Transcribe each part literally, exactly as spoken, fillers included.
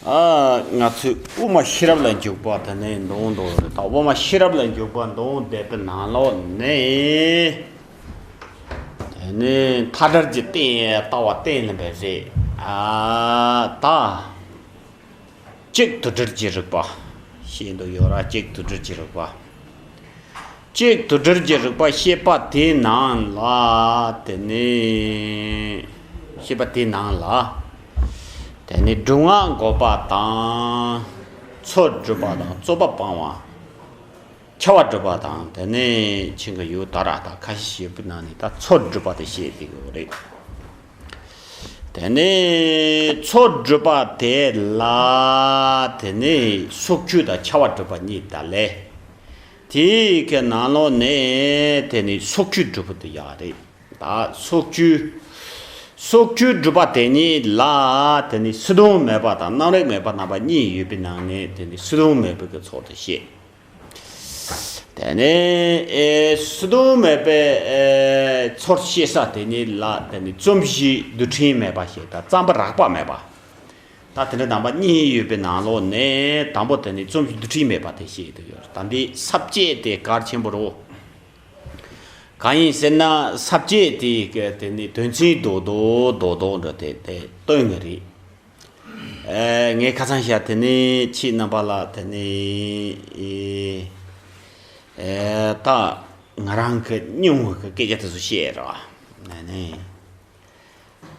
ཨ། ང་ཚོས་དབུ་མ་ཤེས་རབ་ལ་འཇུག་པ་དེ་ནས་འདོན་འདོན་རེད། ད་དབུ་མ་ཤེས་རབ་ལ་འཇུག་པ་འདོན་བསྡད་པའི་ནང་ལོགས་ནས། དེ་ནས་མཐའ་བྲལ་གྱི་རྟེན་ལྟ་བ་གཏན་ལ་འབེབས་རེད། ཨ། ད་གཅིག་དུ་སྒྲིལ་གྱི་རིགས་པ་ཤེས་འདོད་ཡོད་ར། གཅིག་དུ་སྒྲིལ་གྱི་རིགས་པ། གཅིག་ཏུ་སྒྲིལ་གྱི་རིགས་པ་བཤད་པ་དེའི་ནང་ལ། དེ་ནས་བཤད་པ་དེའི་ནང་ལ། དེ་ནས་སྒྲུབ་ངག་འགོག་པ་དང་། ཚོགས་སྒྲུབ་པ་དང་རྩོད་པ་སྤང་བ། འཆལ་བ་སྒྲུབ་པ་དང་། དེ་ནས་ཆིང་གི་ཡུལ་དག་ར། ད་ཁ་ཤས་ཤིག་པའི་ནང་ནས་ད་ཚོགས་སྒྲུབ་པ་དེ་བཤད་བསྡད་ཡོད་རེད། དེ་ནས་ཚོགས་སྒྲུབ་པ་དེ་ལ། དེ་ནས་སོགས་ཆོས་དང་འཆལ་བ་སྒྲུབ་པ་གཉིས་དང་ལས། དེའི་གི་ནང་ལོགས་ནས་དེ་ནི་སོགས་ཆོས་སྒྲུབ་པ་དེ་ཡག་རེད། ད་སོགས་ཆོས། སོགས་ཆོས་སྒྲུབ་པ་དེ་ཉིད་ལ། དེ་ནི་སོ་བདུན་མེད་པ་དང་རྣམ་རིག་མེད་པ་རྣམ་པ་གཉིས་ཡོད་པའི་ནང་ནས་དེ་ནི་སོ་བདུན་མེད་པའི་གི་ཚོགས་དེ་བཤད། དེ་ནི་ཨེ་སོ་བདུན་མེད་པའི་ཨེ་ཚོགས་བཤད་ས་དེ་ཉིད་ལ། དེ་ནི་རྩོམ་གཞི་འདུལ་ཕྲན་མེད་པ་ཞེས་དང་རྩོམ་པ་རགས་པ་མེད་པ། ད་དེ་འདྲ་རྣམ་པ་གཉིས་ཡོད་པའི་ནང་ལོགས་ནས་དང་པོ་དེ་ནི་རྩོམ་གཞི་འདུལ་ཕྲན་མེད་པ་དེ་བཤད་དུ་ཡོད། ད་འདི་ས་བཅད་དེ་གལ་ཆེན་པོ་རེད། གང་ཡིན་ཟེར་ན་ས་བཅད་དེ་གི་དེ་ནི་དོན་ཚན་རྡོག་རྡོག་རྡོག་རྡོག་འདྲ་དེ་དེ་སྟོན་གི་རེད། ཨེ། ངས་ཁ་སང་བཤད་དེ་ནི་ཁྱེད་རྣམ་པ་ལ་དེ་ནི་ཨེ་ད་ང་རང་གི་སྙིང་བོ་གི་སྐད་ཆ་དེ་ཚོ་བཤད་ར། ཨ་ནི།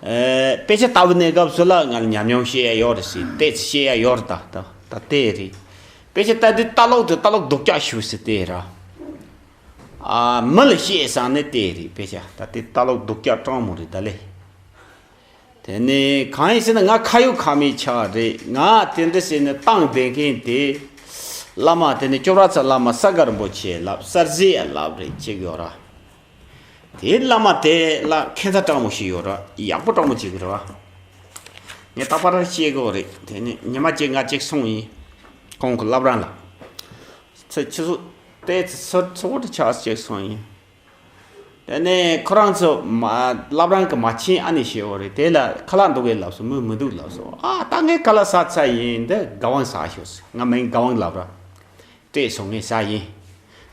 ཨེ། དཔེ་ཆ་ལྟ་བའི་གནས་སྐབས་སུ་ལ་ང་ལ་ཉམས་མྱོང་བཤད་ཡ་ཡོད་རེད་ཟེར། ཏོག་ཙམ་བཤད་ཡ་ཡོད་རེད། ད་ད་ད་དེ་རེད། དཔེ་ཆ་ལྟ་དུས་ལྟ་ཀློག་དེ་ལྟ་ཀློག་སྡུག་ཅག་ཞིག་ཟེར་དེ་ར། ཨ། མི་ལ་བཤད་བསམ་ནས་དེ་རེད། དཔེ་ཆ་ད་དེ་ལྟ་ཀློག་སྡུག་ཅག་སྤྲང་མོ་རེད་ད་ལེ། དེ་ནས་གང་ཡིན་ཟེར་ན་ང་ཁ་ཡོད་ཁ་མེད་ཆགས་རེད། ང་དེ་འདྲ་ཟེར་ནས་བཏང་བསྡད་མཁན་དེ། བླ་མ་དེ་ནས་ཅོག་ར་ཚ་བླ་མ་ས་དགའ་རིན་པོ་ཆེ་ལབ། གསར་བཞད་ལབ་རེད་ཅིག་ཡོད་ར། དེའི་བླ་མ་དེ་ལ་ཁྱད་མཚར་སྤྲང་མོ་ཞིག་ཡོད་ར། ཡག་པོ་སྤྲང་མོ་ཅིག་རེད་བ། ངས་རྟག་པར་བཤད་གོ་རེད། དེ་ནས་ཉི་མ་གཅིག་ང་གཅིག་སོང་ཡིན། ཁོང་གི་བླ་བྲང་ལ། ཚེ་ཆུ་ཚོད་ཏོག་ཙམ་ཚོ་ཚོ་བོ་དེ་ཆགས་གཅིག་སོང་ཡིན། དེ་ནས་ཁོ་རང་ཚོ་མ་བླ་བྲང་གི་མ་ཆེན་ཨ་ནེ་ཞེ་བོ་རེད། དེ་ལ་ཁ་ལག་འདུག་གས་ལབ་སོང་། མོས་མི་འདུག་ལབ་སོང་། ཨ། ད་ངས་ཁ་ལག་ཟ་ཚར་ཡིན། འདི་དགའ་དབང་ཟ་ཤོག་ཟེར། ང་མིང་དགའ་དབང་ལབ་ར། སྤྲད་སོང་། ངས་ཟ་ཡིན།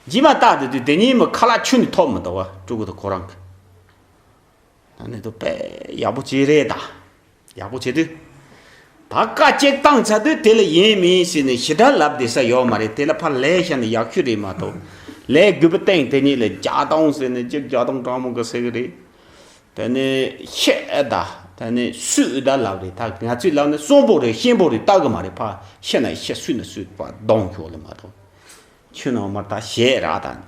རྗེས་མ་བལྟས་དུས་དེ་ཉིན་མོ་ཁ་ལག་ཁྱོན་ནས་ཐོབ་མི་འདུག་བ། ཕྲུ་གུ་དང་ཁོ་རང་གི། ད་ནི་དུ་དཔེ་ཡག་པོ་བྱས་རེད་ད། ཡག་པོ་བྱས་དུས། ད་བཀའ་གཅིག་བཏང་ཚར་དུས་དེ་ལ་ཡིན་མིན་ཟེར་ནས་ཞེ་དྲག་ལབ་བསྡད་ས་ཡོད་མ་རེད། དེ་ལ་ཕར་ལན་བཤད་ན་ཡག་ཤོས་རེད་མ་གཏོགས། ལན་དགུ་པ་སྟེང་དེ་ཉིད་ལ་རྒྱག་སྟངས་ཟེར་ནས་གཅིག་རྒྱག་སྟངས་སྤྲང་མོ་གི་ཟེར་གི་རེད། དེ་ནས་ཤེས་ཨེ་ད། དེ་ནས་སུས་ཨེ་ད་ལབ་རེད། ད་ང་ཚོས་ལབ་ན་གསོན་པོ་རེད་གཤིན་པོ་རེད་ལྟ་གི་མ་རེད། ཕ་ཤེས་ན་ཤེས། སུས་ན་སུས་པ་གདོང་ཤོག་ལ་མ་གཏོགས། ཁྱོད་ནང་མར་ད་བཤད་ར་ད།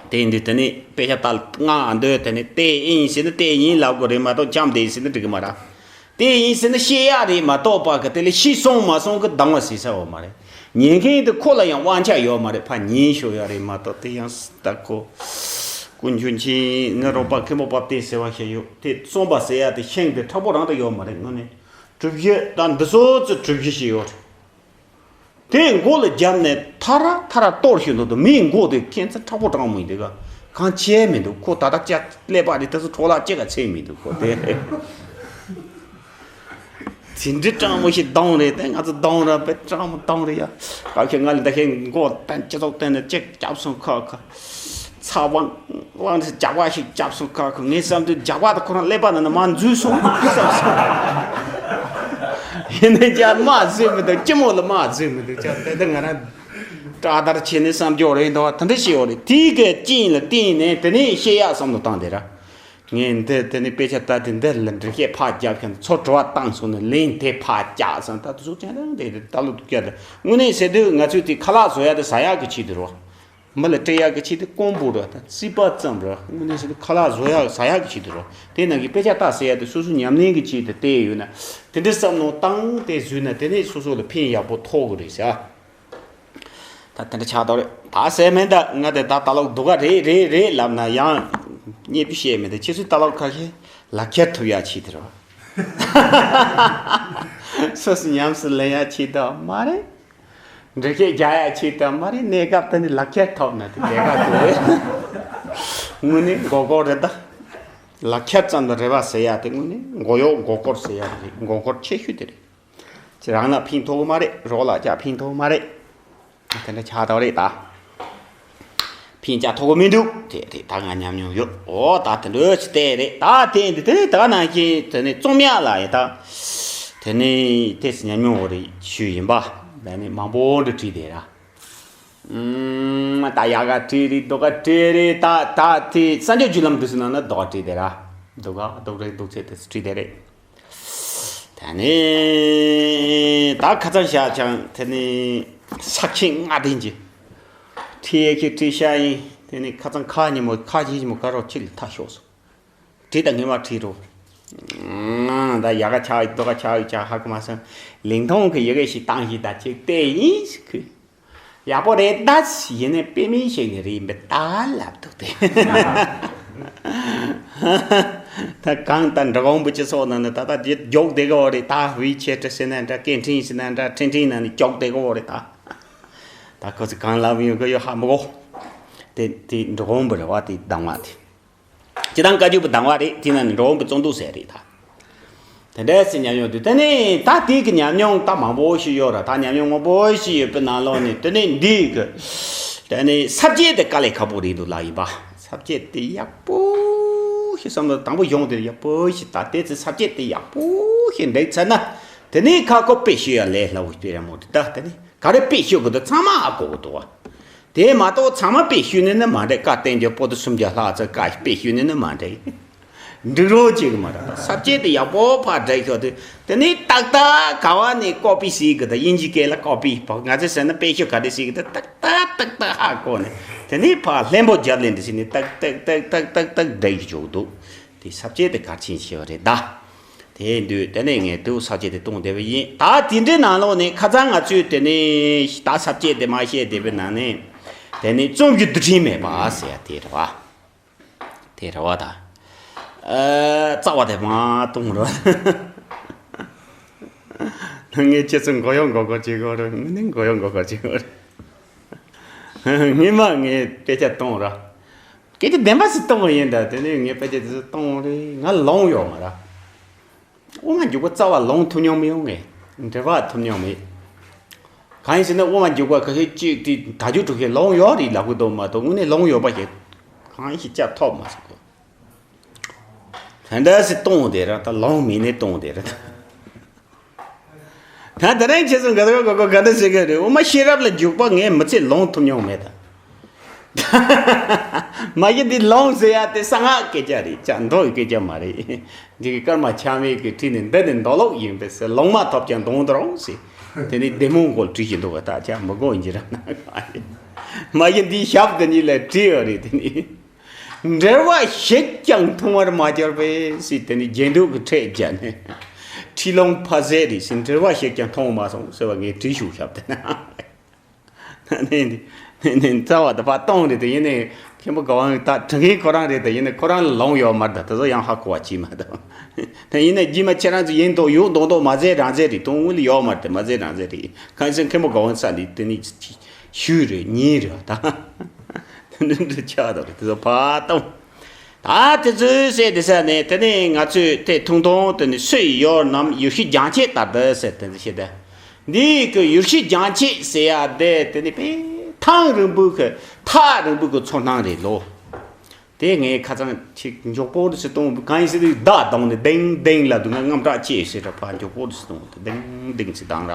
དེ་འདི་དེ་ནི་དཔེ་ཆ་ལྟ་ང་འདོད་དེ་ནི་དེ་ཡིན་ཟེར་ན་དེ་ཡིན་ལབ་དགོས་རེད་མ་གཏོགས་འཆམ་དེ་ཡིན་ཟེར་ན་འགྲིག་གི་མ་རེད། དེ་ཡིན་ཟེར་ན་བཤད་ཡག་རེད་མ་གཏོགས་པ་གི་དེ་ལ་ཤི་སོང་མ་སོང་གི་སྡང་བ་ཟེར་ས་ཡོད་མ་རེད། ཉན་མཁན་དེ་ཁོ་ལ་ཡང་དབང་ཆ་ཡོད་མ་རེད། ཕ་ཉན་ཤོག་ཡག་རེད་མ་གཏོགས། དེ་ཡང་ད་ཁོ་ཀུན་མཁྱེན་ཆེན་ནི་རོགས་པ་མཁན་པོ་དཔལ་ལྡན་ཟེར་བ་ཞིག་ཡོད། དེ་རྩོམ་པ་ཟེར་ཡག་དེ་ཤིང་དེ་མཁྲེགས་པོ་རང་དུ་ཡོད་མ་རེད། དངོས་གནས་གྲུ་བཞི་ད་འདི་ཚོ་ཚོ་གྲུ་བཞི་ཞིག་ཡོད་རེད། དེ་མགོ་ལ་བརྒྱབ་ནས་ཐ་ར་ཐ་ར་གཏོར་ཞིག་འདུག་དུ་མིའི་མགོ་དེ་ཁྱད་མཚར་མཁྲེགས་པོ་སྤྲང་མོ་ཡིན། དེ་ག་གང་བྱས་མི་འདུག་ཁོ་ད་ལྟ་ཅག་ཀླད་པ་རེད། དེ་ཚོ་འཕྲོ་བརླག་ཅི་ག་ཚད་མི་འདུག་ཁོ་དེ་རེད། དེ་འདྲའི་སྤྲང་མོ་ཞིག་སྡང་རེད། དེ་ང་ཚོ་སྡང་ར་བས་སྤྲང་མོ་སྡང་རེད་ཡ། སྐབས་ཤིག་ང་ལ་འདི་ཤེས་མགོ་བསྟན་སྤྱི་ཚོགས་སྟེང་ནས་ཅིག་བརྒྱབ་སོང་ཁ་ཁ། ཚ་དབང་དབང་དུ་ཇག་པ་ཞིག་བརྒྱབ་སོང་ཁ་ཁ། ངས་བསམ་དུས་ཇག་པ་དང་ཁོ་རང་ཀླད་པ་ནང་ནས་མར་འཛུལ་སོང་བསམ་སོང་། ཡིན་ནའི་ཅག་མར་འཛུལ་མི་འདུག་སྤྱི་མོ་ལ་མར་འཛུལ་མི་འདུག་ཅག་དེ་ལྟར་ང་རང་དྲག་དར་བྱས་ནས་བསམ་རྒྱུ་རེད་འདུག་དེ་འདྲ་ཞིག་ཡོད་རེད། དེའི་གི་རྐྱེན་ལ་བརྟེན་ནས་དེ་ནས་བཤད་ཡག་བསམ་བློ་བཏང་དེ་ར། ངས་འདི་དེ་ནས་དཔེ་ཆ་ལྟ་དུས་འདི་ལ་འགྲེལ་བཤད་ཕར་རྒྱབ་ཁྱོད་ཚོ་དྲི་བ་བཏང་སོང་ནས་ལན་དེ་ཕར་རྒྱག་བསམ། ད་དུ་ཟུག་ཅན་རང་དེ་ལྟ་ལུགས་སྡུག་ཅག་དེ་དངོས་གནས་ཟེར་དུས་ང་ཚོས་དེ་ཁ་ལག་བཟོ་ཡག་དེ་ཟ་ཡག་གི་ཆེད་དུ་རོ། མི་ལ་སྤྲད་ཡག་གི་ཆེད་དུ་ཀོང་པོ་ར་དང་རྩིས་པ་ཙམ་ར། དངོས་གནས་ཟེར་དུས་ཁ་ལག་བཟོ་ཡག་ཟ་ཡག་གི་ཆེད་དུ་ར། དེ་ནང་གི་དཔེ་ཆ་ལྟ་ཟེར་ཡག་དེ་སོ་སོ་ཉམས་ལེན་གྱི་ཆེད་དུ་བལྟས་ཡོད་ན། དེ་འདྲའི་བསམ་བློ་བཏང་སྟེ་བཟོས་ན་དེ་ནས་སོ་སོ་ལ་ཕན་ཡག་པོ་ཐོགས་གི་རེད་ཟེར། ད་དེ་འདྲ་ཆགས་འདུག་རེད། ད་ཟེར་མིན་ད་ང་དེ་ད་ལྟ་ལོག་སྡུག་ག་རེད་རེད་རེད་ལབ་ན་ཡང་རྙེད་པ་བཤད་མི་འདུག་ཁྱེད་ཚོས་ལྟ་ལོག་ཁ་ཤས་ལག་ཁྱེར་ཐོབ་ཡག་ཆེད་དུ་རེད། སོ་སོ་ཉམས་སུ་ལེན་ཡག་ཆེད་དུ་མ་རེད། འགྲེལ་བཤད་རྒྱག་ཡག་ཆེད་དུ་མ་རེད། གནས་སྐབས་དེ་ནི་ལག་ཁྱེར་ཐོབ་ན་དེ་ལས་ཀ་དེ་རེད། དངོས་གནས་མགོ་སྐོར་རེད་ད། ལག་ཁྱེར་ཙམ་དུ་རེ་བ་ཟེར་ཡག་དེ་དངོས་གནས་མགོ་གཡོག་མགོ་སྐོར་ཟེར་ཡག་རེད། མགོ་སྐོར་ཆེ་ཤོས་དེ་རེད། ཁྱེད་རང་ལ་ཕན་ཐོགས་གི་མ་རེད། རོགས་ལ་ཅག་ཕན་ཐོགས་གི་མ་རེད། དེ་འདྲ་ཆགས་བསྡད་རེད་ད། ཕན་ཅག་ཐོགས་གི་མི་འདུག་དེ་དེ་ད་ང་ཉམས་མྱོང་ཡོད། འོ་ད་དེ་འདྲ་ཞིག་བལྟས་རེད་ད། དེ་འདི་དེ་ད་ནང་བཞིན་དེ་ནི་རྩོམ་ཡག་ལ་ཡིན་ད། དེ་ནི་དེ་སི་ཉམས་མྱོང་འོ་རེད་ཞུས་ཡིན་པ། ད་ནི་མང་པོ་འདྲ་བྲིས་བསྡད་ར། ཨུམ། ད་ཡག་ག་བྲིས་རེད། སྡུག་ག་བྲིས་རེད། ད་ད་དེ་གསར་འགྱུར་བརྒྱུད་ལམ་འདི་སི་ནང་ན་སྡུག་ག་བྲིས་བསྡད་ར། སྡུག་ག་སྡུག་རེད་སྡུག་ཚད་དེ་སི་བྲིས་བསྡད་རེད། ད་ནི་ད་ཁ་སང་ཞག་ཅང་དེ་ནི་ས་ཁྱི་ལྔ་ལྡན་གྱི་ཁྲིད་ཡས་ཀྱི་ཁྲིད་ཤག་ཡིན། དེ་ནི་ཁ་སང་ཁ་ཉིན་མོ་ཁ་ཆེ་ཉིན་མོ་ཀ་རོགས་ཁྱི་ལ་ཐག་ཤོག་སོང་། བྲིས་དང་ངེས་མ་བྲིས་རོ། ད་ཡག་ག་ཆགས་ཡོད་སྡུག་ག་ཆགས་ཡོད་ཅག་ཧ་གོ་མ་སོང་། ལིང་ཐོང་གི་ཡི་གེ་ཞིག་བཏང་ཞིག་ད་ཅིག་བལྟས་ཡིན་ཟེར་གི། ཡག་པོ་རེད་ད། ཡིན་ནའི་དཔེ་མེད་ཞིག་རེད་མི་ད་ལབ་འདུག་སྟེ། ད་གང་ལྟར་འབྲི་གུང་བུ་སྤྱི་ཚོགས་ནང་ནས་ད་ལྟ་འདི་མགྱོགས་བསྡད་གི་བ་རེད་ད། ཝི་ཆེ་ཊི་ཟེར་ན་འདྲ། སྐད་འཕྲིན་ཟེར་ན་འདྲ། འཕྲིན་ཕྲན་ནང་ནས་མགྱོགས་བསྡད་གི་བ་རེད་ད། ད་ཁོ་ཚོས་གང་ལབ་ཡོང་གི་ཡོད་ཧ་མི་གོ། དེ་དེ་འབྲི་གུང་བུ་རེད་བ། དེ་གདམས་ངག་དེ། སྤྱིར་བཏང་བཀའ་བརྒྱུད་པའི་གདམས་ངག་རེད། དེ་ནང་ནས་འགྲོ་འོང་གི་བརྩོན་འགྲུས་ཟེར་རེད་ད། དེ་འདྲ་ཟེར་ཉམས་མྱོང་དེ། དེ་ནས་ད་དེ་གི་ཉམས་མྱོང་ད་མང་པོ་ཞིག་ཡོད་ར། ད་ཉམས་མྱོང་མང་པོ་ཞིག་ཡོད་པའི་ནང་ལོགས་ནས་དེ་ནས་འདི་གི་དེ་ནས་ས་བཅད་དེ་དཀའ་ལས་ཁག་པོ་རེད་འདུག་ལབ་ཡིན་པ། ས་བཅད་དེ་ཡག་པོ་ཞིག་བསམ་བློ་དང་པོ་གཞུང་དེ་ཡག་པོ་ཞིག་ད་དེ་ཚེ་ས་བཅད་དེ་ཡག་པོ་ཞིག་འགྲིག་ཚར་ན། དེ་ནས་ཁ་ཁོ་དཔེ་ཤོད་ཡ་ལས་སླ་བོ་དཔེ་ར་མོ་དེ་ད་དེ་ནས། ག་རེ་དཔེ་ཤོད་དགོས་འདུག་ཚང་མ་ཧ་གོ་གི་འདུག་བ། དེ་མ་གཏོགས་ཚང་མ་དཔེ་ཤོད་ནི་ནི་མ་འགྲིག་བཀའ་བསྟན་འགྱུར་པོ་ཏི་སུམ་བརྒྱ་ལྷག་ཙམ་བཀའ་དཔེ་ཤོད་ནི་ནི་མ་འགྲིག་འགྲིག་རོགས་བྱེད་གི་མ་རེད། ས་བཅད་དེ་ཡག་པོ་ཕར་འགྲིག་ཤོག་དུས་དེ་ནི་ཏག་ཏག་ག་བ་ནས་ཀོ་པི་ཟེར་གི་ད། དབྱིན་ཇིའི་སྐད་ལ་ཀོ་པི། ང་ཚོས་ཟེར་ན་དཔེ་ཤོད་ག་རེ་ཟེར་གི་ད། ཏག་ཏག་ཏག་ཏག་ཧ་གོ་ནས་དེ་ནི་ཕར་ལྷན་པོ་རྒྱབ་ལེན་དེ་ཟེར་ནས་ཏག་ཏག་ཏག་ཏག་ཏག་ཏག་འགྲིག་གི་འཇུག་འདུག་དེ་ས་བཅད་དེ་གལ་ཆེན་ཆེ་བ་རེད་ད། དེ་དུས་དེ་ནས་ངས་དུ་ས་བཅད་དེ་གཏོང་བསྡད་པ་ཡིན། ད་དེ་འདྲའི་ནང་ལོགས་ནས་ཁ་སང་ང་ཚོས་དེ་ནས་ད་ས་བཅད་དེ་མ་བཤད་བསྡད་པའི་ནང་ནས་དེ་ནས་རྩོམ་གྱི་འདུལ་ཁྲིམས་མེད་པ་ཟེར་ཡ་དེ་རེད་བ། དེ་རེད་བ་ད། ཨ། རྩ་བ་དེ་མ་གཏོང་རོགས། ངས་ཁྱེད་ཚོ་མགོ་གཡོག་མགོ་སྐོར་བྱེད་དགོས་རེད། ངས་ནི་མགོ་གཡོག་མགོ་སྐོར་བྱེད་དགོས་རེད། སྔོན་མ་ངས་དཔེ་ཆ་གཏོང་ར། སྐད་ཆ་བདེན་པ་ཞིག་གཏོང་བ་ཡིན་ད། དེ་ནས་ངས་དཔེ་ཆ་དེ་ཚོ་གཏོང་རེད། ང་ལོང་ཡོད་མ་ར། དབུ་མ་འཇུག་པ་རྩ་བ་ལོང་ཐུབ་མྱོང་མི་ཡོང་ངས། འགྲེལ་པ་ཐུབ་མྱོང་མེད། གང་ཡིན་ཟེར་ན་དབུ་མ་འཇུག་པ་ཁ་ཤས་གཅིག་དེ་ད་རྒྱུ་དྲུག་ཤས་ལོང་ཡོད་རེད་ལབ་གི་འདུག་མ་གཏོགས་དངོས་གནས་ལོང་ཡོད་པ་ཞིག་གང་ཞིག་བཅའ་ཐོབ་མ་སོང་གོ། ད་འདྲ་སེ་གཏོང་བསྡད་ར། ད་ལོང་མིན་ནས་གཏོང་བསྡད་ར་ད། ད་ད་རིང་ཁྱེད་ཚོ་ག་ཚོད་ག་ག་ག་འདྲ་ཟེར་གི་རེད། དབུ་མ་ཤེས་རབ་ལ་འཇུག་པ་ངས་མི་ཚེ་ལོང་ཐུབ་མྱོང་མེད་ད། མ་གཞི་འདི་ལོང་ཟེར་ཡ་དེ་གསང་སྔགས་སྐད་ཆ་རེད། ཅག་མདོ་ཡི་སྐད་ཆ་མ་རེད། འདི་གི་ཀརྨ་ཆགས་མེད་ཀྱི་ཁྲིད་ནས་འདི་ནི་མདོ་ལོག་ཡིན་པས་ཟེར། ལོང་མ་ཐོབ་ཀྱང་གདོང་དུ་རོང་ཟེར། དེ་ནི་བདེ་མོ་མགོ་བྲིས་ཀྱི་འདུག་ག་ད་ཅག་མི་དགོས་ཡིན་གྱི་ར་ན། མ་གཞི་འདི་ཞབས་དེ་གཉིས་ལ་བྲིས་ཡོད་རེད། དེ་ནི། འགྲེལ་བ་ཞིག་ཀྱང་མཐོང་བར་མ་གྱུར་པས་ཟེར། དེ་ནི་རྗེས་འདོད་ཀྱི་ཁྲིད་བརྒྱབ་ནས་ཁྲིད་ལོང་ཕ་ཟད་རེད་ཟེར། འགྲེལ་བ་ཞིག་ཀྱང་མཐོང་མ་སོང་ཟེར་བ་ངས་བྲིས་ཞུ་ཞབས་དེ་ན། ནི་ནི་ནི་རྩ་བ་དེ་ཕར་གཏོང་རེད་དེ། ཡིན་ནའི་མཁན་པོ་ག་བ་ད་དྲི་མཁན་ཁོ་རང་རེད་དེ། ཡིན་ནའི་ཁོ་རང་ལ་ལོང་ཡོད་མ་རེད་ད། དེ་ཚོ་ཡང་ཧ་གོ་བ་བྱེད་མ་ད། དེ་ཡིན་ནའི་རྗེས་མ་ཁྱེད་རང་ཚོ་ཡིན་མདོག་ཡོད་མདོག་མདོག་མ་ཟད་རང་ཟད་རེད། དོན་དངོས་ལ་ཡོད་མ་རེད་དེ། མ་ཟད་རང་ཟད་རེད། གང་ཡིན་ཟེར་མཁན་པོ་ག་བ་ས་ལི་དེ་ནི་ཞུས་རེད། ཉིན་རེད་ད། དེ་འདྲ་འདྲ་ཆགས་འདུག་རེད། དེ་ཚོ་ཕར་གཏོང་། ད་དེ་ཚོའི་སྲས་དེ་ས་ནས་དེ་ནས་ང་ཚོས་དེ་ཐུང་ཐུང་དེ་ནས་སུ་ཡི་ཡོད་ནམ་ཡེ་ཤུའི་རྒྱང་ཆད་ལྟར་དུ་ཟེར་དེ་འདྲ་བཤད་དེ། འདི་གི་ཡེ་ཤུའི་རྒྱང་ཆད་ཟེར་ཡ་དེ་དེ་ནི་དཔེ་ཐག་རིང་པོའི་གི་ཐག་རིང་པོའི་གི་ཚོར་སྣང་རེད་ལོ། དེ་ངས་ཁ་སང་ཅིག་མགྱོགས་པོ་རུ་སི་གཏོང་གང་ཡིན་ཟེར་དུས་བདག་གདོང་ནས་ལྡིང་ལྡིང་ལབ་དུས་ང་དངངས་སྐྲག་སྐྱེས་ཟེར་ར། ཕར་མགྱོགས་པོ་རུ་སི་གཏོང་དུ་ལྡིང་ལྡིང་ཟེར་བཏང་ར།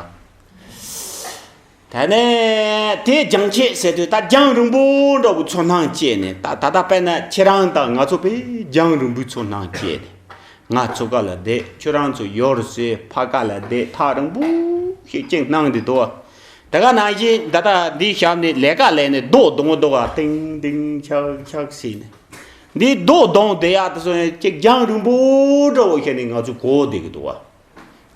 དེ་ནས་དེ་རྒྱང་ཆད་ཟེར་དུས་ད་རྒྱང་རིང་པོ་འདྲ་བོ་ཚོར་སྣང་སྐྱེས་ནས། ད་ད་ལྟ་དཔེར་ན་ཁྱེད་རང་དང་ང་ཚོ་དཔེ་རྒྱང་རིང་པོའི་ཚོར་སྣང་སྐྱེས་ནས། ང་ཚོ་ག་ལ་བསྡད། ཁྱོད་རང་ཚོ་ཡོད་རེད་ཟེར་ཕ་ག་ལ་བསྡད། ཐག་རིང་པོ་ཞིག་ཅིག་སྣང་བསྡད་འདུག་དེ་ག་ནང་བཞིན་ད་ལྟ་འདིའི་ཞབས་ནས་ལས་ཀ་ལས་ནས་རྡོ་རྡུང་རྡོ་ག་ཏིང་ཏིང་ཆག་ཆག་ཟེར་ནས། འདི་རྡོ་རྡུང་བསྡད་ཡག་དེ་ཚོ་ཡང་ཅིག་རྒྱང་རིང་པོ་འདྲ་བོ་ཞིག་ནས་ང་ཚོ་གོ་བསྡད་ཀྱི་འདུག་བ།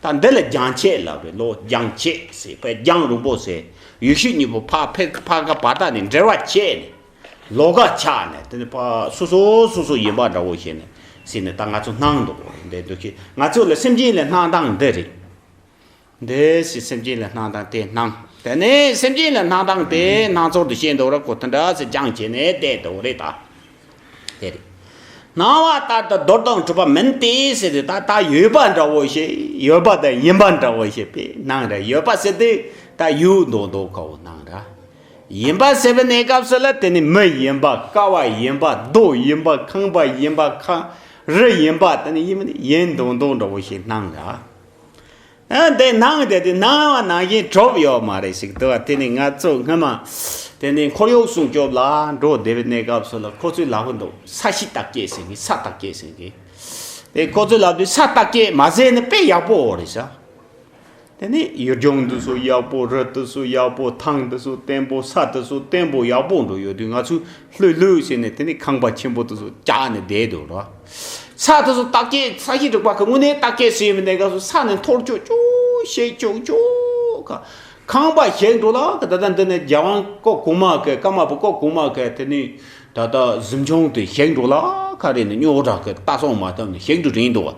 ད་འདི་ལ་རྒྱང་ཆད་ལབ་རེད་ལོ། རྒྱང་ཆད་ཟེར་བས་རྒྱང་རིང་པོ་ཟེར། ཡེ་ཤུ་གཉིས་པོ་ཕ་ཕེ་ཕ་ག་བར་ཐག་ནས་འབྲེལ་བ་ཆད་ནས་ལོགས་ཀ་ཆགས་ནས། དེ་ནས་ཕ་སོ་སོ་སོ་སོ་ཡིན་པ་འདྲ་བོ་བྱས་ནས་ཟེར་ནས་ད་ང་ཚོ་སྣང་འདུག་གོ། འདི་འདུག་གི་ང་ཚོ་ལ་སེམས་ཅན་ལ་སྣང་སྟངས་འདི་རེད། འདི་སེ་སེམས་ཅན་ལ་སྣང་སྟངས་དེ་སྣང་། དེ་ནས་སེམས་ཅན་ལ་སྣང་སྟངས་དེ་སྣང་ཚོར་དུ་ཤེས་འདུག་ར་གོ། དེ་འདྲ་སེ་རྒྱང་བྱས་ནས་བསྡད་འདུག་རེད་ད། དེ་རེད། སྣང་བ་ལྟར་དུ་འདོར་དང་གྲུབ་པ་མིན་ཏེ་ཟེར་ཏེ། ད་ད་ཡོད་པ་འདྲ་བོ་ཞིག་ཡོད་པ་དང་ཡིན་པ་འདྲ་བོ་ཞིག་པའི་སྣང་ར། ཡོད་པ་ཟེར་ཏེ་ད་ཡུལ་མདོག་མདོག་ཁ་བོ་སྣང་ར། ཡིན་པ་ཟེར་བའི་གནས་སྐབས་སུ་ལ་དེ་ནི་མི་ཡིན་པ། ཀ་བ་ཡིན་པ། རྡོ་ཡིན་པ། ཁང་པ་ཡིན་པ། ཁ་རི་ཡིན་པ། དེ་ནི་ཡིན་མིན་ཡིན་མདོག་མདོག་འདྲ་བོ་ཞིག་སྣང་ར། ཨ་འདི་སྣང་བསྡད་དེ་སྣང་བ་ནང་བཞིན་གྲུབ་ཡོད་མ་རེད་ཟེར་གི་འདུག་བ། དེ་ནི་ང་ཚོ་སྔོན་མ་དེ་ནི་འཁོར་ཡུག་སྲུང་སྐྱོབ་ལ་འགྲོ་བསྡད་པའི་གནས་སྐབས་སུ་ལ་ཁོ་ཚོས་ལབ་གི་འདུག་ས་གཞི་བརྟག་དཔྱད་ཟེར་གི། ས་བརྟག་དཔྱད་ཟེར་གི། དེ་ཁོ་ཚོས་ལབ་དུས་ས་བརྟག་དཔྱད་མ་ཟེར་ནི་དཔེ་ཡག་པོ་རེད་ཟེར། དེ་ནི་ཡུལ་ལྗོངས་འདི་ཚོ་ཡག་པོ། རི་འདི་ཚོ་ཡག་པོ། ཐང་འདི་ཚོ་བརྟན་པོ། ས་འདི་ཚོ་བརྟན་པོ་ཡག་པོ་འགྲོ་ཡོད་དུས། ང་ཚོས་ལྷོད་ལྷོད་བྱས་ནས་དེ་ནི་ཁང་པ་ཆེན་པོ་འདི་ཚོ་བཅག་ནས་བསྡད་འདུག་ར། ས་དེ་ཚོ་བརྟག་དཔྱད། ས་གཞི་རིག་པ་གི་དངོས་གནས་བརྟག་དཔྱད་བྱས་པའི་གནས་སྐབས་སུ་ས་ནི་འཐོར་ཅོག་ཅོག་ཞིག་ཅོག་ཅོག་ག་ཁང་པ་ཞིག་འགྲོ་ལ་ག་ད་ལྟ་འདི་ནི་རྒྱལ་དབང་ཀོ་གོང་མ་གི། ཀརྨ་པ་ཀོ་གོང་མ་གི་དེ་ནི་ད་ལྟ་གཟིམ་ཆུང་དེ་ཞིག་འགྲོ་ལ་ག་རེ་ནི་རྙོག་དྲ་གི་ལྟ་སོང་མ་ཐུབ་ནས་ཞིག་འགྲོ་རིན་འདུག་བ།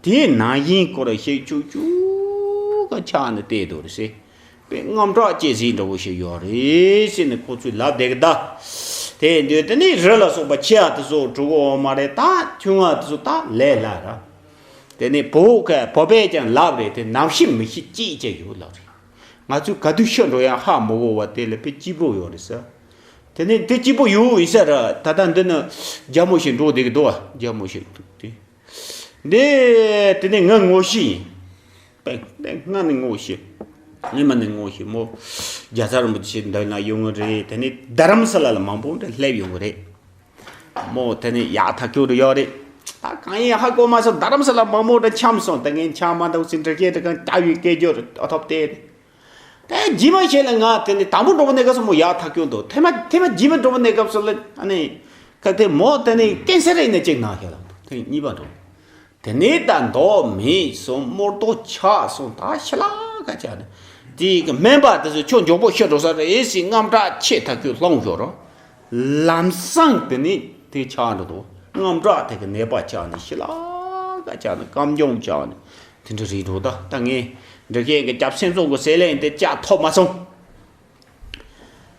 དེའི་ནང་བཞིན་ཁོ་ར་ཞིག་ཅོག་ཅོག་ག་ཆགས་ནས་བལྟས་འདུག་རེད་ཟེར། དཔེ་དངངས་སྐྲག་སྐྱེ་ས་འདྲ་བོ་ཞིག་ཡོད་རེད་ཟེར་ནས་ཁོ་ཚོས་ལབ་བསྡད་གི་ད། དེ་དུས་དེ་ནི་རི་ལ་སོགས་པ་ཆེ་བ་དེ་ཚོ་འགྲོ་གི་ཡོད་མ་རེད། ད་ཆུང་བ་དེ་ཚོ་ད་ལས་སླ་ར། དེ་ནི་བོད་ཀ་བོད་པས་ཀྱང་ལབ་རེད། དེ་ནམ་ཤི་མི་ཤི་སྐྱིད་ཅིག་ཡོད་ལབ་རེད། ང་ཚོས་ག་དུས་ཤི་འགྲོ་ཡང་ཧ་མི་གོ་བ་དེ་ལ་དཔེ་སྐྱིད་པོ་ཡོད་རེད་ཟེར། དེ་ནི་དེ་སྐྱིད་པོ་ཡོད་ཡིན་ས་ར། ད་ལྟ་འདི་ནི་རྒྱ་མོ་ཞིག་འགྲོ་བསྡད་གི་འདུག་བ། རྒྱ་མོ་ཞིག་འདུག་དེ། འདི་དེ་ནི་ང་ངོ་ཤེས་ཡིན། པེ་པེ་ང་ནི་ངོ་ཤེས། ངས་མ་ནི་ངོ་ཤེས། མོ་རྒྱལ་ཚ་རིན་པོ་ཆེ་འདི་ན་ཡོང་གི་རེད། དེ་ནི་རྡ་རམ་ས་ལ་ལ་མང་པོ་འདྲ་སླེབས་ཡོང་གི་རེད། མོ་དེ་ནི་ཡག་ཐག་ཆོད་འདྲ་ཡོད་རེད། ད་གང་ཡིན་ཧ་གོ་མ་སོང་། རྡ་རམ་ས་ལ་མང་པོ་འདྲ་འཁྱམས་སོང་། ད་ངས་འཁྱམས་མ་འདུག་ཟིན་འདྲ་ཁྱེད་དེ་གང་ལྟ་བུའི་སྐད་ཅོར་ཨ་ཐོབ་སྟེ། དེ་རྗེས་མ་ཞིག་ལ་ང་དེ་ནི་དང་པོ་འགྲོ་བ་གནས་སྐབས་སུ་མོ་ཡག་ཐག་ཆོད་འདུག་ཐེངས་མ་ཐེངས་མ་རྗེས་མ་འགྲོ་བ་གནས་སྐབས་སུ་ལ་ཨ་ནི་ག་དེ་མོ་དེ་ནི་ཀེན་སར་ཡིན་ན་ཅིག་ན་ཞེས་ལབ་འདུག་ཐེངས་གཉིས་པ་འགྲོ། དེ་ནས་ད་མདོག་མེད་སོང་། རྨོ་རྡོ་ཆག་སོང་། ད་ཤི་ལ་ཁ་ཆག་ནས་དེ་གི་སྨན་པ་དེ་ཚོ་ཁྱོད་མགྱོགས་པོ་ཤི་འགྲོ་ས་རེད་ཟེར་དངངས་སྐྲག་ཆེ་ཐག་ཆོད་ལངས་ཤོར་རོ། ལམ་སང་དེ་ནས་དེ་ཆག་འགྲོ་འདུག་དངངས་སྐྲག་དེ་གི་ནད་པ་ཆགས་ནས་ཤི་ལ་ཁ་ཆག་ནས་སྐམ་རྐྱང་ཆགས་ནས། དེ་འདྲ་རེད་འགྲོ། ད་ད་ངས་འདྲ་ཁའི་གི་རྒྱབ་སེམས་ཚོགས་གི་ཟེར་ལན་དེ་བཅག་ཐུབ་མ་སོང་།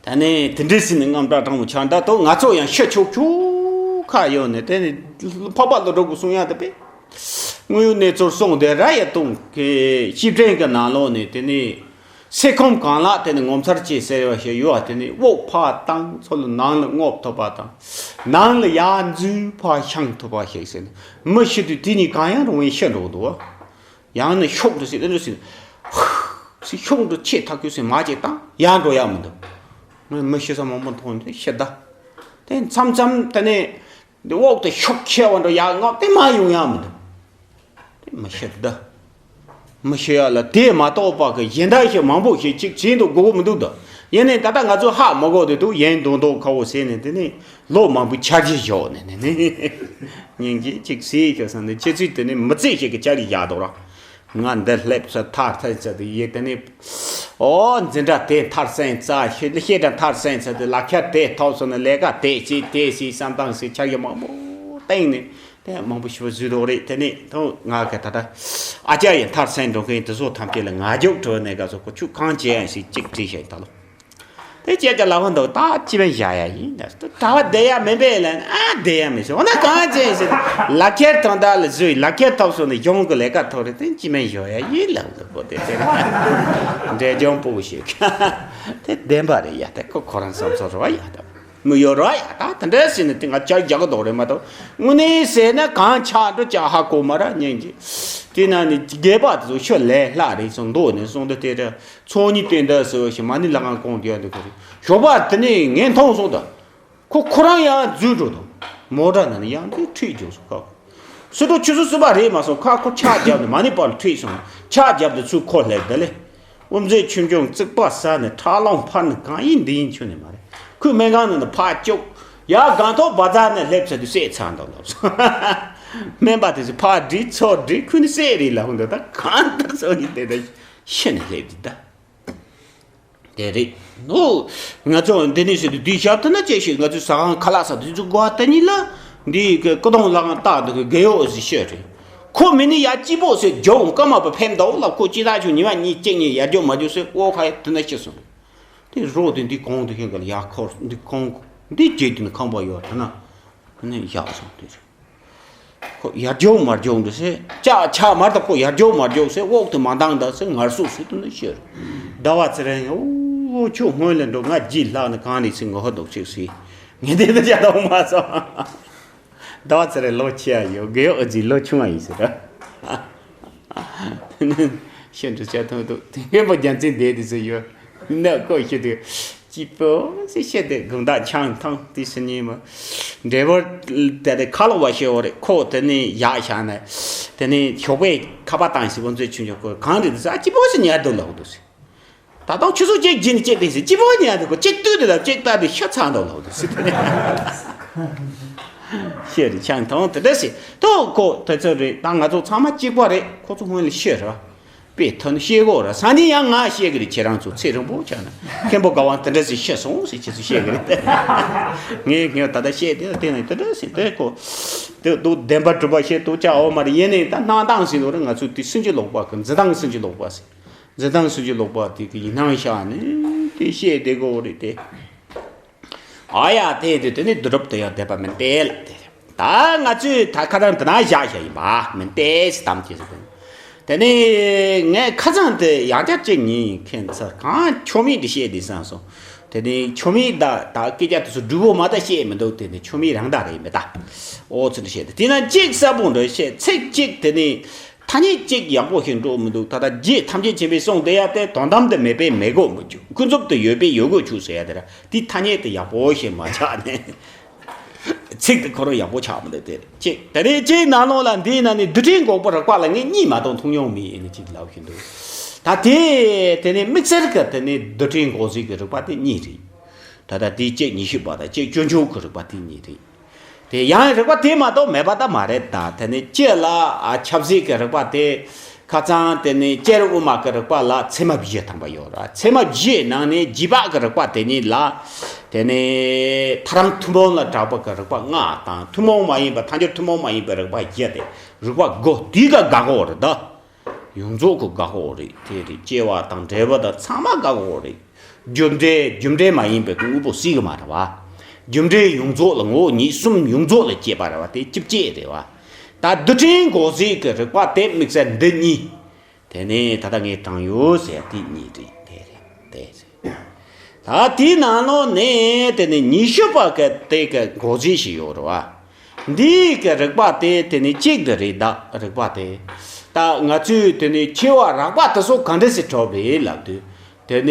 ད་ནས་དེ་འདྲ་ཟིན་ནས་དངངས་སྐྲག་གྲང་མོ་ཆགས། ད་དུང་ང་ཚོ་ཡང་ཤི་ཆོག་ཆོག་ཁ་ཡོད་ནས། དེ་ནས་འཕགས་པ་ཀླུ་སྒྲུབ་ཀྱི་གསུང་ཡག་དེ་དཔེ་དངོས་ཡོད་གནས་ཚུལ་གསུངས་དེ་ར་ཡ་དུང་གི་ཤིབ་ཕྲན་གྱི་ནང་ལོགས་ནས། དེ་ནས་སེ་ཁོམ་གང་ལགས་དེ་ནས་ངོ་མཚར་ཆེ་ཟེར་བ་ཞིག་ཡོད་པ། དེ་ནས་དབུགས་ཕར་བཏང་ཚུར་ལ་ནང་ལ་རྔུབ་ཐུབ་པ་དང་། ནང་ལ་ཡར་འཛུལ་ཕར་བཞེངས་ཐུབ་པ་ཞིག་ཟེར་ནས། མི་ཤི་དུས་དེ་གཉིས་གང་ཡང་རུང་བའི་ཤི་འགྲོ་འདུག་ཡང་ནི་ཤུགས་འགྲོ་སྲིད། དེ་འགྲོ་སྲིད། ཧུ་ཟེར་ཤུགས་འགྲོ་ཆེ་ཐག་ཆོད་ཟེར་མ་ཅིག་བཏང་ཡང་འགྲོ་ཡག་མི་འདུག་ང་མི་ཤི་ས་མང་པོ་མཐོང་དུས་ཤི་ད། དེ་མཚམས་མཚམས་དེ་ནས་འདི་འོག་ཏུ་ཤུགས་ཆེ་བ་འགྲོ་ཡག་ངོ་དེ་མ་ཡོང་ཡག་མི་འདུག་དེ་མི་ཤི་ད། མི་ཤི་ཡག་ལ་དེ་མ་གཏོགས་པ་གི་གཞན་དག་ཞིག་མང་པོ་ཞིག་ཅིག་བྱེད་འདུག་དགོས་མི་འདུག་ད་ཡིན་ནའི་ད་ལྟ་ང་ཚོ་ཧ་མ་གོ་དེ་འདུག་ཡིན་མདོག་མདོག་ཁ་བོ་ཟེར་ནས། དེ་ནས་ལོ་མང་པོའི་འཆར་གཞི་བཞག་ནས་ནས་ནས་སྙིང་རྗེ་ཅིག་ཟེར་ཤག་བསམ་ནས། ཁྱེད་ཚོས་དེ་ནས་མི་ཚེ་ཞིག་གི་འཆར་གཞི་བཞག་འདུག་ར། ང་འདི་སླེབས་ཚར་ཐར་ཚར་ཚར་དེ་ཡིན། དེ་ནས་ཨོ་འཛིན་གྲྭ་དེ་མཐར་ཕྱིན་ཚར། ཤེས་ཤེས་གྲྭ་མཐར་ཕྱིན་ཚར་དེ། ལག་ཁྱེར་དེ་ཐོབ་སོང་ན་ལས་ཀ་དེ་བྱེད་དེ་བྱེད་བསམ་སྟངས་ཤིག་འཆར་གཞི་མང་པོ་བཏིང་ནས་དེ་མང་པོ་ཞིག་བཟོས་འདུག་རེད། དེ་ནས་ཐོག་ང་གི་ད་ལྟ་ཨ་ཅར་ཡ་མཐར་ཕྱིན་འགྲོ་མཁན་དེ་ཚོ་ཐམས་ཅད་ལ་ང་རྒྱུགས་བྲོས་ནས་ག་ཚོད་ཁོ་ཆུ་གང་བྱེད་ཡང་ཞིག་གཅིག་བྲིས་ཤིང་ད་ལོ། དེ་ཅེས་ཀྱང་ལབ་ཧོན་འདུག་ད་ཅི་མིན་བཞག་ཡ་ཡིན། ད་གྲྭ་བ་བསྡད་ཡ་མིན་པས་ལན། ཨ་བསྡད་ཡ་མི་ཤེས། འོ་ན་གང་བྱས་ཟེར། ལག་ཁྱེར་དང་ད་ལ་བཟོས། ལག་ཁྱེར་ཐོབ་སོང་ནས་གཞུང་གི་ལས་ཀ་ཐོབ་རེད། དེ་ཅི་མིན་བཞག་ཡ་ཡིན་ལབ་འདུག་གོ་དེ་དེ་འབྲས་ལྗོངས་སྤུ་གུ་ཞིག་དེ་བདེན་པ་རེད་ཡ། དེ་ཁོ་ཁོ་རང་བསམ་ཚོར་རོ་ཡ། ད་མི་ཡོད་རོ་ཡ། ད་དེ་འདྲ་ཟེར་ནས་དེ་ང་ཅག་རྒྱག་གི་འདུག་རེད་མ་གཏོགས། དངོས་གནས་ཟེར་ན་གང་ཆགས་འགྲོ་ཅག་ཧ་གོ་མ་ར་ཉན་གྱི། དེ་ན་ནི་རྒས་པ་དེ་ཚོ་ཤོ་ལས་སླ་རེད་སོང་འདུག་ནས་སོང་དུ་དེ་འདྲ། ཚོགས་གཉིས་བསྟན་ད་ཟེར་བ་ཞིག་མ་ཎི་ལྷ་ཁང་སྐོང་རྒྱག་འདུག་གི་རེད། ཞོགས་པ་དེ་ནས་ངས་མཐོང་སོང་ད། ཁོ་ཁོ་རང་ཡང་འཛུལ་འགྲོ་དང་། མོ་ཊ་ནང་ནས་ཡང་དེ་ཁྲིད་འཇོག་སོང་ཁ། སུ་འགྲོ་ཆུ་ཚོད་གསུམ་པ་རེད་མ་སོང་ཁ། ཁོ་ཕྱག་རྒྱབ་ནས་མ་ཎི་བར་ཁྲིད་སོང་། ཕྱག་རྒྱབ་དུས་ཚུར་ཁོ་སླེབས་ད་ལེ། དབུ་མཛད་ཆོས་སྐྱོང་བརྩིགས་པ་ཟ་ནས་ཁྲག་རླུང་འཕར་ནས་གང་ཡིན་འདི་ཡིན་ཆོད་ནས་མ་རེད། ཁོས་སྨན་ཁང་ནང་ནས་ཕར་བཅུག་ཡར་སྒང་ཐོག་བ་ཛར་ནས་སླེབས་ཚར་དུས་བསད་ཚར་འདུག་ལབ་སོང་། སྨན་པ་དེ་ཚོས་ཕར་བསྒྲིགས་ཚུར་བསྒྲིགས། ཁོས་ནི་བསད་རེད་ལབ་འདུག་ད་གང་ལྟར་སོང་ཡིན་དེ་ད་ཤི་ནས་སླེབས་དུས་ད། དེ་རེད། ནོ། ང་ཚོ་འདི་ནས་ཟེར་དུས་འདི་ཞབས་ཏུ་ན་ཅེས་ཤིག་ང་ཚོའི་ཟ་ཁང་ཁ་ལག་ཟ་དུས་ཚོད་དགོས་པ་ལྟ་ཉིད་ལ། འདི་གི་སྐུ་གདུང་ལ་ང་བཏགས་འདུག་གི་རྒས་ཡོག་ཟིག་ཤོད་རེད། ཁོ་མི་ནི་ཡ་སྐྱིད་པོ་ཟེར་ཇོ་བོ་ཀརྨ་པ་ཕེབས་འདུག་ལབ། ཁོ་ཅི་ད་ཆུ་ཉི་མ་གཉིས་གཅིག་གཉིས་ཡར་འཇོག་མ་འཇོག་ཟེར་ཨོ་ཁ་ཡ་དེ་ན་ཤི་སོང་། དེ་རོགས་དེ་འདི་གོང་དུ་ཤིང་ག་ལ་ཡར་འཁོར་འདི་གོང་འདི་རྗེས་དུ་ནི་ཁང་པ་ཡོད་དེ་ན་དེ་ནས་བཞག་སོང་དེ་རེད། ཁོ་ཡར་འཇོག་མར་འཇོག་འདུག་ཟེར། ལྕགས་ཆག་མར་དང་ཁོ་ཡར་འཇོག་མར་འཇོག་ཟེར། འོག་ཏུ་མ་འདང་ད་ཟེར། ངར་སོ་ཟེར་དུ་ནི་ཤོད། ཟླ་བ་ཚེ་རིང་། ཨོ་ཁྱོད་སྔོན་ལ་འགྲོ། ང་རྗེས་ལྷག་ནི་གང་རེད་ཟེར། ངོ་ཧོ་འདུག་ཅིག་ཟེར། ངས་དེ་ལྟ་བྱ་དང་མ་སོང་། ཟླ་བ་ཚེ་རིང་ལོ་ཆེ་ཡ་ཡོད། རྒས་ཡོལ་ཨ་ཙི་ལོ་ཆུང་བ་ཡིན་ཟེར། ཤིན་ཏུ་བྱ་ཐུང་དུ་དེ་ངན་པ་རྒྱལ་མཚན་འདས་དེ་ཚོ་ཡོད། ནག་ཀོ་ཤི་དུས་སྐྱིད་པོ་ཟེར་བཤད་དེ་དགུང་དག་ཆང་འཐུང་དེ་ཟེར་ཉིན་མོ། འབྲས་བུ་དེ་དེ་ཁ་ལོག་པ་ཤེས་འོ་རེད། ཁོ་དེ་ནས་བཞག་བཞག་ནས་དེ་ནས་ཞོགས་པའི་ཁ་པར་བཏང་ཞིག་འོ་ཚོད་ཆུང་ཆུང་ཁོ་གང་རེད་དེ་ཟ་སྐྱིད་པོ་ཟེར་ཉལ་འདུག་ལབ་འདུག་ཟེར། ད་དུང་ཆུ་ཚོད་གཅིག་བརྒྱུད་ནས་གཅིག་སྟེང་ཟེར། སྐྱིད་པོ་ཉལ་འདུག་ཁོ་གཅིག་ལྟོས་དེ་ལ་གཅིག་ལྟ་དེ་ཤ་ཚ་འདུག་ལབ་འདུག་ཟེར། དེ་ནས་ཤེས་རེད། ཆང་འཐུང་དེ་འདྲ་ཟེར། ཏོ་ཁོ་དེ་ཚོ་རེད། ད་ང་ཚོ་ཚང་མ་གཅིག་པ་རེད། ཁོ་ཚོ་སྔོན་ལ་ཤེས་རེད། དཔེ་ཐོན་ཤེས་གོ་ར། སང་ཉིན་ཡང་ང་ཤེས་གི་རེད། ཁྱེད་རང་ཚོ་ཚེ་རིང་པོ་ཆགས་ན་མཁན་པོ་དགའ་བ་དེ་འདྲ་ཟིག་ཤེས་སོང་ཟེར། ཁྱེད་ཚོ་ཤེས་གི་རེད། ངས་ངས་ད་ལྟ་བཤད་དེ་བལྟས་ན་དེ་འདྲ་ཟིག་དེ་ཁོ་དེ་འདུག་བདེན་པ་གྲུབ་པ་བཤད་ཐུབ་ཆ་འོ་མ་རེད། ཡིན་ནའི་ད་སྣང་སྟངས་ཟིན་ནོ་རེད། ང་ཚོ་དེ་སུན་གྱི་ལོག་པ་གི་འཛིན་སྟངས་སུན་གྱི་ལོག་པ་ཟིག་འཛིན་སྟངས་སུན་གྱི་ལོག་པ་དེ་གི་ཡིན་སྣང་ཤར་ནས་དེ་བཤད་བསྡད་གོ་རེད་དེ། ཨ་ཡ་དེ་དེ་དེ་ནི་བསྡུ་རུབ་དེ་ཡང་བསྡད་པ་མིན་ཏེ་ལ་དེ་རེད། ད་ང་ཚོས་ད་ཁ་སང་དེ་ན་བཞག་བཞག་ཡིན་པ་མིན་ཏེ་སི་དམ་གྱི་ཟེར་དོན། དེ་ནི་ངས་ཁ་སང་དེ་ཡང་བསྐྱར་གཅིག་ཉིན་ཁྱེད་ཚོ་གང་ཆོ་མེད་དེ་བཤད་དེ་བསམ་སོང་། དེ་ནི་ཆོ་མེད་ད་ད་སྐད་ཆ་དེ་ཚོ་འགྲུབ་བོ་མ་ད་བཤད་མི་འདུག་དེ་ནི་ཆོ་མེད་རང་ད་རེད་མི་ད། ཨོ་ཚོ་འདི་བཤད་དེ་དེ་ན་གཅིག་གསལ་པོ་འདྲ་བཤད། ཚིག་གཅིག་དེ་ནི། ཐ་སྙད་གཅིག་ཡག་པོ་ཞིག་འགྲོ་མི་འདུག་ད་ལྟ་རྗེ་ཐམས་ཅད་མཁྱེན་པས་གསུངས་བསྡད་ཡ་དེ་དོན་དམ་དུ་མེད་པས་མེད་དགོས་མི་འཇུག་ཀུན་རྫོབ་ཏུ་ཡོད་པས་ཡོད་དགོས་འཇུག་ཟེར་ཡ་དེ་ར། དེ་ཐ་སྙད་དེ་ཡག་པོ་ཞིག་མ་ཆགས་ནས་ཚིག་དེ་ཁོ་རང་ཡག་པོ་ཆགས་མི་འདུག་དེ་གཅིག་དེ་རེད། གཅིག་ནང་ལོགས་ལ་འདིའི་ནང་ནས་རྡུལ་ཕྲན་འགོག་པའི་རིགས་པ་ལ་ངས་གཉིས་མ་གཏོགས་མཐོང་མྱོང་མེད་ཡིན་ནི་གཅིག་ལབ་བཞིན་འདུག་ད་དེ་དེ་ནས་དམིགས་བསལ་གྱི་དེ་ནས་རྡུལ་ཕྲན་འགོག་བྱེད་ཀྱི་རིགས་པ་དེ་གཉིས་རེད། ད་ལྟ་དེའི་གཅིག་ཉི་ཤུ་པ་དང་གཅིག་སྤྱོད་འཇུག་གི་རིགས་པ་དེ་གཉིས་རེད། དེ་ཡང་རིགས་པ་དེ་མ་གཏོགས་མེད་པ་ད་མ་རེད། ད་དེ་ནི་སྤྱི་ལ་ཨ་ཁྱབ་བྱེད་ཀྱི་རིགས་པ་དེ་ཁ་སང་དེ་ནི་སྤྱིར་དབུ་མ་གི་རིགས་པ་ལ་ཚད་མ་བཞི་ཐམ་པ་ཡོད་ར། ཚད་མ་བཞིའི་ནང་ནས་རྗེས་དཔག་གི་རིགས་པ་དེ་ཉིད་ལ་དེ་ནི་ཐལ་རང་ཐུན་མོང་ལ་གྲགས་པ་གི་རིགས་པ་ལྔ་དང་ཐུན་མོང་མ་ཡིན་པ་ཐལ་འགྱུར་ཐུན་མོང་མ་ཡིན་པའི་རིགས་པ་བཞི་དེ་རིགས་པ་དགུ་དེ་ག་དགག་གོ་རེད་ད། ཡོངས་རྫོགས་ཀྱི་དགག་གོ་རེད། དེ་རེད། སྐྱེ་བ་དང་འབྲས་བུ་དང་ཚང་མ་དགག་གོ་རེད། རྒྱུ་འབྲས་རྒྱུ་འབྲས་མ་ཡིན་པའི་དངོས་པོ་སྲིད་གི་མ་རེད་བ། རྒྱུ་འབྲས་ཡོངས་རྫོགས་ལ་ངོ་བོ་ཉིད་གསུམ་ཡོངས་རྫོགས་ལ་སྐྱེས་པ་རེད་བ། དེ་བཅུ་གཅིག་རེད་བ། ད་རྡུལ་ཕྲན་འགོག་བྱེད་ཀྱི་རིགས་པ་དེ་དམིགས་བསལ་འདི་གཉིས། དེ་ནས་ད་ལྟ་ངས་དྲངས་ཡོད་ཟེར་དེ་གཉིས་རེད། དེ་རེད། དེ་རེད། ད་དེའི་ནང་ལོགས་ནས་དེ་ནས་ཉི་ཤུ་པ་གི་དེ་གི་འགོག་བྱེད་ཞིག་ཡོད་རེད་བ། འདིའི་གི་རིགས་པ་དེ་དེ་ནས་གཅིག་འདི་རེད་ད། རིགས་པ་དེ། ད་ང་ཚོས་དེ་ནས་ཆེ་བ་རགས་པ་དེ་ཚོ་ག་འདྲ་སེ་གྲུབ་རེད་ལབ་དུས། དེ་ནས་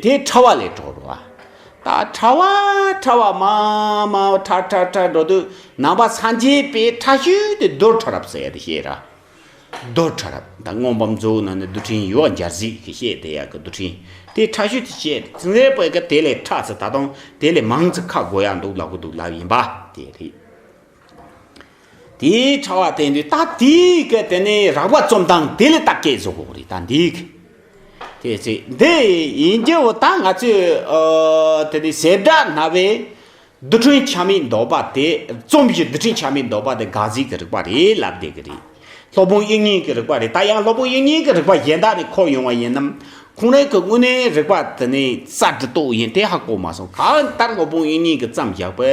དེ་ཕྲ་བ་ལས་གྲུབ་རེད་བ། ད་ཕྲ་བ་ཕྲ་བ་མ་མ་ཕྲ་ཕྲ་ཕྲ་འགྲོ་དུས་ནང་པ་སངས་རྒྱས་པའི་ཕྲ་ཤོས་དེ་རྡུལ་ཕྲ་རབ་ཟེར་ཡ་དེ་བཤད་ར། རྡུལ་ཕྲ་རབ་ད་མངོན་པ་མཛོད་ནང་ནས་རྡུལ་ཕྲན་ཡོད་འབྱར་གཟིགས་ཀྱི་བཤད་དེ་ཡག་གི་རྡུལ་ཕྲན་དེ་ཕྲ་ཤོས་དེ་བཤད། ཚིག་མཛོད་པོ་གི་དེ་ལས་ཕྲ་ཚེ་ད་དུང་དེ་ལས་མང་ཚེ་ཁ་དགོས་ཡག་འདུག་ལབ་གི་འདུག་ལབ་ཡིན་པ་དེ་རེད། དེའི་ཕྲ་བ་དེ་འདུག་ད་དེའི་གི་དེ་ནས་རགས་པ་རྩོམ་སྟངས་དེ་ལས་ད་སྐད་བཟོ་དགོས་རེད། ད་འདིའི་གི་དེ་ཚེ་འདི་ཡིན་རྒྱུ་བོ་ད་ང་ཚོས་ཨ་དེ་ནས་བྱེ་བྲག་སྨྲ་བའི། རྡུལ་ཕྲན་ཆ་མེད་འདོད་པ་དེ་རྩོམ་གཞི་རྡུལ་ཕྲན་ཆ་མེད་འདོད་པ་དེ་དགག་བྱེད་ཀྱི་རིགས་པ་རེད་ལབ་བསྡད་ཀྱི་རེད། སློབ་དཔོན་དབྱིག་གཉེན་གྱི་རིགས་པ་རེད། ད་ཡང་སློབ་དཔོན་དབྱིག་གཉེན་གྱི་རིགས་པ་གཞན་དག་ནས་འཁོར་ཡོང་བ་ཡིན་ནམ། ཁོང་རང་གི་དངོས་གནས་རིགས་པ་དེ་ནི་རྩ་འགྲེལ་རྟོགས་ཡིན་དེ་ཧ་གོ་མ་སོང་། གང་ལྟར་སློབ་དཔོན་དབྱིག་གཉེན་གྱིས་བརྩམས་བཞག་པའི་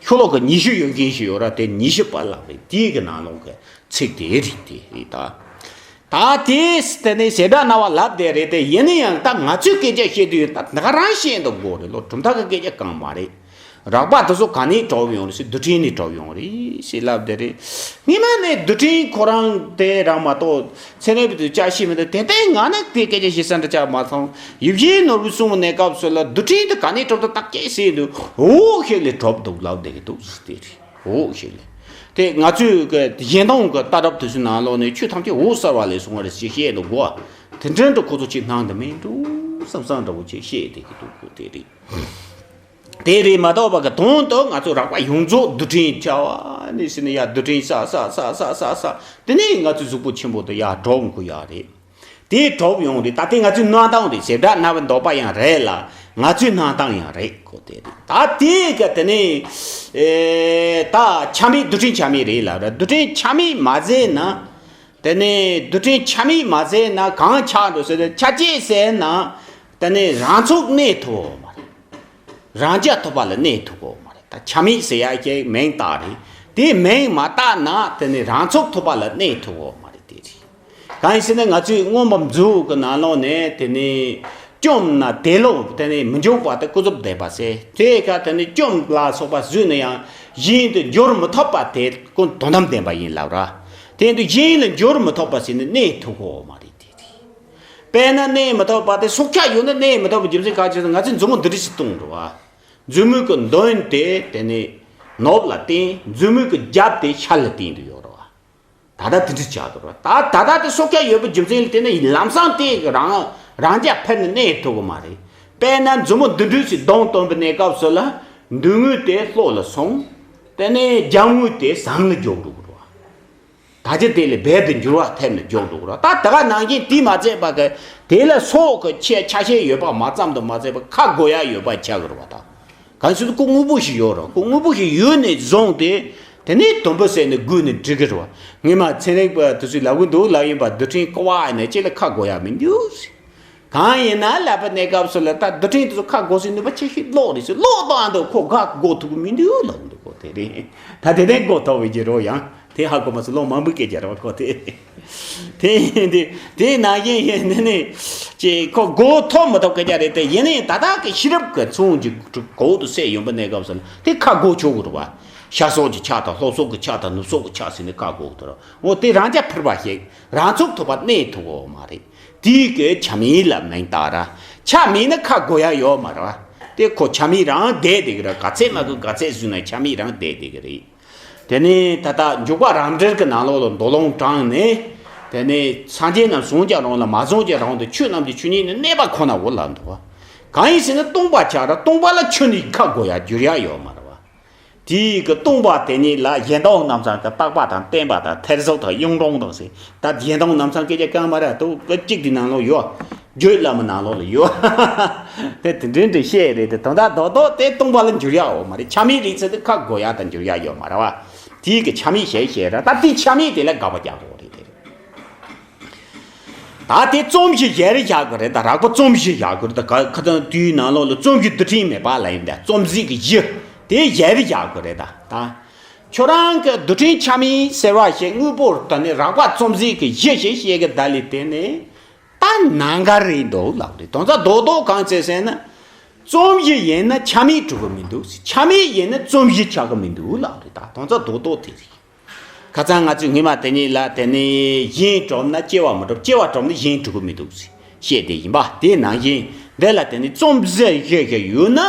ཤོ་ལོ་ཀ་ཉི་ཤུ་ཡོད་མཁན་ཞིག་ཡོད་ར། དེ་ཉི་ཤུ་པ་ལབ་རེད། དེའི་གི་ནང་ལོགས་ཀྱི་ཚིག་དེ་རེད། དེ་རེད་ད། ད་དེས་དེ་ནས་བྱེ་བྲག་སྨྲ་བ་ལབ་བསྡད་རེད་དེ། ཡིན་ན་ཡང་ད་ང་ཚོས་སྐད་ཆ་བཤད་དུས་ད་ད་ག་རང་བཤད་འདུག་དགོས་རེད་ལོ། གྲུབ་མཐའ་གི་སྐད་ཆ་གང་མ་རེད། རགས་པ་དེ་ཚོ་ག་ནས་གྲུབ་ཡོང་རེད་ཟེར། རྡུལ་ཕྲན་ནས་གྲུབ་ཡོང་རེད་ཟེར་ལབ་བསྡད་རེད། སྔོན་མ་ནས་རྡུལ་ཕྲན་ཁོ་རང་དེ་རང་མ་གཏོགས་ཚན་རིག་པ་དེ་ཅག་ཤེས་མི་འདུག་དེ་ལྟའི་ང་ནི་དེ་སྐད་ཆ་བཤད་ས་འདྲ་ཅག་མ་མཐོང་། ཡིད་བཞིན་ནོར་བུས་གསུངས་པའི་གནས་སྐབས་སུ་ལ་རྡུལ་ཕྲན་དེ་ག་ནས་གྲུབ་འདུག་བརྟག་དཔྱད་བྱས་དུས་འོ་ཞིག་ལས་གྲུབ་འདུག་ལབ་བསྡད་ཀྱི་འདུག་ཟེར་དེ་རེད། འོ་ཞིག་ལས། དེ་ང་ཚོས་གི་གཞན་དོན་གི་ལྟ་གྲུབ་དེ་ཚོའི་ནང་ལོགས་ནས་ཆོས་ཐམས་ཅད་འོད་གསལ་བ་ལས་བྱུང་བ་རེད་ཅེས་བཤད་འདུག་གོ། དེ་འདྲ་འདྲ་ཁོ་ཚོ་ཅིག་སྣང་དུ་མི་འགྲོ་བསམ་བསམ་འདྲ་བོ་ཅིག་བཤད་བསྡད་ཀྱི་འདུག་གོ། དེ་རེད། དེ་རེད་མ་གཏོགས་པ་གི་དོན་དུ་ང་ཚོ་རགས་པ་ཡོངས་རྫོགས་རྡུལ་ཕྲན་བྱ་བ་ནི་ཟེར་ནས་ཡ་རྡུལ་ཕྲན་ས་ས་ས་ས་ས་དེ་ནས་ང་ཚོའི་གཟུགས་པོ་ཆེན་པོ་དེ་ཡ་གྲུབ་འགྲོ་ཡ་རེད། དེ་གྲུབ་ཡོང་རེད། ད་དེ་ང་ཚོའི་སྣང་སྟངས་རེད། བྱེ་བྲག་སྨྲ་བའི་འདོད་པ་ཡང་རེད་ལ། ང་ཚོའི་སྣང་སྟངས་ཡང་རེད་གོ། དེ་རེད། ད་དེ་ག་དེ་ནས་ཨེ་ད་ཆ་མེད་རྡུལ་ཕྲན་ཆ་མེད་རེད་ལ། རྡུལ་ཕྲན་ཆ་མེད་མ་ཟེར་ན། དེ་ནས་རྡུལ་ཕྲན་ཆ་མེད་མ་ཟེར་ན་གང་ཆགས་འགྲོ་ཟེར་ན། ཆ་བྱད་ཟེར་ན་དེ་ནས་རང་ཚུགས་གནས་ཐུབ་མ་རེད། རང་རྐྱ་ཐུབ་པ་ལ་གནས་ཐུབ་གོ་མ་རེད། ད་ཆ་མེད་ཟེར་ཡ་ཁྱེད་མིང་བཏགས་རེད། དེ་མིང་མ་བཏགས་ན་དེ་ནི་རང་ཚུགས་ཐུབ་པ་ལ་གནས་ཐུབ་བོ་མ་རེད་དེ་རེད། གང་ཡིན་ཟེར་ན་ང་ཚོས་མངོན་པ་མཛོད་ཀྱི་ནང་ལོགས་ནས་དེ་ནི་བཅོམ་ན་དེ་ལོ་དེ་ནི་མི་འཇུག་པ་དེ་ཀུན་རྫོབ་བདེན་པ་ཟེར། དེ་ཀ་དེ་ནི་བཅོམ་ལ་སོགས་པ་བཟོས་ན་ཡང་གཞན་དུ་འགྱུར་མི་ཐུབ་པ་དེ་ཀུན་དོན་དམ་བདེན་པ་ཡིན་ལབ་ར། དེ་འདི་གཞན་ལ་འགྱུར་མི་ཐུབ་པ་ཟེར་ནི་གནས་ཐུབ་གོ་མ་རེད་དེ་རེད། དཔེར་ན་གནས་མི་ཐུབ་པ་དེ་སྲོག་ཆགས་ཡོད་ན་གནས་མི་ཐུབ་པའི་རྒྱུ་མཚན་ག་ཅི་ཟེར་ན་ང་ཚོས་མཛུབ་མོ་འདི་འདྲ་ཞིག་གཏོང་འགྲོ་བ། མཛུབ་མོ་གི་མདུན་དེ་དེ་ནི་ནོར་བུ་ལ་བརྟེན། མཛུབ་མོ་གི་རྒྱབ་དེ་ཤར་ལ་བརྟེན་དུ་ཡོད་རེད་བ། ད་ལྟ་དེ་འདྲ་ཆགས་འདུག་རེད་བ། ད་ད་ལྟ་དེ་སྲོག་ཆགས་ཡོད་པའི་རྒྱུ་མཚན་ལ་བརྟེན་ནས་ལམ་སང་དེ་རང་རང་རྒྱ་འཕེར་ནས་གནས་ཐུབ་ཀྱི་མ་རེད། དཔེར་ན་མཛུབ་མོ་འདི་འདྲ་ཞིག་གདོང་བསྟན་པའི་གནས་སྐབས་སུ་ལ་མདུན་ངོས་དེ་ལྷོ་ལ་སོང་། དེ་ནས་རྒྱབ་ངོས་དེ་ཟམ་ལ་འཇོག་འགྲོ་གི་རེད་བ། ད་ཅི་དེ་ལས་རྦད་དེ་འགྱུར་བ་ཐེབས་ནས་འཇོག་འགྲོ་གི་རེད་བ། ད་དེ་ག་ནང་བཞིན་དེ་མ་ཚད་པ་གི་དེ་ལ་སྲོག་གི་ཆ་ཆ་ཤས་ཡོད་པ་མ་ཙམ་དུ་མ་ཚད་པ་ཁ་དགོས་ཡ་ཡོད་པ་ཆགས་ཀྱི་རེད་བ། ད་གང་ཞིག་ཏུ་ཁོ་དངོས་པོ་ཞིག་ཡོད་རེད། ཁོ་དངོས་པོ་ཞིག་ཡོད་ནས་བཟུང་སྟེ་དེ་ནས་དུམ་བུ་བསལ་ནས་བགོས་ནས་འབྲི་གི་རེད་བ། ངས་མ་ཚན་རིག་པ་དེ་ཚོས་ལབ་གི་འདུག་ལབ་ཡིན་པ་རྡུལ་ཕྲན་ཀ་བ་ཡིན་ན་ཅི་ལ་ཁ་དགོས་ཡ་མི་འདུག་ཟེར། གང་ཡིན་ན་ལབ་པ་གནས་སྐབས་སུ་ལ་ད་རྡུལ་ཕྲན་དེ་ཚོ་ཁ་དགོས་སའི་ནུས་པ་ཆེ་ཤོས་གློག་རེད་ཟེར། གློག་དང་འདུག་ཁོ་ག་དགོས་ཐུབ་ཀྱི་མི་འདུག་ལབ་འདུག་ཁོ་དེ་རེད། ད་དེ་ནས་དགོས་ཐུབ་པའི་རྒྱུ་རོ་ཡང་དེ་ཧ་གོ་མ་སོང་། གློག་མང་པོའི་སྐད་ཆ་རེད་བ་ཁོ་དེ། དེ་ཡིན་དེ་དེའི་ནང་བཞིན་ཡིན་དེ་ནི་ཅེ་ཁོ་དགོས་ཐུབ་མི་ཐུབ་སྐད་ཆ་རེད་དེ། ཡིན་ནའི་ད་ལྟ་གི་ཤེས་རབ་ཀྱི་ཚོང་གི་གོང་དུ་སད་ཡོང་པ་གནས་སྐབས་སུ་ལ་དེ་ཁ་དགོས་ཆོག་གི་རེད་བ། ཤ་སོགས་ཀྱི་ཆ་དང་ལྷོ་སོགས་ཀྱི་ཆ་དང་ནུབ་སོགས་ཀྱི་ཆ་ཟེར་ནས་ཁ་དགོས་གི་རེད། འོ་དེ་རང་རྒྱ་འཕེར་བ་ཞིག་རང་ཚུགས་ཐུབ་པ་གནས་ཐུབ་གོ་མ་རེད། དེའི་གི་ཆ་མེད་ལ་མིང་བཏགས་ར། ཆ་མེད་ན་ཁ་དགོས་ཡ་ཡོད་མ་རེད་བ། དེ་ཁོ་ཆ་མེད་རང་བསྡད་བསྡད་གི་རེད། ག་ཚད་མ་གི་ག་ཚད་བཟོས་ན་ཆ་མེད་རང་བསྡད་བསྡད་གི་རེད། དེ་ནས་ད་ལྟ་འཇུག་པ་རབ་འབྲིང་གི་ནང་ལོགས་ལ་མདོ་ལུང་དྲངས་ནས། དེ་ནས་སངས་རྒྱས་རྣམས་བཟུང་ཀྱང་རུང་ལ་མ་བཟུང་ཀྱང་རུང་སྟེ་ཆོས་རྣམས་ཀྱི་ཆོས་ཉིད་ནི་གནས་པ་ཁོ་ནའོ་ལབ་འདུག་བ། གང་ཡིན་ཟེར་ན་སྟོང་པ་ཆགས་ར། སྟོང་པ་ལ་ཆོས་ནི་ཁ་དགོས་ཡ་འགྱུར་ཡ་ཡོད་མ་རེད་བ། དེའི་གི་སྟོང་པ་དེ་ཉིད་ལ་གཞན་སྟོང་རྣམ་བྱང་གི་རྟག་པ་དང་བརྟན་པ་དང་ཐེར་ཟུག་དང་གཡུང་དྲུང་དང་ཟེར། ད་གཞན་སྟོང་རྣམ་བྱང་སྐད་ཆ་གང་མ་རེད་དོ། གཅིག་དེ་ནང་ལོགས་ཡོད། རྒྱུད་བླ་མའི་ནང་ལོགས་ལ་ཡོད། དེ་དེ་འདྲའི་འདྲའི་བཤད་རེད་དེ། དོན་དག་རྡོག་རྡོག་དེ་སྟོང་པ་ལ་འགྱུར་ཡག་ཡོད་མ་རེད། ཆ་མེད་རིགས་ཚད་དེ་ཁ་དགོས་ཡག་དང་འགྱུར་ཡག་ཡོད་མ་རེད་བ། དེའི་གི་ཆ་མེད་ཞེས་བཤད་ར། ད་དེ་ཆ་མེད་དེ་ལ་དགག་པ་རྒྱག་དགོས་རེད་དེ། ད་དེ་རྩོམ་གཞི་གཞིར་བཞག་གི་རེད། ད་རགས་པ་རྩོམ་གཞི་བཞག་གི་རེད། ད་ག་ཁ་ཚང་དུས་ནང་ལོགས་ལ་རྩོམ་གཞི་རྡུལ་ཕྲན་མེད་པ་ལ་ཡིན་ད། རྩོམ་གཟིགས་ཀྱི་གཞི་དེ་གཞིར་བཞག་གི་རེད། ད་ད་ཁྱོད་རང་གི་རྡུལ་ཕྲན་ཆ་མེད་ཟེར་བ་ཞིག་དངོས་པོར་ད་ནི་རགས་པ་རྩོམ་གཟིགས་ཀྱི་གཞི་ཞིག་བཤད་གི་ད་ལི་དེ་ནི། ད་ནང་འགལ་རེད་འདུག་ལབ་རེད། དོན་རྩ་རྡོག་རྡོག་གང་བྱས་ཟེར་ན། རྩོམ་གཞི་ཡིན་ན་ཆ་མེད་གྲུབ་ཀྱི་མི་འདུག་ཆ་མེད་ཡིན་ན་རྩོམ་གཞི་ཆགས་ཀྱི་མི་འདུག་ལབ་རེད། ད་དོན་རྩ་རྡོག་རྡོག་དེ་རེད། ཁ་སང་ང་ཚོས་སྔོན་མ་དེ་ཉིད་ལ་དེ་ནི་གཞན་གྲུབ་ན་སྐྱེ་བ་མི་འགྲུབ། སྐྱེ་བ་གྲུབ་ན་གཞན་གྲུབ་ཀྱི་མི་འདུག་བཤད་དེ་ཡིན་པ། དེ་ནང་བཞིན་འདི་ལ་དེ་ནི་རྩོམ་གཞི་ཞིག་ཡོད་ན།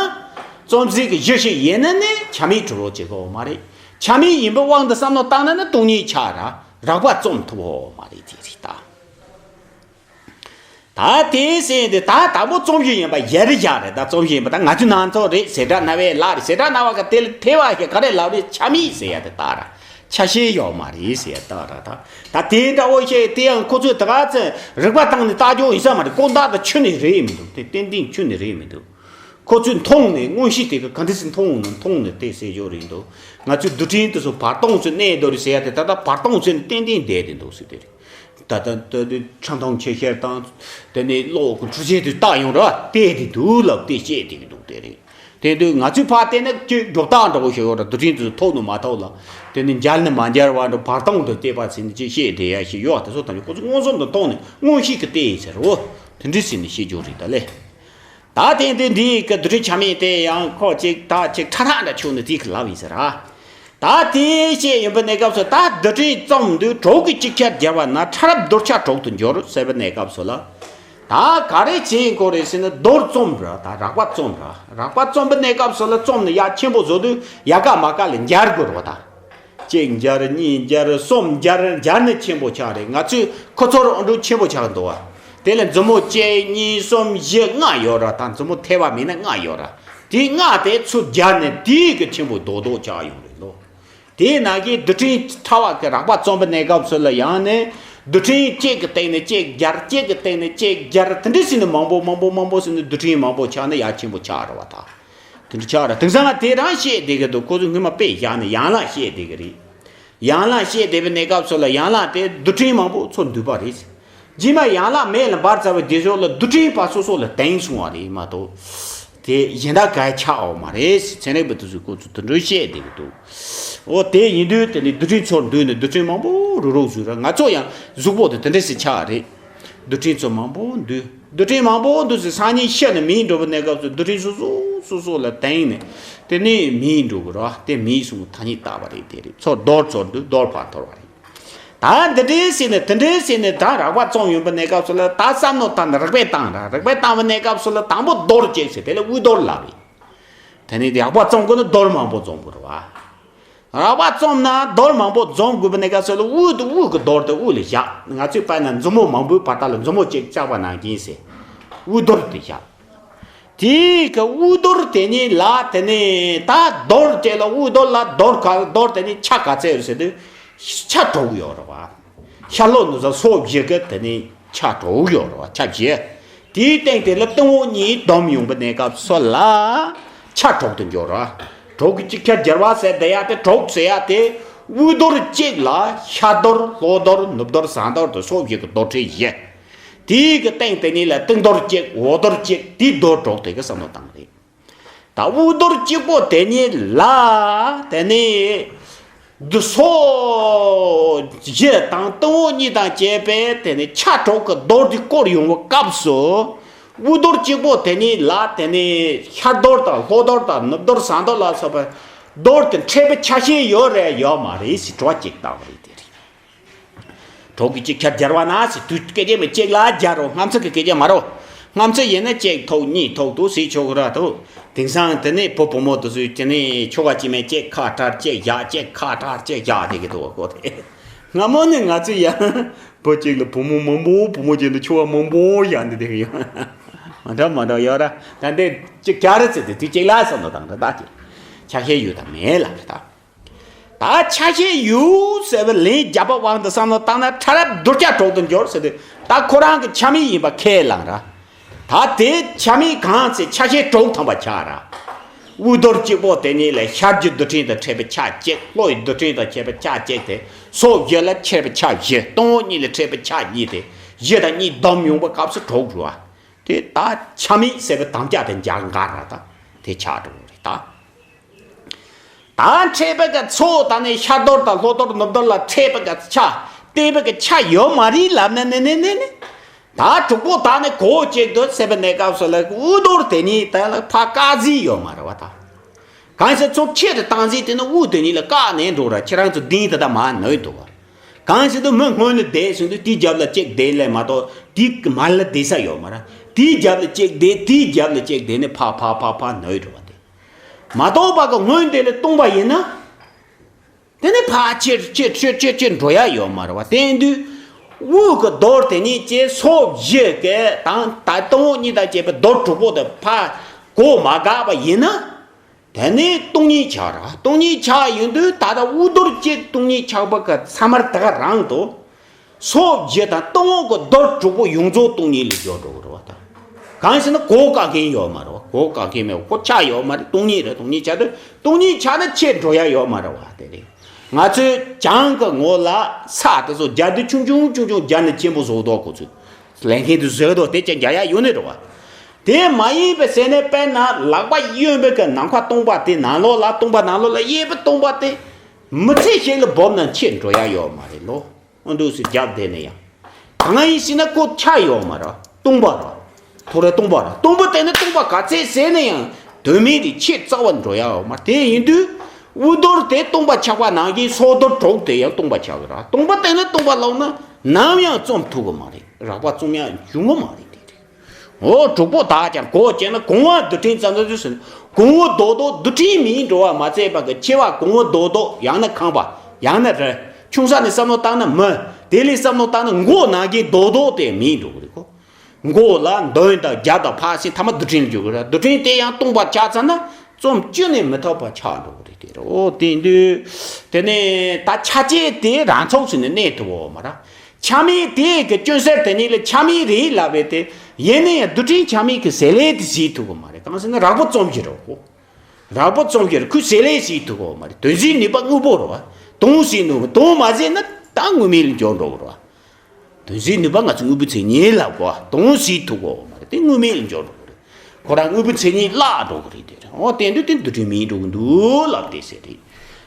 རྩོམ་གཟིགས་ཀྱི་གཞི་ཞིག་ཡིན་ན་ནི་ཆ་མེད་གྲུབ་རོགས་བྱེད་དགོས་མ་རེད། ཆ་མེད་ཡིན་པའི་དབང་དུ་བསམ་བློ་བཏང་ན་ནི་སྟོང་ཉིད་ཆགས་ར། རགས་པ་རྩོམ་ཐུབ་འོ་མ་རེད་དེ་རེད་ད། ད་དེ་ཟེར་ཏེ་ད་དང་པོ་རྩོམ་གཞི་ཡིན་པ་གཞིར་བཞག་རེད། ད་རྩོམ་གཞི་ཡིན་པ་ད་ང་ཚོའི་ནང་ཚོགས་རེད། ཟེར་སྒྲ་རྣ་བའི་ལག་རེད། ཟེར་སྒྲ་རྣ་བ་ག་དེ་ལ་ཐེ་བ་ཞིག་ག་རེ་ལབ་རེད། ཆ་མེད་ཟེར་ཡ་དེ་ད་ར། ཆ་ཤས་ཡོད་མ་རེད་ཟེར་ཡ་ད་ར། ད་ད་དེ་འདྲ་བོ་ཞིག་དེ་ཡང་ཁོ་ཚོས་ད་ག་ཚོད་རིག་པ་བཏང་ནས་བལྟ་རྒྱུ་ཡིན་ས་མ་རེད། ཀུན་བརྟགས་དང་ཁྱོན་ནས་རེད་མི་འདུག་དེ་ཏན་ཏན་ཁྱོན་ནས་རེད་མི་འདུག་ཁོ་ཚོས་མཐོང་ནས་མངོན་ཤེས་དེ་ག་ག་འདྲ་སེ་མཐོང་ནས་མཐོང་ནས་དེ་ཟེར་རྒྱུ་རེད་འདུག་ང་ཚོའི་རྡུལ་ཕྲན་དེ་ཚོ་བར་སྟོང་ཚོ་གནས་འདུག་རེད་ཟེར་ཡ་དེ་ད་ལྟ་བར་སྟོང་ཚོ་ནས་ཏན་ཏན་བསྡད་དེ་འདུག་ཟེར་དེ་རེད། ད་ལྟ་ད་དུས་ཁྲ་མཐོང་ཆེ་ཤེལ་དང་དེ་ནས་གློག་གི་འཕྲུལ་ཆས་དེ་བཏགས་ཡོང་ར་བལྟས་དེ་འདུག་ལབ་དེ་བཤད་དེ་གི་འདུག་དེ་རེད། དེ་དུས་ང་ཚོས་ཕར་བལྟས་ན་ཅིག་སྒྲོ་བཏགས་འདྲ་བོ་ཞིག་ཡོད་ར། རྡུལ་ཕྲན་དེ་ཚོ་ཐོགས་ནུས་མ་ཐོགས་ལ་དེ་ནས་འཇལ་ནས་མ་འཇལ་བ་འདྲ་བར་སྟོང་དུ་བལྟས་པ་ཟིན་ཅིག་བཤད་དེ་ཡ་ཞིག་ཡོད། དེ་ཚོ་ད་ནི་ཁོ་ཚོ་མངོན་སུམ་དུ་མཐོང་ནས་མངོན་ཤེས་ཀྱིས་བལྟས་ཡིན་ཟེར་རོ། དེ་འདྲ་ཟིན་ནས་བཤད་རྒྱུ་རེད་ད་ལེ། ད་དེ་འདི་འདི་གི་རྡུལ་ཕྲན་ཆ་མེད་དེ་ཡང་ཁོ་ཅིག་ད་ཅིག་ཁྲ་ཁྲ་འདྲ་ཆུང་ནི་དེ་གི་ལབ་ཡིན་ཟེར་ར། ད་དེ་བཤད་ཡོད་པའི་གནས་སྐབས་སུ་ད་རྡུལ་ཕྲན་རྩོམ་དུས་དྲུག་གི་གཅིག་ཆར་སྦྱར་བ་ན་ཕྲ་རབ་རྡུལ་ཆ་དྲུག་ཏུ་འགྱུར་ཟེར་བའི་གནས་སྐབས་སུ་ལ། ད་ག་རེ་བྱེད་དགོས་རེད་ཟེར་ན་རྡུལ་རྩོམ་ར། ད་རགས་པ་རྩོམ་ར། རགས་པ་རྩོམ་པའི་གནས་སྐབས་སུ་ལ་རྩོམ་ནི་ཡ་ཆེན་པོ་བཟོ་དུས་ཡ་ག་མ་ག་ལ་འཇལ་དགོས་རེད་བ་ད། གཅིག་འཇལ་གཉིས་འཇལ་གསུམ་འཇལ་འཇལ་ནི་ཆེན་པོ་ཆགས་རེད། ང་ཚོས་ཁོ་ཚོར་ཨ་འགྲོ་ཆེན་པོ་ཆགས་འདུག་བ། དེ་ལ་མཛུབ་མོ་གཅིག་གཉིས་གསུམ་བཞི་ལྔ་ཡོད་ར། ད་མཛུབ་མོ་ཐལ་བ་མིན་ན་ལྔ་ཡོད་ར། དེ་ལྔ་དེ་ཚུར་སྦྱར་ནས་དེའི་གི་ཆེན་པོ་རྡོག་རྡོག་ཆགས་ཡོང་རེད་ལོ། དེའི་ནང་གི་རྡུལ་ཕྲན་ཕྲ་བ་གི་རགས་པ་རྩོམ་པའི་གནས་སྐབས་སུ་ལ་ཡང་ནས་རྡུལ་ཕྲན་གཅིག་གི་སྟེང་ནས་གཅིག་སྦྱར། གཅིག་གི་སྟེང་ནས་གཅིག་སྦྱར། དེ་འདྲ་བྱས་ནས་མང་པོ་མང་པོ་མང་པོ་བྱས་ནས་རྡུལ་ཕྲན་མང་པོ་ཆགས་ནས་ཡར་ཆེན་པོ་ཆགས་རེད་བ་ད། དེ་འདྲ་ཆགས་རེད། དེང་སང་དེ་རང་བཤད་བསྡད་གི་འདུག་ཁོ་ཚོས་སྔོན་མ་དཔེ་བཞག་ནས་ཡན་ལག་བཤད་བསྡད་གི་རེད། ཡན་ལག་བཤད་བསྡད་པའི་གནས་སྐབས་སུ་ལ་ཡན་ལག་དེ་རྡུལ་ཕྲན་མང་པོ་ཚོ་འདུས་པ་རེད། རྗེས་མ་ཡན་ལག་མེ་ལ་འབར་ཚར་བའི་རྗེས་ཕྱོགས་ལ་རྡུལ་ཕྲན་པ་སོ་སོ་ལ་དེངས་སོང་བ་རེད་མ་གཏོགས། དེ་གཞན་དག་ག་ཆགས་འོང་མ་རེད། ཚན་རིག་པ་དེ་ཚོས་ཁོ་ཚོས་དེ་འདྲ་བཤད་བསྡད་གི་འདུག་འོ་དེ་ཡིན་དུས་དེ་ནི་རྡུལ་ཕྲན་ཚོར་འདུས་ནས་རྡུལ་ཕྲན་མང་པོ་རུག་རུག་བཟོས་ར། ང་ཚོ་ཡང་གཟུགས་པོ་དེ་དེ་འདྲས་སེ་ཆགས་རེད། རྡུལ་ཕྲན་ཚོ་མང་པོ་འདུས། རྡུལ་ཕྲན་མང་པོ་འདུས་སེ་སང་ཉིན་ཤི་ནས་མིའི་འགྲོ་བའི་གནས་སྐབས་སུ་རྡུལ་ཕྲན་སོ་སོ་སོ་སོ་ལ་དེངས་ནས་དེ་ནས་མིའི་འགྲོ་གི་ར། དེ་མིའི་གསུང་གི་ཐ་སྙད་བཏགས་པ་རེད། དེ་རེད། ཚོར་རྡོལ་ཚོར་འདུས། རྡོལ་ཕར་འཐོར་བ་རེད། ད་འདི་འདྲའི་ཟེར་ནས་དེ་འདྲའི་ཟེར་ནས་ད་རགས་པ་རྩོམ་ཡོང་བའི་གནས་སྐབས་སུ་ལ་ད་བསམ་བློ་བཏང་ནས་རིགས་པས་བཏང་ར། རིགས་པས་བཏང་བའི་གནས་སྐབས་སུ་ལ་དང་པོ་རྡོལ་གཅིག་ཟེར། དེ་ལ་དབུས་རྡོལ་ལབ་རེད། དེ་ནས་དེ་རགས་པ་རྩོམ་དགོས་ན་རྡོལ་མང་པོ་རྩོམ་དགོས་རེད་བ། རགས་པ་རྩོམ་ན་རྡོལ་མང་པོ་རྩོམ་དགོས་པའི་གནས་སྐབས་སུ་ལ་དབུས་དུ་དབུས་ཀྱི་རྡོལ་དེ་དབུས་ལ་བཞག་ང་ཚོས་དཔེར་ན་མཛུབ་མོ་མང་པོའི་བར་ཐག་ལ་མཛུབ་མོ་གཅིག་བཅག་པ་ནང་བཞིན་ཟེར། དབུས་རྡོལ་དེ་བཞག་དེའི་གི་དབུས་རྡོལ་དེ་ཉིད་ལ་དེ་ནས་ད་རྡོལ་དེ་ལ་དབུས་རྡོལ་ལ་རྡོལ་ག་རྡོལ་དེ་ནི་ཆ་ག་ཚད་ཡོད་ཟེར་དུས་ཆ་དྲུག་ཡོད་རེད་བ། ཤར་ལྷོ་ནུབ་བྱང་སོགས་བཞི་གི་དེ་ནི་ཆ་དྲུག་ཡོད་རེད་བ། ཆ་བཞི། དེའི་སྟེང་དེ་ལ་སྟེང་འོག་གཉིས་བསྡོམས་ཡོང་པའི་གནས་སྐབས་སུ་ལ་ཆ་དྲུག་ཏུ་འགྱུར་རོ། དྲུག་གི་གཅིག་ཆར་སྦྱར་བ་ཟེར་དེ་ཡ་དེ་དྲུག་ཟེར་ཡ་དེ་དབུས་རྡོལ་གཅིག་ལ་ཤར་རྡོལ་ལྷོ་རྡོལ་ནུབ་རྡོལ་བྱང་རྡོལ་དུ་སོགས་བཞི་གི་རྡོལ་ཕྲན་བཞི། དེའི་གི་སྟེང་དེ་ཉིད་ལ་སྟེང་རྡོལ་གཅིག་འོག་རྡོལ་གཅིག་དེའི་རྡོལ་དྲུག་དེ་གི་བསམ་བློ་བཏང་རེད། ད་དབུས་རྡོལ་གཅིག་པོ་དེ་ཉིད་ལ་དེ་ནི་དུ་སོ་བཞི་དང་སྟེང་འོག་གཉིས་དང་བཅས་པའི་དེ་ནི་ཆ་དྲུག་གི་རྡོལ་དེ་བསྐོར་ཡོང་བའི་སྐབས་སུ་དབུས་རྡོལ་གཅིག་པོ་དེ་ཉིད་ལ་དེ་ནི་ཤར་རྡོལ་དང་ལྷོ་རྡོལ་དང་ནུབ་རྡོལ་བྱང་རྡོལ་ལ་སོགས་པའི་རྡོལ་དེ་འཕྲད་པའི་ཆ་ཤས་ཡོད་རེད་ཡོད་མ་རེད་ཟེར་དྲི་བ་གཅིག་བཏང་བ་རེད། དེ་རེད། དྲུག་གི་གཅིག་ཆར་སྦྱར་བ་ན་ཟེར་དུས་སྐད་ཆ་མི་གཅིག་ལ་སྦྱར་རོ། སྔ་མཚམས་ཀྱི་སྐད་ཆ་མ་རོ། སྔ་མཚམས་ཡིན་ན་གཅིག་ཐོག་གཉིས་ཐོག་ཏུ་ཟེར་ཆོག་གི་ར་འདུག་དེང་སང་དེ་ནས་བུ་བུ་མོ་དེ་ཚོས་དེ་ནས་ཆོ་ག་ཅི་མེད་གཅིག་ཁ་བྲལ་གཅིག་བཞག་གཅིག་ཁ་བྲལ་གཅིག་བཞག་བསྡད་ཀྱི་འདུག་གོ། དེ་སྔ་མོ་ནས་ང་ཚོས་ཡང་བུ་གཅིག་ལ་བུ་མོ་མང་པོ་བུ་མོ་གཅིག་ལ་ཆོ་ག་མང་པོ་བཞག་འདི་བསྡད་ཀྱི་ཡོད། མ་འདྲ་མ་འདྲ་ཡོད་ར། ད་འདི་གཅིག་རྒྱག་རེད་ཟེར་ཏེ་དུས་གཅིག་ལ་བསམ་བློ་བཏང་ར། ད་ཅིག་ཆ་ཤས་ཡོད་དམ་མེད་ལབ་རེད་ད། ད་ཆ་ཤས་ཡོད་ཟེར་བའི་ལན་རྒྱབ་པ་དབང་དུ་བསམ་བློ་བཏང་ན་ཕྲ་རབ་བསྡུར་བྱ་གྲོགས་དུ་འགྱུར་ཟེར་ཏེ་ད་ཁོ་རང་གི་ཆ་མེད་ཡིན་པ་ཁས་བླངས་ར། ད་དེ་ཆ་མེད་གང་ཚེ་ཆ་ཤས་དྲུག་ཐམ་པ་ཆགས་ར། དབུས་རྡོལ་གཅིག་པོ་དེ་ཉིད་ལ་ཤར་གྱི་རྡུལ་ཕྲན་དང་འཕྲད་པའི་ཆ་གཅིག་ལྷོ་ཡི་རྡུལ་ཕྲན་དང་འཕྲད་པའི་ཆ་གཅིག་དེ་སོགས་བཞི་ལ་འཕྲད་པའི་ཆ་བཞི། སྟེང་འོག་གཉིས་ལ་འཕྲད་པའི་ཆ་གཉིས་དེ་བཞི་དང་གཉིས་བསྡོམས་ཡོང་པའི་སྐབས་སུ་དྲུག་འགྲོ་བ། དེ་ད་ཆ་མེད་ཟེར་བའི་དམ་བཅའ་དེ་འཇགས་འགའ་ར་ད་དེ་ཆགས་འགྲོ་གི་རེད་ད། ད་འཕྲད་པའི་གི་ཚོགས་དང་ནི་ཤར་རྡོལ་དང་ལྷོ་རྡོལ་ནུབ་རྡོལ་ལ་འཕྲད་པའི་གི་ཆ་བརྟེན་པའི་གི་ཆ་ཡོད་མ་རེད་ལབ་ན་ནི་ནི་ནི་ནི། ད་དྲུག་པོ་ད་ནི་གོ་གཅིག་ཏུ་ཟེར་བའི་གནས་སྐབས་སུ་ལ་དབུས་རྡོལ་དེ་ཉིད་ད་ལ་ཕར་བཀག་རྩིས་ཡོད་མ་རེད་བ་ད། གང་ཞིག་ཚུར་ཁྱེར་དུ་བཏང་རྩིས་དེ་ནི་དབུས་དེ་ཉིད་ལ་བཀག་ནས་འགྲོ་ར། ཁྱེད་རང་ཚོ་གདན་དེ་དག་མར་ནོན་འདུག་བ། གང་ཞིག་ཏུ་མི་སྔོན་ནས་བསྡད་ཟིན་དུས་དེའི་རྒྱབ་ལ་གཅིག་བསྡད་ལས་མ་གཏོགས་དེའི་མར་ལ་བསྡད་ས་ཡོད་མ་རེད། དེའི་རྒྱབ་ལ་གཅིག་བསྡད་དེའི་རྒྱབ་ལ་གཅིག་བསྡད་ནས་ཕར་ཕར་ཕར་ཕར་ནོན་འགྲོ་བ་དེ། མ་གཏོགས་པ་གི་སྔོན་དེ་ལ་སྟོང་པ་ཡིན་ན། དེ་ནི་ཕར་ཕྱིར་ཕྱིར་ཕྱིར་ཕྱིར་ཕྱིར་འགྲོ་ཡ་ཡོད་མ་རེད་བ། དེ་ཡིན་དུས་དབུས་ཀྱི་རྡོལ་དེ་ཉིད་ཀྱི་སོ་བཞི་གི་དང་ད་སྟེང་འོག་གཉིས་དང་བཅས་པའི་རྡོལ་དྲུག་པོ་དེ་ཕར་གོ་མ་འགགས་པ་ཡིན་ན། དེ་ནི་སྟོང་ཉིད་ཆགས་ར། སྟོང་ཉིད་ཆགས་ཡོང་དུས་ད་ལྟ་དབུས་རྡོལ་གཅིག་སྟོང་ཉིད་ཆགས་པ་གི་ཚད་མར་དེ་ག་རང་དུ། སོ་བཞི་དང་སྟེང་འོག་གི་རྡོལ་དྲུག་པོ་ཡོངས་རྫོགས་སྟོང་ཉིད་ལ་འགྱུར་འགྲོ་གི་རེད་བ་ད། གང་ཞེ་ན་གོ་བཀག་མཁན་ཡོད་མ་རེད་བ། གོ་བཀག་མཁན་མེད་བ། ཁོ་ཆགས་ཡོད་མ་རེད། སྟོང་ཉིད་རེད། སྟོང་ཉིད་ཆགས་དུས་སྟོང་ཉིད་ཆགས་ན་ཕྱིར་འགྲོ་ཡ་ཡོད་མ་རེད་བ། དེ་རེད། ང་ཚོས་བྱང་གི་ངོ་ལ་ས་དེ་ཚོ་རྒྱ་དུས་ཆུང་ཆུང་ཆུང་ཆུང་རྒྱ་ནི་ཆེན་པོ་བཟོ་འདུག་ཁོ་ཚོས་ལས་མཁན་དུ་བཟོས་འདུག་དེ་ཅན་རྒྱ་ཡ་ཡོད་ནི་རེད་བ། དེ་མ་ཡིན་པའི་ཟེར་ནས་དཔེར་ན་ལག་པ་གཡོན་པའི་གི་ནམ་མཁའ་སྟོང་པ་དེ་ནང་ལོགས་ལ་སྟོང་པ་ནང་ལོགས་ལ་གཡས་པའི་སྟོང་པ་དེ་མི་ཚེ་ཞིག་ལ་བོབ་ན་ཕྱིར་འགྲོ་ཡ་ཡོད་མ་རེད་ལོ། ཨོ་འདུག་སེ་རྒྱབ་བསྡད་ནས་ཡང་། གང་ཡིན་ཟེར་ན་ཁོ་ཆགས་ཡོད་མ་རེད། སྟོང་པ་རེད། ཐོ་རེ་སྟོང་པ་རེད། སྟོང་པ་དེ་ནི་སྟོང་པ་ག་ཚད་ཟེར་ན་ཡང་དོན་མེད་དེ་ཆེས་རྩ་བ་འགྲོ་ཡ་ཡོད་མ་རེད། དེ་ཡིན་དུས་དབུས་རྡོལ་དེ་སྟོང་པ་ཆགས་པ་ནང་བཞིན་སོ་རྡོལ་དྲུག་དེ་ཡང་སྟོང་པ་ཆགས་ཀྱི་རེད། སྟོང་པ་དེ་ནི་སྟོང་པ་ལབ་ན་ནམ་ཡང་རྩོམ་ཐུབ་ཀྱི་མ་རེད། རགས་པ་རྩོམ་ཡ་འབྱུང་གི་མ་རེད། དེ་རེད། འོ་དྲུག་པོ་དག་ཀྱང་གོ་བྱས་ན་གོང་བ་རྡུལ་ཕྲན་ཙམ་ཙམ་ཟེར་ན་གོང་བུ་རྡོག་རྡོག་རྡུལ་ཕྲན་མིན་འགྲོ་བ་མ་ཚད་པ་གི་ཆེ་བ་གོང་བུ་རྡོག་རྡོག་ཡང་ན་ཁང་པ་ཡང་ན་རི། ཆུང་ས་ནས་བསམ་བློ་བཏང་ན་མི། དེ་ལས་བསམ་བློ་བཏང་ན་མགོ་ནང་གི་རྡོག་རྡོག་དེ་མིན་འགྲོ་གི་རེད་གོ། མགོ་ལ་མདུན་དང་རྒྱབ་དང་ཕར་ཕྱིན་ཐ་མ་རྡུལ་ཕྲན་ལ་འགྱུར་གི་རེད། རྡུལ་ཕྲན་དེ་ཡང་སྟོང་པ་ཆགས་ཚར་ན་རྩོམ་གཅིག་ནས་མི་ཐུབ་པ་ཆགས་འགྲོ་གི་རེད། དེ་རེད། འོ་དེ་དུས་དེ་ནས་ད་ཆ་བཅས་དེ་རང་ཚུགས་ཟིན་ནས་གནས་ཐུབ་འོ་མ་ར། ཆ་མེད་དེ་གི་སྐྱོན་གསལ་དེ་ཉིད་ལ་ཆ་མེད་རེད་ལབ་པས་དེ་ཡིན་ན་ཡང་རྡུལ་ཕྲན་ཆ་མེད་ཀྱི་ཟེར་ལས་དེ་བྱེད་ཐུབ་ཀྱི་མ་རེད། གང་ཟེར་ན་རགས་པ་རྩོམ་གྱི་རེད་གོ། རགས་པ་རྩོམ་གྱི་རེད། ཁོས་ཟེར་ལས་བྱེད་ཐུབ་ཀྱི་མ་རེད། དོན་ཟེར་ནུས་པ་དངོས་པོ་རེད་བ། དོན་ཟེར་ནུས་པ་དོན་མ་ཟེར་ན་ད་དངོས་མེད་ལ་འགྱུར་འགྲོ་གི་རེད་བ། དོན་ཟེར་ནུས་པ་ང་ཚོ་དངོས་པོའི་མཚན་ཉིད་ལབ་གོ། དོན་ཟེར་ཐུབ་ཀྱི་མ་རེད། དེ་དངོས་མེད་ལ་འགྱུར་འགྲོ་གི་རེད། ཁོ་རང་དངོས་པོའི་མཚན་ཉིད་བརླག་འགྲོ་གི་རེད། དེ་རེད། འོ་དེ་འདྲ་དེ་རྡུལ་ཕྲན་མིན་འགྲོ་གི་འདུག་ལབ་དེ་ཟེར་རེད།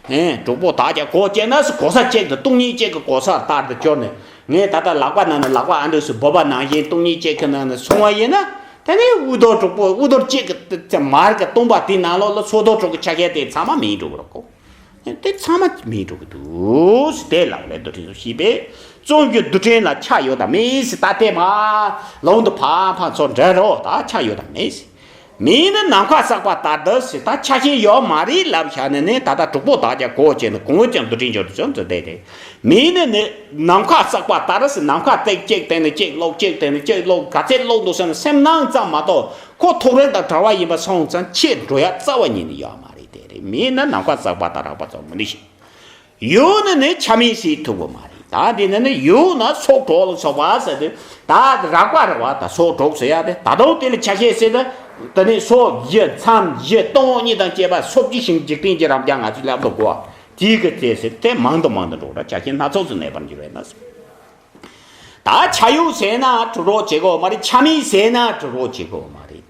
ཧེ། གྲོགས་པོ་དག་ཀྱང་གོ་བཅད་ན་ཟེར། གོ་ས་གཅིག་དང་སྟོང་ཉིད་གཅིག་གི་གོ་ས་ལྟར་དུ་གྱུར་ནས། ངས་ད་ལྟ་ལག་པ་ནང་ནས་ལག་པ་ཨ་འདྲ་ཟེར་བོར་བ་ནང་བཞིན་སྟོང་ཉིད་གཅིག་གི་ནང་ནས་སོང་བ་ཡིན་ན། དེ་ནས་དབུ་རྡོ་གྲོགས་པོ་དབུ་རྡོ་གཅིག་གི་མར་གྱི་སྟོང་པ་དེའི་ནང་ལོགས་ལ་སོ་རྡོ་གྲོགས་ཀྱི་ཆ་ཤས་དེ་ཚང་མ་མེད་འགྲོ་གི་རེད་གོ། དེ་ཚང་མ་མེད་འགྲོ་གི་འདུག་ཟེར། དེ་ལ་ལས་རྡུལ་ཕྲན་སོགས་ཞེས་པས། རྩོམ་གྱི་རྡུལ་ཕྲན་ལ་ཆ་ཡོད་དམ་མེད་ཟེར། ད་དེ་མ་ལུང་དུ་ཕར་ཕར་ཚུར་འདྲ་རོ། ད་ཆ་ཡོད་དམ་མེད་ཟེར། མེད་ན་ནམ་མཁའ་བསགས་པ་ལྟར་དུ་ཟེར། ད་ཆ་ཤས་ཡོད་མ་རེད་ལབ་བཞག་ནས་ནི། ད་ལྟ་གྲོགས་པོ་དག་ཀྱང་གོ་བཅད་ནས་གང་ཡང་རྡུལ་ཕྲན་འགྱུར་དུ་བྱུང་ཟེར། དེ་དེ་མེད་ན་ནི་ནམ་མཁའ་བསགས་པ་ལྟར་ཟེར། ནམ་མཁའ་སྟེགས་གཅིག་སྟེང་ནས་གཅིག་ལོག་གཅིག་སྟེང་ནས་གཅིག་ལོག་ག་ཚད་ལོག་འདུག་ཟེར་ན་སེམས་སྣང་ཙམ་མ་གཏོགས་ཁོ་ཐོགས་རེག་དང་བྲལ་བ་ཡིན་པ་སོང་ཙང་ཕྱིར་འགྲོ་ཡ་རྩ་བ་ཉིད་ནས་ཡོད་མ་རེད། དེ་རེད། མེད་ན་ནམ་མཁའ་བསགས་པ་ལྟར་རགས་པ་ཙམ་མི་འདུག་ཤིང་། ཡོད་ན་ནི་ཆ་མེད་ཟེར་ཐུབ་ཀྱི་མ་རེད། ད་དེ་ནི་ནི་ཡོད་ན་སྲོག་གྲོགས་ལ་སོགས་པ་ཟེར་དུས། ད་རགས་པ་རེད་བ། ད་སྲོག་གྲོགས་ཟེར་ཡ་དེ། ད་དུང་དེ་ལ་ཆ་ཤས་ཟེར་ན། དེ་ནི་སོ་བཞི་མཚམས་བཞི་སྟོང་གཉིས་དང་བཅས་པ་སོ་བཞི་ཞིང་འཇིག་རྟེན་གྱི་རབ་འབྱམས་ང་ཚོས་ལབ་དགོས་པ། དེའི་གི་ཚེ་ཟེར་དེ་མང་དུ་མང་དུ་འགྲོ་ར། ཆ་ཤས་སྣ་ཚོགས་སུ་གནས་པར་འགྱུར་བས་ན། ད་ཆ་ཡོད་ཟེར་ན་གྲུབ་རོགས་བྱེད་ཀྱི་ཡོད་མ་རེད། ཆ་མེད་ཟེར་ན་གྲུབ་རོགས་བྱེད་ཀྱི་ཡོད་མ་རེད།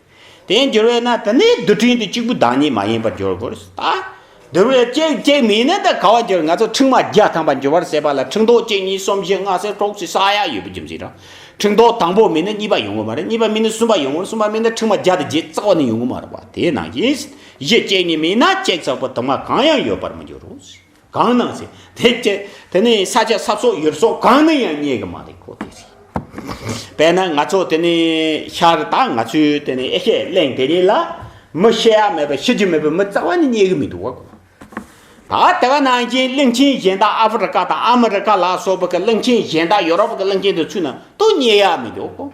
དེ་འགྱུར་བས་ན་དེ་ནས་རྡུལ་ཕྲན་དེ་གཅིག་པུ་བདག་ཉིད་མ་ཡིན་པར་འགྱུར་དགོས། ད་རྡུལ་ཕྲན་གཅིག་གཅིག་མིན་ན་ད་ག་བ་འགྱུར། ང་ཚོ་ཕྲེང་བ་བརྒྱ་ཐམ་པ་འགྱུར་བར་ཟད་པ་ལ་ཕྲེང་རྡོག་གཅིག་གཉིས་གསུམ་བཞི་ལྔ་ཟེར་གྲོགས་སུ་ས་ཡ་ཡོད་པའི་རྒྱུ་མཚན་རེད། ཕྲེང་རྡོག་དང་པོ་མིན་ན་གཉིས་པ་ཡོང་གི་མ་རེད། གཉིས་པ་མིན་ན་གསུམ་པ་ཡོང་གི་མ་རེད། གསུམ་པ་མིན་ན་ཕྲེང་བ་བརྒྱ་དང་བརྒྱད་རྩ་བ་ནས་ཡོང་གི་མ་རེད་བ། དེ་ནང་བཞིན་བཞི་གཅིག་གཉིས་མིན་ན་གཅིག་ཙམ་པོ་དུ་མ་གང་ཡང་ཡོད་པར་མི་འགྱུར་རོ། གང་ན་ཟེར། དེ་ཅི། དེ་ནི་ས་ཆ་ས་སོགས་ཡུལ་སོགས་གང་ན་ཡང་རྙེད་གི་མ་རེད་ཁོ། དེ་རེད། དཔེར་ན་ང་ཚོ་དེ་ནི་ཤར་ད་ང་ཚོའི་དེ་ནི་ཨེ་ཤེ་གླིང་དེ་ཉིད་ལ་མི་ཤི་ཡ་མེད་པ་ཤི་རྒྱུ་མེད་པའི་མི་རྩ་བ་ནས་རྙེད་གི་མི་འདུག་བ་ཁོ། ད་དེ་ག་ནང་བཞིན་གླིང་ཆེན་གཞན་དག་ཨ་ཧྥེ་རི་ཀ་དང་ཨ་མི་རི་ཀ་ལ་སོགས་པ་གི་གླིང་ཆེན་གཞན་དག་ཡོ་རོབ་གི་གླིང་ཆེན་དུ་ཚུད་ན་ཏོ་རྙེད་ཡ་མི་འདུག་ཁོ།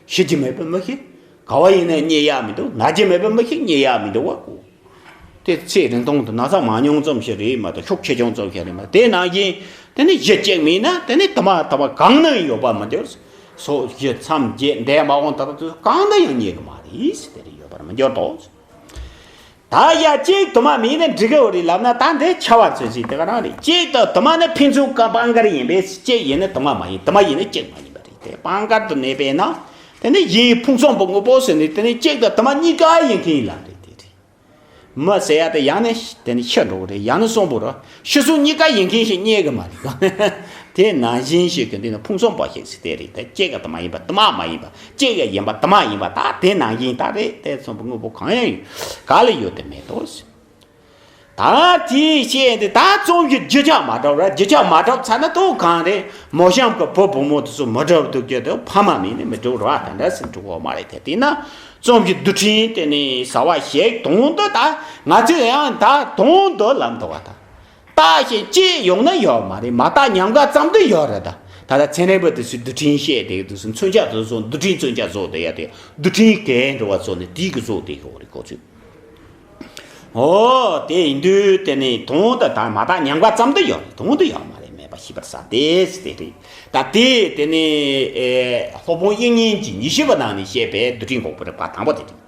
ཤི་རྒྱུ་མེད་པའི་མི་ཞིག་ག་བ་ཡིན་ན་རྙེད་ཡ་མི་འདུག་ན་རྒྱུ་མེད་པའི་མི་ཞིག་རྙེད་ཡ་མི་འདུག་བ་ཁོ། དེ་ཚེ་རིང་ཐུང་དུ་ན་ཚ་མང་ཉུང་ཙམ་ཞིག་རེད་མ་གཏོགས་ཤུགས་ཆེ་ཆུང་ཙམ་ཞིག་རེད་མ། དེ་ནང་བཞིན་དེ་ནི་གཞི་གཅིག་མིན་ན་དེ་ནི་དུ་མ་དུ་མ་གང་ན་ཡོད་པ་མི་འདུག་སོ་བཞི་མཚམས་བརྒྱད་འདས་མ་འོངས་ད་ལྟ་དུས་གང་ན་ཡང་རྙེད་གི་མ་རེད་ཟེར། དེ་རེད། ཡོད་པར་མི་འགྱུར་ཏོ། ད་ཡ་གཅིག་དུ་མ་མིན་ན་འགྲིག་གི་རེད་ལབ་ན་ད་འདི་ཆ་བ་ཚོད་ཅིག་དེ་ག་རང་རེད། གཅིག་དང་དུ་མ་ནི་ཕན་ཚུན་ཀ་སྤང་དཀར་ཡིན་པས་གཅིག་ཡིན་ན་དུ་མ་མ་ཡིན། དུ་མ་ཡིན་ན་གཅིག་མ་ཡིན་པ་རེད། དེ་སྤང་དཀར་དུ་གནས་པས་ན་དེ་ནི་གཞི་ཕུང་གསུམ་པོ་དངོས་པོ་ཟེར་ནས་དེ་ནི་གཅིག་དང་དུ་མ་གཉིས་ཀ་ཡིན་མཁན་ཡིན་ལབ་རེད། དེ་རེད། མི་ཟེར་ཡ་དེ་ཡང་ནི་དེ་ནི་ཤི་འགྲོ་གི་རེད། ཡང་ནི་གསོན་པོ་རེད། ཤི་གསོན་གཉིས་ཀ་ཡིན་མཁན་ཞིག་རྙེད་གི་མ་རེད། དེ་ནང་བཞིན་ཞིག་གི་འདི་ནི་ཕུང་གསུམ་པོ་ཞིག་ཟེར་དེ་རེད། དེ་གཅིག་ག་དུ་མ་ཡིན་པ་དུ་མ་མ་ཡིན་པ། གཅིག་ག་ཡིན་པ་དུ་མ་ཡིན་པ། ད་དེ་ནང་བཞིན་ད་རེད། དེ་གསུམ་པོ་དངོས་པོ་གང་ཡང་ཡོད་ག་ལ་ཡོད་དེ་མེད་དོ། ད་དེའི་ཤེས་དེ་ད་རྩོམ་གྱི་རྒྱུ་ཆ་མ་གྲུབ་ར། རྒྱུ་ཆ་མ་གྲུབ་ཚར་ན་ཏོ་གང་རེད། མོ་གཤམ་གྱི་བུ་བུ་མོ་དེ་ཚོ་མི་གྲུབ་འདུག་རྒྱུ་དེ་ཕ་མ་མིན་ནི་མི་གྲུབ་ར། དེ་འདྲ་ཟེར་འགྲོ་གི་མ་རེད། དེ་དེས་ན་རྩོམ་གྱི་རྡུལ་ཕྲན་དེ་ནི་ཟ་བ་ཞིག་དོན་དུ་ད་ང་ཚོས་ཡང་ད་དོན་དུ་ལམ་འདུག་བ། ད་བརྟགས་ཤིང་དཔྱད་ཡོང་ན་ཡོད་མ་རེད། མ་བརྟགས་ཉམས་དགའ་ཙམ་དུ་ཡོད་རེད། ད་ད་ལྟ་ཚན་རིག་པ་དེ་ཚོས་རྡུལ་ཕྲན་བཤད་དེ་དུས་སུ་མཚོན་ཆ་དེ་ཚོ་རྡུལ་ཕྲན་མཚོན་ཆ་བཟོ་དེ་ཡ་དེ་རྡུལ་ཕྲན་གས་འགྲོ་བ་ཚོ་ནི་དེའི་གི་བཟོ་དེ་ཡོད་རེད་ཁོ་ཚོས། ཨོ་དེ་ཡིན་དུས་དེ་ནི་དོན་དུ་ད་མ་བརྟགས་ཉམས་དགའ་ཙམ་དུ་ཡོད་རེད། དོན་དུ་ཡོད་མ་རེད། མེད་པ་ཤེས་པར་བྱ་སྟེ་དེ་རེད། ད་དེ་དེ་ནི་ཨེ་སློབ་དཔོན་དབྱིག་གཉེན་གྱི་ཉི་ཤུ་པ་ནང་ནས་བཤད་པའི་རྡུལ་ཕྲན་འགོག་པའི་རིགས་པ་དང་པོ་དེ་རེད།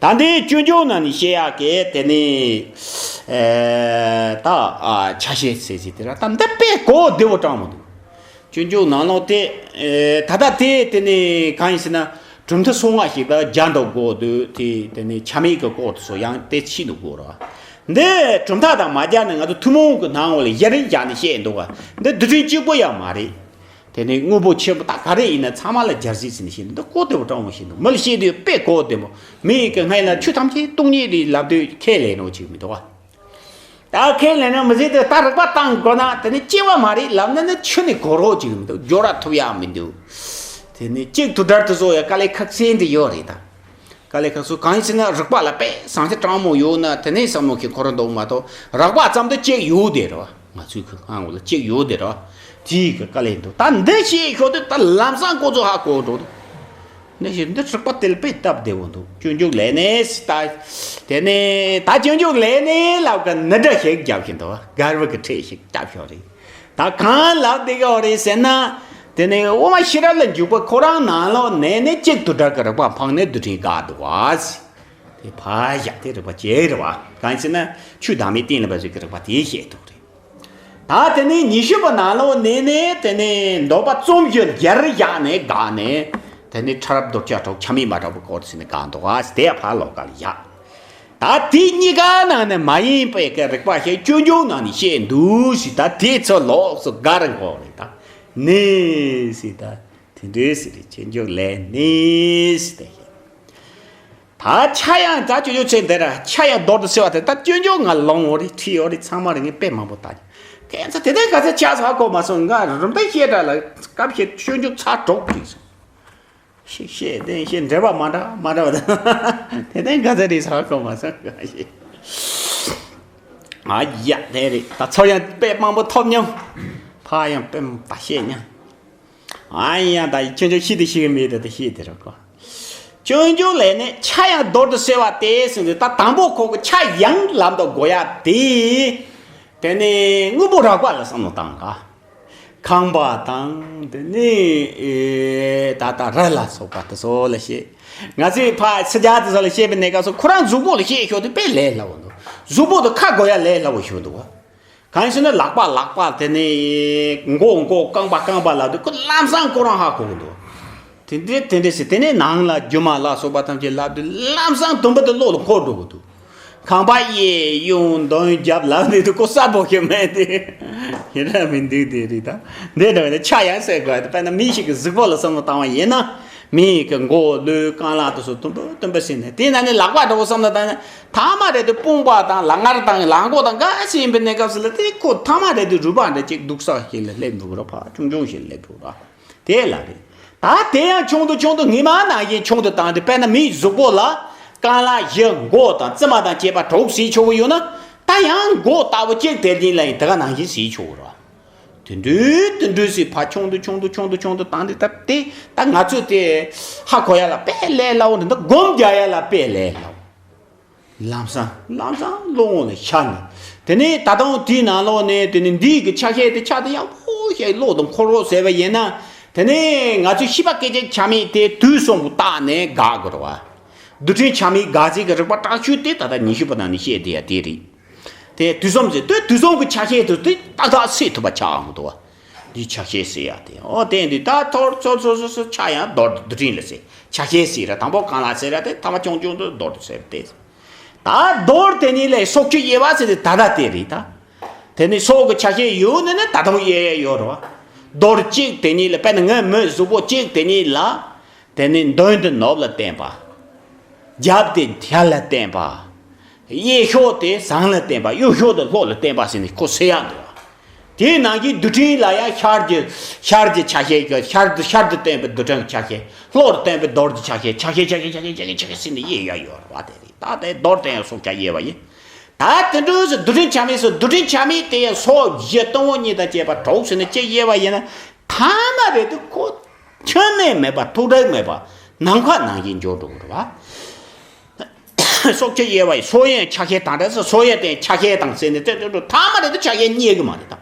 ད་འདི་སྤྱོད་འཇུག་ནང་ནས་བཤད་ཡག་གི་དེ་ནི་ཨེ་ད་ཨ་ཆ་ཤས་ཟེར་ཟེར་དེ་ར། ད་འདི་དཔེ་གོ་བདེ་བོ་དྲང་མོ་འདུག་སྤྱོད་འཇུག་ནང་ལོགས་དེ་ཨེ་ད་ལྟ་དེ་དེ་ནི་གང་ཡིན་ཟེར་ན། གྲུབ་མཐའ་སོ་ལྔ་ཞིག་ད་སྦྱར་འདུག་གོ། དུས་དེ་དེ་ནི་ཆ་མེད་ཀྱི་སྐོར་དུ་སོ་ཡང་དེ་ཕྱིས་འདུག་གོ་ར། འདི་གྲུབ་མཐའ་དང་མ་སྦྱར་ནས་ང་ཚོ་ཐུན་མོང་གི་ནང་འོག་ལ་གཞི་རིམ་སྦྱར་ནས་བཤད་འདུག་ག་འདི་རྡུལ་ཕྲན་གཅིག་པོ་ཡང་མ་རེད། དེ་ནི་དངོས་པོ་ཆེན་པོ་ད་ག་རེ་ཡིན་ན་ཚང་མ་ལ་སྦྱར་ཟིག་ཟིན་ནས་བཤད་འདུག་འདི་གོ་བདེ་བོ་དྲང་མོ་བཤད་འདུག་མི་ལ་བཤད་དུས་དཔེ་གོ་བདེ་མོ། མི་ཡི་གི་སྔན་ལ་ཆོས་ཐམས་ཅད་སྟོང་ཉིད་རེད་ལབ་དུས་ཁས་ལེན་རོགས་བྱེད་མི་འདུག་ག་ད་ཁས་ལེན་ན་མི་ཟེར་དུས་ད་རིགས་པ་བཏང་དགོས་ན་དེ་ནི་སྐྱེ་བ་མ་རེད་ལབ་ན་ནི་ཆོས་ནི་གོ་རོགས་བྱེད་མི་འདུག་སྦྱོར་བ་ཐུབ་ཡག་མི་འདུག་དེ་ནི་གཅིག་ཏུ་དྲར་དུ་བཟོ་ཡ་དཀའ་ལས་ཁག་ཆེན་དེ་ཡོད་རེད་ད། དཀའ་ལས་ཁག་སོ་གང་ཡིན་ཟེར་ན་རིགས་པ་ལ་དཔེ་བཟང་ཆ་དྲང་མོ་ཡོད་ན་དེ་ནས་བསམ་བློ་ཁྱེད་ཁོ་རང་འདུག་མ་གཏོགས་རགས་པ་ཙམ་དུ་གཅིག་ཡོད་དེ་རེད་བ། ང་ཚོའི་ཁུ་ཁང་འོག་ལ་གཅིག་ཡོད་དེ་རེད་བ། དེའི་གི་དཀའ་ལས་འདུག་ད་འདི་ཤེས་ཤོག་དུས་ད་ལམ་སང་ཁོ་ཚོ་ཧ་གོ་འགྲོ་འདུག་འདི་ཞིག་འདི་རིགས་པ་དེ་ལ་དཔེ་སྟབས་བདེ་བོ་འདུག་སྤྱོད་འཇུག་ལས་ནས་ད་དེ་ནས་ད་སྤྱོད་འཇུག་ལས་ནས་ལབ་ག་ནི་འདྲ་ཞིག་རྒྱབ་ཀྱིན་འདུག་བ། གར་བུ་གི་ཁྲིད་ཞིག་བཏབ་ཤོག་རེད། ད་གང་ལབ་བསྡད་ཀྱི་ཡོད་རེད་ཟེར་ན། དེ་ནས་དབུ་མ་ཤེས་རབ་ལ་འཇུག་པ་ཁོ་རང་ནང་ལོགས་ནས་ནི་གཅིག་ཏུ་དྲར་གྱི་རིགས་པ་འཕངས་ནས་རྡུལ་ཕྲན་འགག་འདུག་བ། དེ་ཕར་བཞག་དེ་རིགས་པ་གཅིག་རེད་བ། གང་ཡིན་ཟེར་ན་ཆོས་བདག་མེད་གཏན་ལ་འབེབས་ཀྱི་རིགས་པ་དེ་བཤད་འདུག་རེད། ད་དེ་ནས་ཉི་ཤུ་པ་ནང་ལོགས་ནས་ནི་དེ་ནས་འདོད་པ་རྩོམ་གཞི་རྒྱར་བཞག་ནས་འགག་ནས། དེ་ནས་ཕྲ་རབ་རྡོ་རྗེ་གྲོགས་ཆ་མེད་མ་གྲུབ་པའི་སྐོར་ཟེར་ནས་འགག་འདུག་བ། དེ་ཕར་ལོགས་ཀ་ལ་བཞག་ད་དེ་གཉིས་ཀ་ནང་ནས་མ་ཡིན་པའི་གི་རིགས་པ་ཞིག་སྤྱོད་འཇུག་ནང་ནས་བཤད་འདུག་ཟེར། ད་དེ་ཚོ་ལོགས་སུ་ག་རེ་འགོག་རེད། ད་ནི་ཟེར། ད་དེ་འདྲའི་ཟེར་རེད། སྤྱོད་འཇུག་ལས་ནི་ཟེར་ཏེ། ད་ཆ་ཡང་ད་སྤྱོད་འཇུག་ཚེ་འདི་ར་ཆ་ཡང་མདོར་དུ་གསལ་བ་དེ། ད་སྤྱོད་འཇུག་ང་ལོང་འོ་རེད། ཁྲིད་འོ་རེད། ཚང་མ་རེད། ངས་དཔེ་མང་པོ་ལྟ། ཁྱེད་ཚོ་དེ་དེ་ག་ཚོད་ཆགས་ཚར་གོ་མ་སོང་། ང་རིམ་པས་བཤད་དྲ་ལ་སྐབས་ཤིག་སྤྱོད་འཇུག་ཚར་གྲོགས་ཀྱིས་ཤེས་ཤེས་དེ་ཤེས་འདྲེ་བ་མ་འདྲ་མ་འདྲ་བ་དང་། དེ་དེ་ག་ཚོད་རེད་ཚར་གོ་མ་སོང་། ཨ་ཡ་དེ་རེད། ད་ཚོར་ཡང་དཔེ་མང་པོ་ཐོབ་མྱོང་། ཕ་ཡང་དཔེ་མང་པོ་བཤད་མྱོང་། ཨ་ཡ། ད་ཁྱོད་ཚོ་ཤེས་དེ་ཤེས་གི་མེད་དེ་དེ་ཤེས་དེ་རེད་གོ། སྤྱོད་འཇུག་ལས་ནི་ཆ་ཡང་མདོར་དུ་གསལ་བ་སྟེ་ཟེར་ནས། ད་དང་པོ་ཁོ་གི་ཆ་ཡང་ལབ་འདུག་གོ་ཡ་དེ། དེ་ནི་དངོས་པོ་རགས་པ་ལ་བསམ་བློ་བཏང་ག། ཁང་པ་དང་དེ་ནི་ཨེ་ད་ལྟ་རི་ལ་སོགས་པ་དེ་ཚོ་ལ་བཤད། ང་ཚོས་ཕ་ཕྱི་རྒྱལ་དེ་ཚོ་ལ་བཤད་པའི་གནས་སྐབས་སུ་ཁོ་རང་གཟུགས་པོ་ལ་བཤད་ཤོག་དེ་དཔེ་ལས་སླ་བོ་འདུག། གཟུགས་པོ་དེ་ཁ་གོ་ཡ་ལས་སླ་བོ་ཞིག་འདུག་བ། གང་ཡིན་ཟེར་ན་ལག་པ་ལག་པ། དེ་ནས་མགོ་མགོ། རྐང་པ་རྐང་པ་ལབ་དུས་ཁོ་ལམ་སང་ཁོ་རང་ཧ་གོ་གི་འདུག། དེ་འདྲས་དེ་འདྲས་ཟེར། དེ་ནས་ནང་ལ་རྒྱུ་མ་ལ་སོགས་པ་ཐམས་ཅད་ལབ་དུས་ལམ་སང་དུམ་བུ་དེ་བློ་ལ་འཁོར་འགྲོ་གི་འདུག། ཁང་པ་གཡས་གཡོན་མདུན་རྒྱབ་ལབ་དུས་ཁོ་གསལ་པོ་ཞིག་མེད་དེ། ཡིན་ར་མི་འདུག་དེ་རེད། ད་འདི་འདྲ་བས་ན་ཆ་ཡང་གསལ་དགོས། དཔེར་ན་མི་ཞིག་གི་གཟུགས་པོ་ལ་བསམ་བློ་བཏང་བ་ཡིན་ན། མི་ཡི་གི་མགོ་ལུས་རྐང་ལག་དེ་ཚོ་དུམ་བུ་དུམ་བུ་ཟིན་ནས། དེ་ན་ནི་ལག་པ་འདྲ་བོ་བསམ་བློ་བཏང་ན། ཐ་མ་རེད་དུས་དཔུང་པ་དང་ལག་ངར་དང་ལག་མགོ་དང་འགའ་ཞིག་ཡིན་པའི་གནས་སྐབས་སུ་ལ། དེ་ཁོ་ཐ་མ་རེད་དུས་རུས་པ་འདྲ་ཅིག་སྡུག་ས་ཞིག་ལ་སླེབས་འགྲོ་གི་རེད། ཕར་ཆུང་ཆུང་ཞིག་ལ་སླེབས་འགྲོ་གི་རེད། དེ་ལ་རེད། ད་དེ་ཡང་ཆུང་དུ་ཆུང་དུ་ངེས་མ་ནང་བཞིན་ཆུང་དུ་བཏང་སྟེ། དཔེར་ན་མིའི་གཟུགས་པོ་ལ་རྐང་ལག་བཞི། མགོ་དང་རྩིབ་མ་དང་བཅས་པ་དྲུག་ཟེར་ཆོག་གི་ཡོད་ན། ད་ཡང་མགོ་ལྟ་བུ་གཅིག་དེ་གཉིས་ལ་ཡང་དེ་ག་ནང་བཞིན་ཟེར་ཆོག་གི་རེད། དེ་འདྲའི་དེ་འདྲའི་ཟེར་ཕར་ཆུང་དུ་ཆུང་དུ་ཆུང་དུ་ཆུང་དུ་བཏང་སྟེ། ད་དེ་ད་ང་ཚོས་དེ་ཧ་གོ་ཡ་ལ་དཔེ་ལས་སླ་བོ་འདི་འདྲ། སྒོམ་རྒྱག་ཡ་ལ་དཔེ་ལས་སླ་བོ། ལམ་སང་ལམ་སང་བློ་ངོ་ལ་ཤར་ནས། དེ་ནས་ད་དུང་དེའི་ནང་ལོགས་ནས་དེ་ནས་འདི་གི་ཆ་ཤས་དེ་ཆ་དེ་ཡག་པོ་ཞིག་བློ་དང་འཁོར་རོགས་ཟེར་བ་ཡིན་ན། དེ་ནས་ང་ཚོས་ཤེས་པ་སྐད་ཅིག་ཆ་མེད་དེ་དུས་གསུམ་གྱི་བརྟགས་ནས་དགག་དགོས་རེད་བ། རྡུལ་ཕྲན་ཆ་མེད་དགག་བྱེད་ཀྱི་རིགས་པ་དྲག་ཤོས་དེ་ད་ལྟ་ཉི་ཤུ་པ་ནང་ནས་བཤད་བསྡད་ཡ་དེ་རེད། དེ་དུས་གསུམ་ཟེར་དུས་དུས་གསུམ་གྱི་ཆ་ཤས་དེ་དེ་ཏག་ཏག་སེལ་ཐུབ་པ་ཆགས་འོང་གི་འདུག་བ། འདི་ཆ་ཤས་ཟེར་ཡ་དེ། ཨོ་དེ་འདི་ད་ཐོར་ཚོ་ཚོ་ཚོ་ཚོ་ཆ་ཡང་མདོར་བསྡུས་རིང་ལ་ཟེར། ཆ་ཤས་ཟེར་ར་དང་པོ་གང་ལ་ཟེར་ར་དེ་ཐ་མ་ཆུང་ཆུང་དུ་མདོར་བསྡུས་ཟེར་ཏེ། ད་མདོར་དེ་ཉིད་ལས་སྲོག་གཅོད་དབྱེ་བ་ཟེར་ཏེ་ད་ལྟ་དེ་རེད་ད། དེ་ནི་སྲོག་གི་ཆ་ཤས་ཡོད་ནི་ནི་ད་དུང་དབྱེ་ཡ་ཡོད་རེད་བ། མདོར་གཅིག་དེ་ཉིད་ལ། དཔེར་ན་ངའི་མོའི་གཟུགས་པོ་གཅིག་དེ་ཉིད་ལ། དེ་ནི་མདུན་དེ་ནུབ་ལ་བསྟན་པ། རྒྱབ་དེ་ཡར་ལ་བསྟན་པ། གཡས་ཕྱོགས་དེ་ཟངས་ལ་བསྟན་པ། གཡོན་ཕྱོགས་དེ་ལྷོ་ལ་བསྟན་པ་ཟེར་ནས་ཁོ་སེལ་ཡག་འདུག་བ། དེའི་ནང་གི་རྡུལ་ཕྲན་ལ་ཡང་ཤར་གྱི་ཤར་གྱི་ཆ་ཤས་ཀྱི། ཤར་དུ་ཤར་དུ་བསྟན་པའི་རྡུལ་ཕྲན་གྱི་ཆ་ཤས། ལྷོ་རུ་བསྟན་པའི་རྡོར་གྱི་ཆ་ཤས། ཆ་ཤས་ཆ་ཤས་ཆ་ཤས་ཆ་ཤས་ཆ་ཤས་ཟེར་ནས་དབྱེ་ཡ་ཡོད་རེད་བ། དེ་རེད། ད་དེ་མདོར་དེ་ཡང་སྲོག་ཆགས་དབྱེ་བ་ཡིན། ད་དེ་འདྲ་ཟེར། རྡུལ་ཕྲན་ཆ་མེད་ཟེར། རྡུལ་ཕྲན་ཆ་མེད་དེ་ཡང་སྲོག་བཞི་སྟོང་བོ་གཉིས་དང་བཅས་པ་དྲུག་ཟེར་ནས་གཅིག་དབྱེ་བ་ཡིན་ན། ཐ་མ་རེད་དུས་ཁོ་ཁྱོན་ནས་མེད་པ། ཐུག་གྲབས་མེད་པ། ནམ་མཁའ་ནང་བཞིན་འཇོག་འགྲོ་གི་རེད་བ། སྲོག་གཅོད་དབྱེ་བ་ཡི་སྲོག་ཡན་ཆ་ཤས་དང་འདྲ་ཟེར། སྲོག་ཡན་དེ་ཆ་ཤས་དང་ཟེར་ནས་དེ་དེ་ཐ་མ་རེད་དུས་ཆ་ཤས་རྙེད་གི་མ་རེད་ད།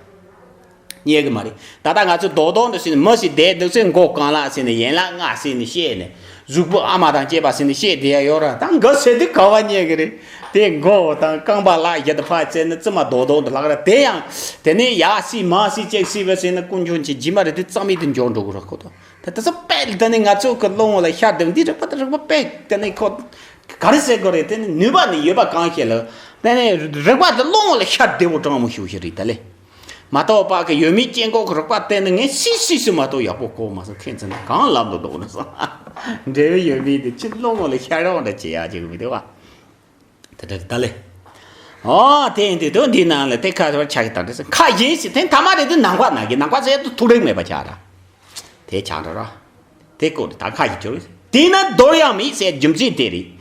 རྙེད་གི་མ་རེད། ད་ལྟ་ང་ཚོས་རྡོག་རྡོག་འདི་ཟེར་ནས། མི་ཞིག་བསྡད་འདུག་ཟེར། མགོ་རྐང་ལག་ཟེར་ནས། ཡན་ལག་ལྔ་ཟེར་ནས་བཤད་ནས། གཟུགས་པོ་ཨ་མ་དང་བཅས་པ་ཟེར་ནས་བཤད་བསྡད་ཡ་ཡོད་ར། ད་འགའ་ཟེར་དུས་ག་བ་རྙེད་གི་རེད། དེ་མགོ་དང་རྐང་པ་ལག་བཞི་དང་ཕར་བཙལ་ན་རྩིབ་མ་རྡོག་རྡོག་འདི་ལྷག་ར། དེ་ཡང་དེ་ནས་ཡར་སྲིད་མར་སྲིད་གཅིག་སྲིད་པ་ཟེར་ན་ཀུན་འབྱུང་ཆེན་རྗེས་མ་རེད་དུས་རྩ་མེད་དུ་འཇོག་འགྲོ་གི་ར་ཁོ་ཐོ། ད་དེ་ཚོ་དཔེ་དེ་ནི་ང་ཚོ་གི་བློ་ངོ་ལ་ཤར་བསྡད། འདི་རིག་པ་དང་རིག་པ་དཔེ་དེ་ནི་ཁོ་ག་རེ་ཟེར་དགོས་རེད། དེ་ནི་ནུས་པ་ནི་ཡོད་པ་གང་ཞིག་ལ། དེ་ནི་རིག་པ་དེ་བློ་ངོ་ལ་ཤར་བདེ་བོ་དྲང་མོ་ཞིག་ཞིག་རེད་ད་ལེ། མ་གཏོགས་ཕ་གི་ཡོད་མེད་དཀྱིལ་འཁོར་གྱི་རིག་པ་དེ་ནི་ངས་སྲིད་སྲིད་སྲིད་མ་གཏོགས་ཡག་པོ་གོ་མ་སོང་། ཁྱེད་ཚོ་ནི་གང་ལབ་འདུག་འདུག་ན་སོང་། འབྲས་བུ་ཡོད་མེད་དེ་ཅི་བློ་ངོ་ལ་ཤར་ཡོང་འདྲ་བྱེད་ཡག་ཅིག་མི་འདུག་བ། དེ་འདྲ་ད་ལེ། ཨོ་དེ་ཡིན་དུས་དོན་འདིའི་ནང་ལ་དེ་ཁ་ཐོར་ཆགས་ཀྱི་དང་འདྲ་སོང་། ཁ་གཞན་ཞིག་དེ་ཐ་མ་རེད་དུས་ནམ་མཁའ་ནང་གི། ནམ་མཁའ་ཟེར་དུས་ཐུག་རེག་མེད་པ་ཆགས་ར། དེ་ཆགས་འགྲོ་ར། དེ་སྐོར་དེ་ད་ཁ་ཞིག་བྱོས། དེས་ན་རྡོར་ཡང་མེད་ཟེར་རྒྱུ་མཚན་དེ་རེད།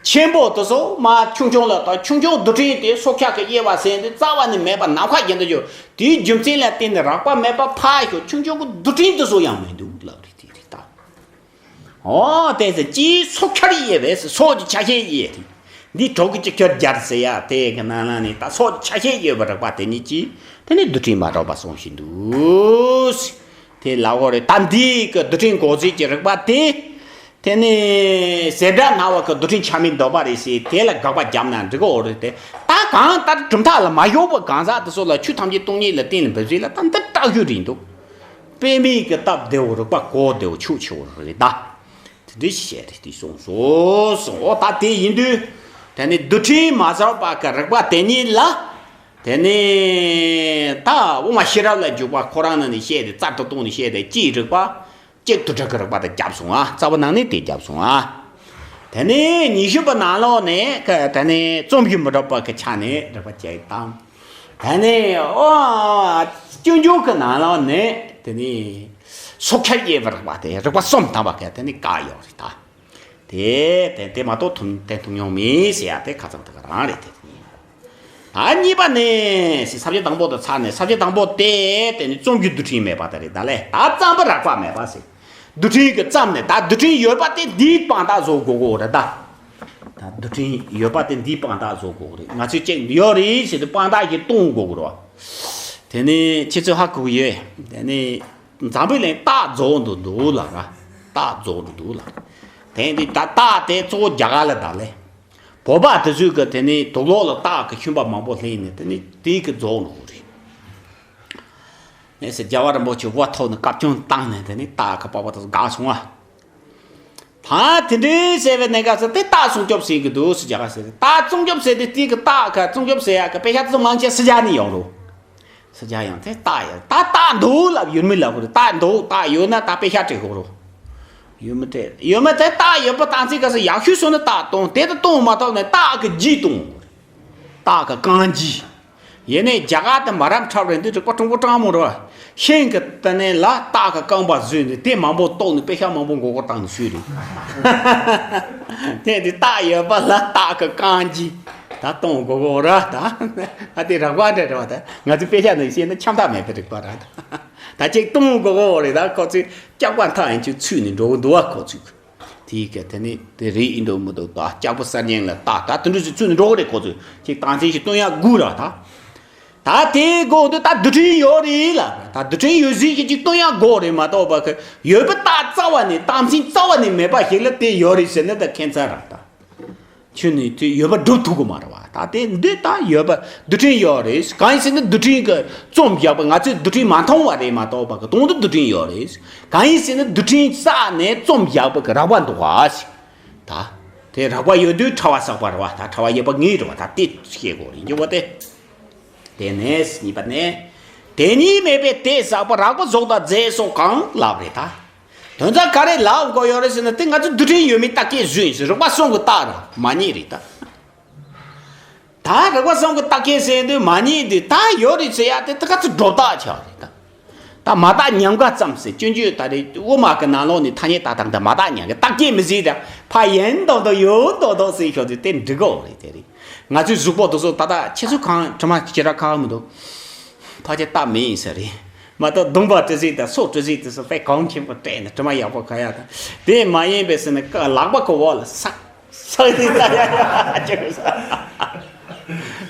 ཆེན་པོ་དེ་ཚོ་མར་ཆུང་ཆུང་ལ་བཏང་། ཆུང་ཆུང་རྡུལ་ཕྲན་དེ་སྲོག་ཆགས་ཀྱི་དབྱེ་བ་ཟེར་དེ་རྩ་བ་ནས་མེད་པ་ནམ་མཁའ་བཞིན་དུ་འཇོག། དེའི་རྒྱུ་མཚན་ལ་བརྟེན་ནས་རགས་པ་མེད་པ་ཕར་ཞོག། ཆུང་ཆུང་གི་རྡུལ་ཕྲན་དེ་ཚོ་ཡང་མི་འདུག་ལབ་རེད། དེ་རེད་ད། ཨོ་དེ་ཚོ་སྤྱིའི་སྲོག་ཆགས་དབྱེ་བས་སྲོག་གི་ཆ་ཤས་དབྱེ་རེད། འདི་དྲུག་གི་གཅིག་ཁྱོད་སྦྱར་ཟེར་ཡ་དེ་གི་ནང་ན་ནི་ད་སྲོག་གི་ཆ་ཤས་དབྱེ་བའི་རིགས་པ་དེ་ཉིད་ཀྱིས་དེ་ནི་རྡུལ་ཕྲན་མ་གྲུབ་པ་གསུངས་བཞིན་འདུག། དེ་ལབ་དགོས་རེད། ད་འདི་གི་རྡུལ་ཕྲན་འགོག་བྱེད་ཀྱི་རིགས་པ་དེ། དེ་ནི་བྱེ་བྲག་སྣང་བ་གི་རྡུལ་ཕྲན་ཆ་མེད་འདོད་པ་རེད་ཟེར། དེ་ལ་དགག་པ་བརྒྱབ་ན་འགྲིག་གི་འོ་རེད་དེ། ད་གང་ལྟར་གྲུབ་མཐའ་ལ་མ་ཞུགས་པའི་གང་ཟག་དེ་ཚོ་ལ་ཆོས་ཐམས་ཅད་སྟོང་ཉིད་ལ་གཏན་ལ་འབེབས་ཚུལ་ལ་ད་འདི་སྐྲག་ཤོས་རེད་འདུག། དཔེ་མེད་ཀྱི་སྟབས་བདེ་བོ་རིགས་པ་གོ་བདེ་བོ་ཆོས་ཆེ་བོ་རེད་ད། དེ་འདྲའི་བཤད་རེད་དེ་གསུངས་སོ་གསུངས། འོ་ད་དེ་ཡིན་དུས། དེ་ནས་རྡུལ་ཕྲན་མ་ཟད་པ་གི་རིག་པ་དེ་ཉིད་ལ། དེ་ནས་ད་དབུ་མ་ཤེས་རབ་ལ་འཇུག་པ་ཁོ་རང་ནང་ནས་བཤད་དེ་རྩལ་དུ་བཏང་ནས་བཤད་དེ་སྤྱིའི་རིག་པ། གཅིག་དུ་དྲུག་གི་རིག་པ་དེ་བརྒྱབ་སོང་ཨ། རྩ་བ་ནང་ནས་དེ་བརྒྱབ་སོང་ཨ། དེ་ནས་ཉི་ཤུ་པ་ནང་ལོགས་ནས་ཀ་དེ་ནས་རྩོམ་གྱིས་མི་འགྲུབ་པ་གི་ཆ་ནས་རིག་པ་གཅིག་དང་། དེ་ནས་ཨོ་སྤྱོད་འཇུག་གི་ནང་ལོགས་ནས་དེ་ནས་སོ་ཁྱབ་དབྱེ་བའི་རིག་པ་དེ་རིག་པ་གསུམ་དམ་པ་གི་དེ་ནས་བཀག་ཡོད་རེད་ད། དེ་དེ་དེ་མ་གཏོགས་ཐུབ་དེ་ཐུབ་མྱོང་མེད་ཟེར་ཡ་དེ་ཁ་ཚང་དེ་ག་རང་རེད་དེ། ད་གཉིས་པ་ནི་ཟེར་ས་བཅད་དང་པོ་དེ་ཚར་ནས་ས་བཅད་དང་པོ་དེ་དེ་ནི་རྩོམ་གྱི་རྡུལ་ཕྲན་མེད་པ་དེ་རེད་ད་ལས་ད་རྩོམ་པའི་རིག་པ་མེད་པ་ཟེར། རྡུལ་ཕྲན་གྱི་རྩོམ་ནས་ད་རྡུལ་ཕྲན་ཡོད་པ་དེ་འདིའི་དཔང་རྟགས་བཟོ་དགོས་གོ་རེད་ད། ད་རྡུལ་ཕྲན་ཡོད་པ་དེ་འདིའི་དཔང་རྟགས་བཟོ་དགོས་གོ་རེད། ང་ཚོས་ཅིག་ཡོད་རེད་ཟེར་དུས་དཔང་རྟགས་ཀྱིས་སྟོན་དགོས་གོ་རེད། དེ་ནི་ཁྱེད་ཚོས་ཧ་གོ་གི་ཡོད། དེ་ནི་འཛམ་བུའི་གླིང་རྟགས་རྫོགས་འདུག་འདུག་ལ་ར། རྟགས་རྫོགས་འདུག་འདུག་ལ། དེ་འདི་ད་རྟགས་དེ་གཙོ་བོ་རྒྱ་གར་ལ་ད་ལས། བོད་པ་དེ་ཚོས་གི་དེ་ནི་དུག་ལོག་ལ་རྟགས་ཀྱི་ཤུན་པ་མང་པོ་ལྷན་ནས་དེ་ནི་དེའི་གི་རྫོགས་འགྲོ་གི་རེད། ངས་ཟེར་རྒྱལ་བ་རིན་པོ་ཆེ་དབུ་ཐོག་ནས་བཀའ་བཀྱོན་བཏང་ནས་དེ་ནི་རྟགས་ཀྱི་པགས་པ་དེ་འགག་སོང་ཨ། ད་དེ་འདྲའི་ཟེར་བའི་གནད་འགག་ཚོ་དེ་རྟགས་སྲུང་སྐྱོབ་ཟེར་གི་འདུག་ཟེར་རྒྱ་གར་ཟེར་རྟགས་སྲུང་སྐྱོབ་ཟེར་དེ་དེའི་གི་རྟགས་ཀྱི་སྲུང་སྐྱོབ་ཟེར་ཡ་གི་དཔེ་ཆ་དེ་ཚོ་མང་ཆེ་ཕྱི་རྒྱལ་ནས་ཡོང་རོ། ཕྱི་རྒྱལ་ཡང་དེ་རྟགས་ཡོད་ད་རྟགས་འདུག་ལབ་ཡོད་མི་ལབ་དགོས་རེད། རྟགས་འདུག་རྟགས་ཡོད་ན་ད་དཔེ་ཤ་སྤྲད་དགོས་རོ། ཡོད་མི་སྤྲད་ཡོད་མི་དེ་རྟགས་ཡོད་པ་བཏང་ཚིག་ག་སེ་ཡག་ཤོས་སོང་ན་རྟགས་གཏོང་དེ་ད་གཏོང་མ་ཐུབ་ན་རྟགས་ཀྱི་རྒྱུ་གཏོང་དགོས་རེད། རྟགས་ཀྱི་རྐང་རྒྱུ། ཡེ་ནས་རྒྱ་གར་དུ་མ་རབས་འཁྲབ་རེད་འདི་རིག་པ་ཕྲུག་པོ་སྤྲང་མོ་རེད་བ། ཤིང་གི་དེ་ནས་ལ་རྟགས་ཀྱི་རྐང་པ་བཟོས་ནས་དེ་མང་པོ་བཏོག་ནས་དཔེ་ཤ་མང་པོ་མགོ་སྐོར་བཏང་ནས་བཟོས་རེད། དེ་འདི་རྟགས་ཡོད་པ་ལ་རྟགས་ཀྱི་རྐང་རྒྱུ། ད་གཏོང་དགོས་གོ་ར་ད། ཨ་དེ་རགས་པ་འདྲ་རེད་བ་ད། ང་ཚོའི་དཔེ་ཆ་ནང་བཤད་ན་ཁྱབ་བསྒྲགས་མེད་པའི་རིག་པ་ར་ད། ད་ཅིག་གཏོང་དགོས་གོ་རེད་ད་ཁོ་ཚོས་སྐྱག་པ་མཐའ་ཡན་ཆོད་ཚུད་ནས་འགྲོ་གི་འདུག་བ་ཁོ་ཚོས། དེའི་སྐད་དེ་ནི་དེ་རེད་ཡིན་འགྲོ་མི་འདུག་ད་སྐྱག་པ་གསར་རྙིང་ལ་ད་ད་དུ་འདྲ་ཞིག་ཚུད་ནས་འགྲོ་གི་རེད་ཁོ་ཚོས་ཅིག་སྟངས་འཛིན་ཞིག་སྟོན་ཡག་དགོས་ར་ད། ད་དེའི་སྒོ་དུ་ད་རྡུལ་ཕྲན་ཡོད་རེད་ལ་ད་རྡུལ་ཕྲན་ཡོད་ཟིག་གི་ཅིག་སྟོན་ཡག་དགོས་རེད་མ་གཏོགས་པ་གི་ཡོད་པ་རྟགས་རྩ་བ་ནས་སྟངས་འཛིན་རྩ་བ་ནས་མེད་པ་ཞིག་ལ་དེ་ཡོད་རེད་ཟེར་ན་ད་ཁྱད་མཚར་ར་ད། ཁྱོད་ནི་དེ་ཡོད་པ་སྒྲུབ་ཐུབ་གི་མ་རེད་བ། ད་དེ་འདི་ད་ཡོད་པ་རྡུལ་ཕྲན་ཡོད་རེད། གང་ཡིན་ཟེར་ན་རྡུལ་ཕྲན་གྱི་རྩོམ་བཞག་པ་ང་ཚོས་རྡུལ་ཕྲན་མ་མཐོང་བ་རེད་མ་གཏོགས་པ་གི་དོན་དུ་རྡུལ་ཕྲན་ཡོད་རེད། གང་ཡིན་ཟེར་ན་རྡུལ་ཕྲན་བསགས་ནས་རྩོམ་བཞག་པ་གི་རགས་པ་འདུག་བ་ཞིག་ད་དེ་རགས་པ་ཡོད་དུས་ཕྲ་བ་བསགས་པ་རེད་བ། ད་ཕྲ་བ་ཡོད་པ་ངེས་རེད་བ། ད་དེ་ཤེས་དགོས་རེད་འགྱུར་བ་དེ། དེ་ནས་གཉིས་པ་ནས། དེ་གཉིས་མེད་པའི་དེ་བསགས་པ་རགས་པ་གཟུགས་དང་རྫས་སོགས་གང་ལབ་རེད་ད། དོན་དག་ག་རེ་ལབ་དགོས་ཡོད་རེད་ཟེར་ན་དེ་ང་ཚོ་རྡུལ་ཕྲན་ཡོད་མེད་བརྟག་དཔྱད་བཟོས་ཡིན་ཟེར་རིག་པ་གསུམ་གྱི་རྟགས་ར་མ་རྙེད་རེད་ད། ད་རིག་པ་གསུམ་གྱི་བརྟག་དཔྱད་ཟེར་དུས་མ་རྙེད་དུས་ད་ཡོད་རེད་ཟེར་ཡ་དེ་ད་ག་ཚོད་སྒྲོ་བཏགས་ཆགས་རེད་ད། ད་མ་བརྟགས་ཉམས་དགའ་ཙམ་ཟེར་སྐྱོན་བརྗོད་ད་རེད་དབུ་མ་གི་ནང་ལོགས་ནས་ཐ་སྙད་ད་དང་ད་མ་བརྟགས་ཉམས་དགའ་བརྟག་དཔྱད་མི་བཟོས་ད་ཕ་ཡིན་མདོག་མདོག་ཡོད་མདོག་མདོག་ཟེར་ཤོག་དུས་དེ་འགྲིག་གོ་རེད་དེ་རེད། ང་ཚོའི་གཟུགས་པོ་དེ་ཚོ་ད་ལྟ་ཁྱེད་ཚོ་གང་དྲི་མ་ཁྱེད་ར་ཁག་མི་འདུག་ཕལ་ཆེར་སྟབས་མེད་ཡིན་ས་རེད། མ་གཏོགས་གདོང་པ་དྲི་ཟིག་དང་སོ་དྲི་ཟིག་དེ་ཚོ་དཔེ་གོང་ཆེན་པོ་སྤྲད་ནས་དྲི་མ་ཡག་པོ་ག་ཡ་དང་དེ་མ་ཡིན་པའི་ཟེར་ནས་ཀ་ལག་པ་གི་འོག་ལ་སག་སག་དེ་ད་ཡ་ཡ་ཅི་གི་ས་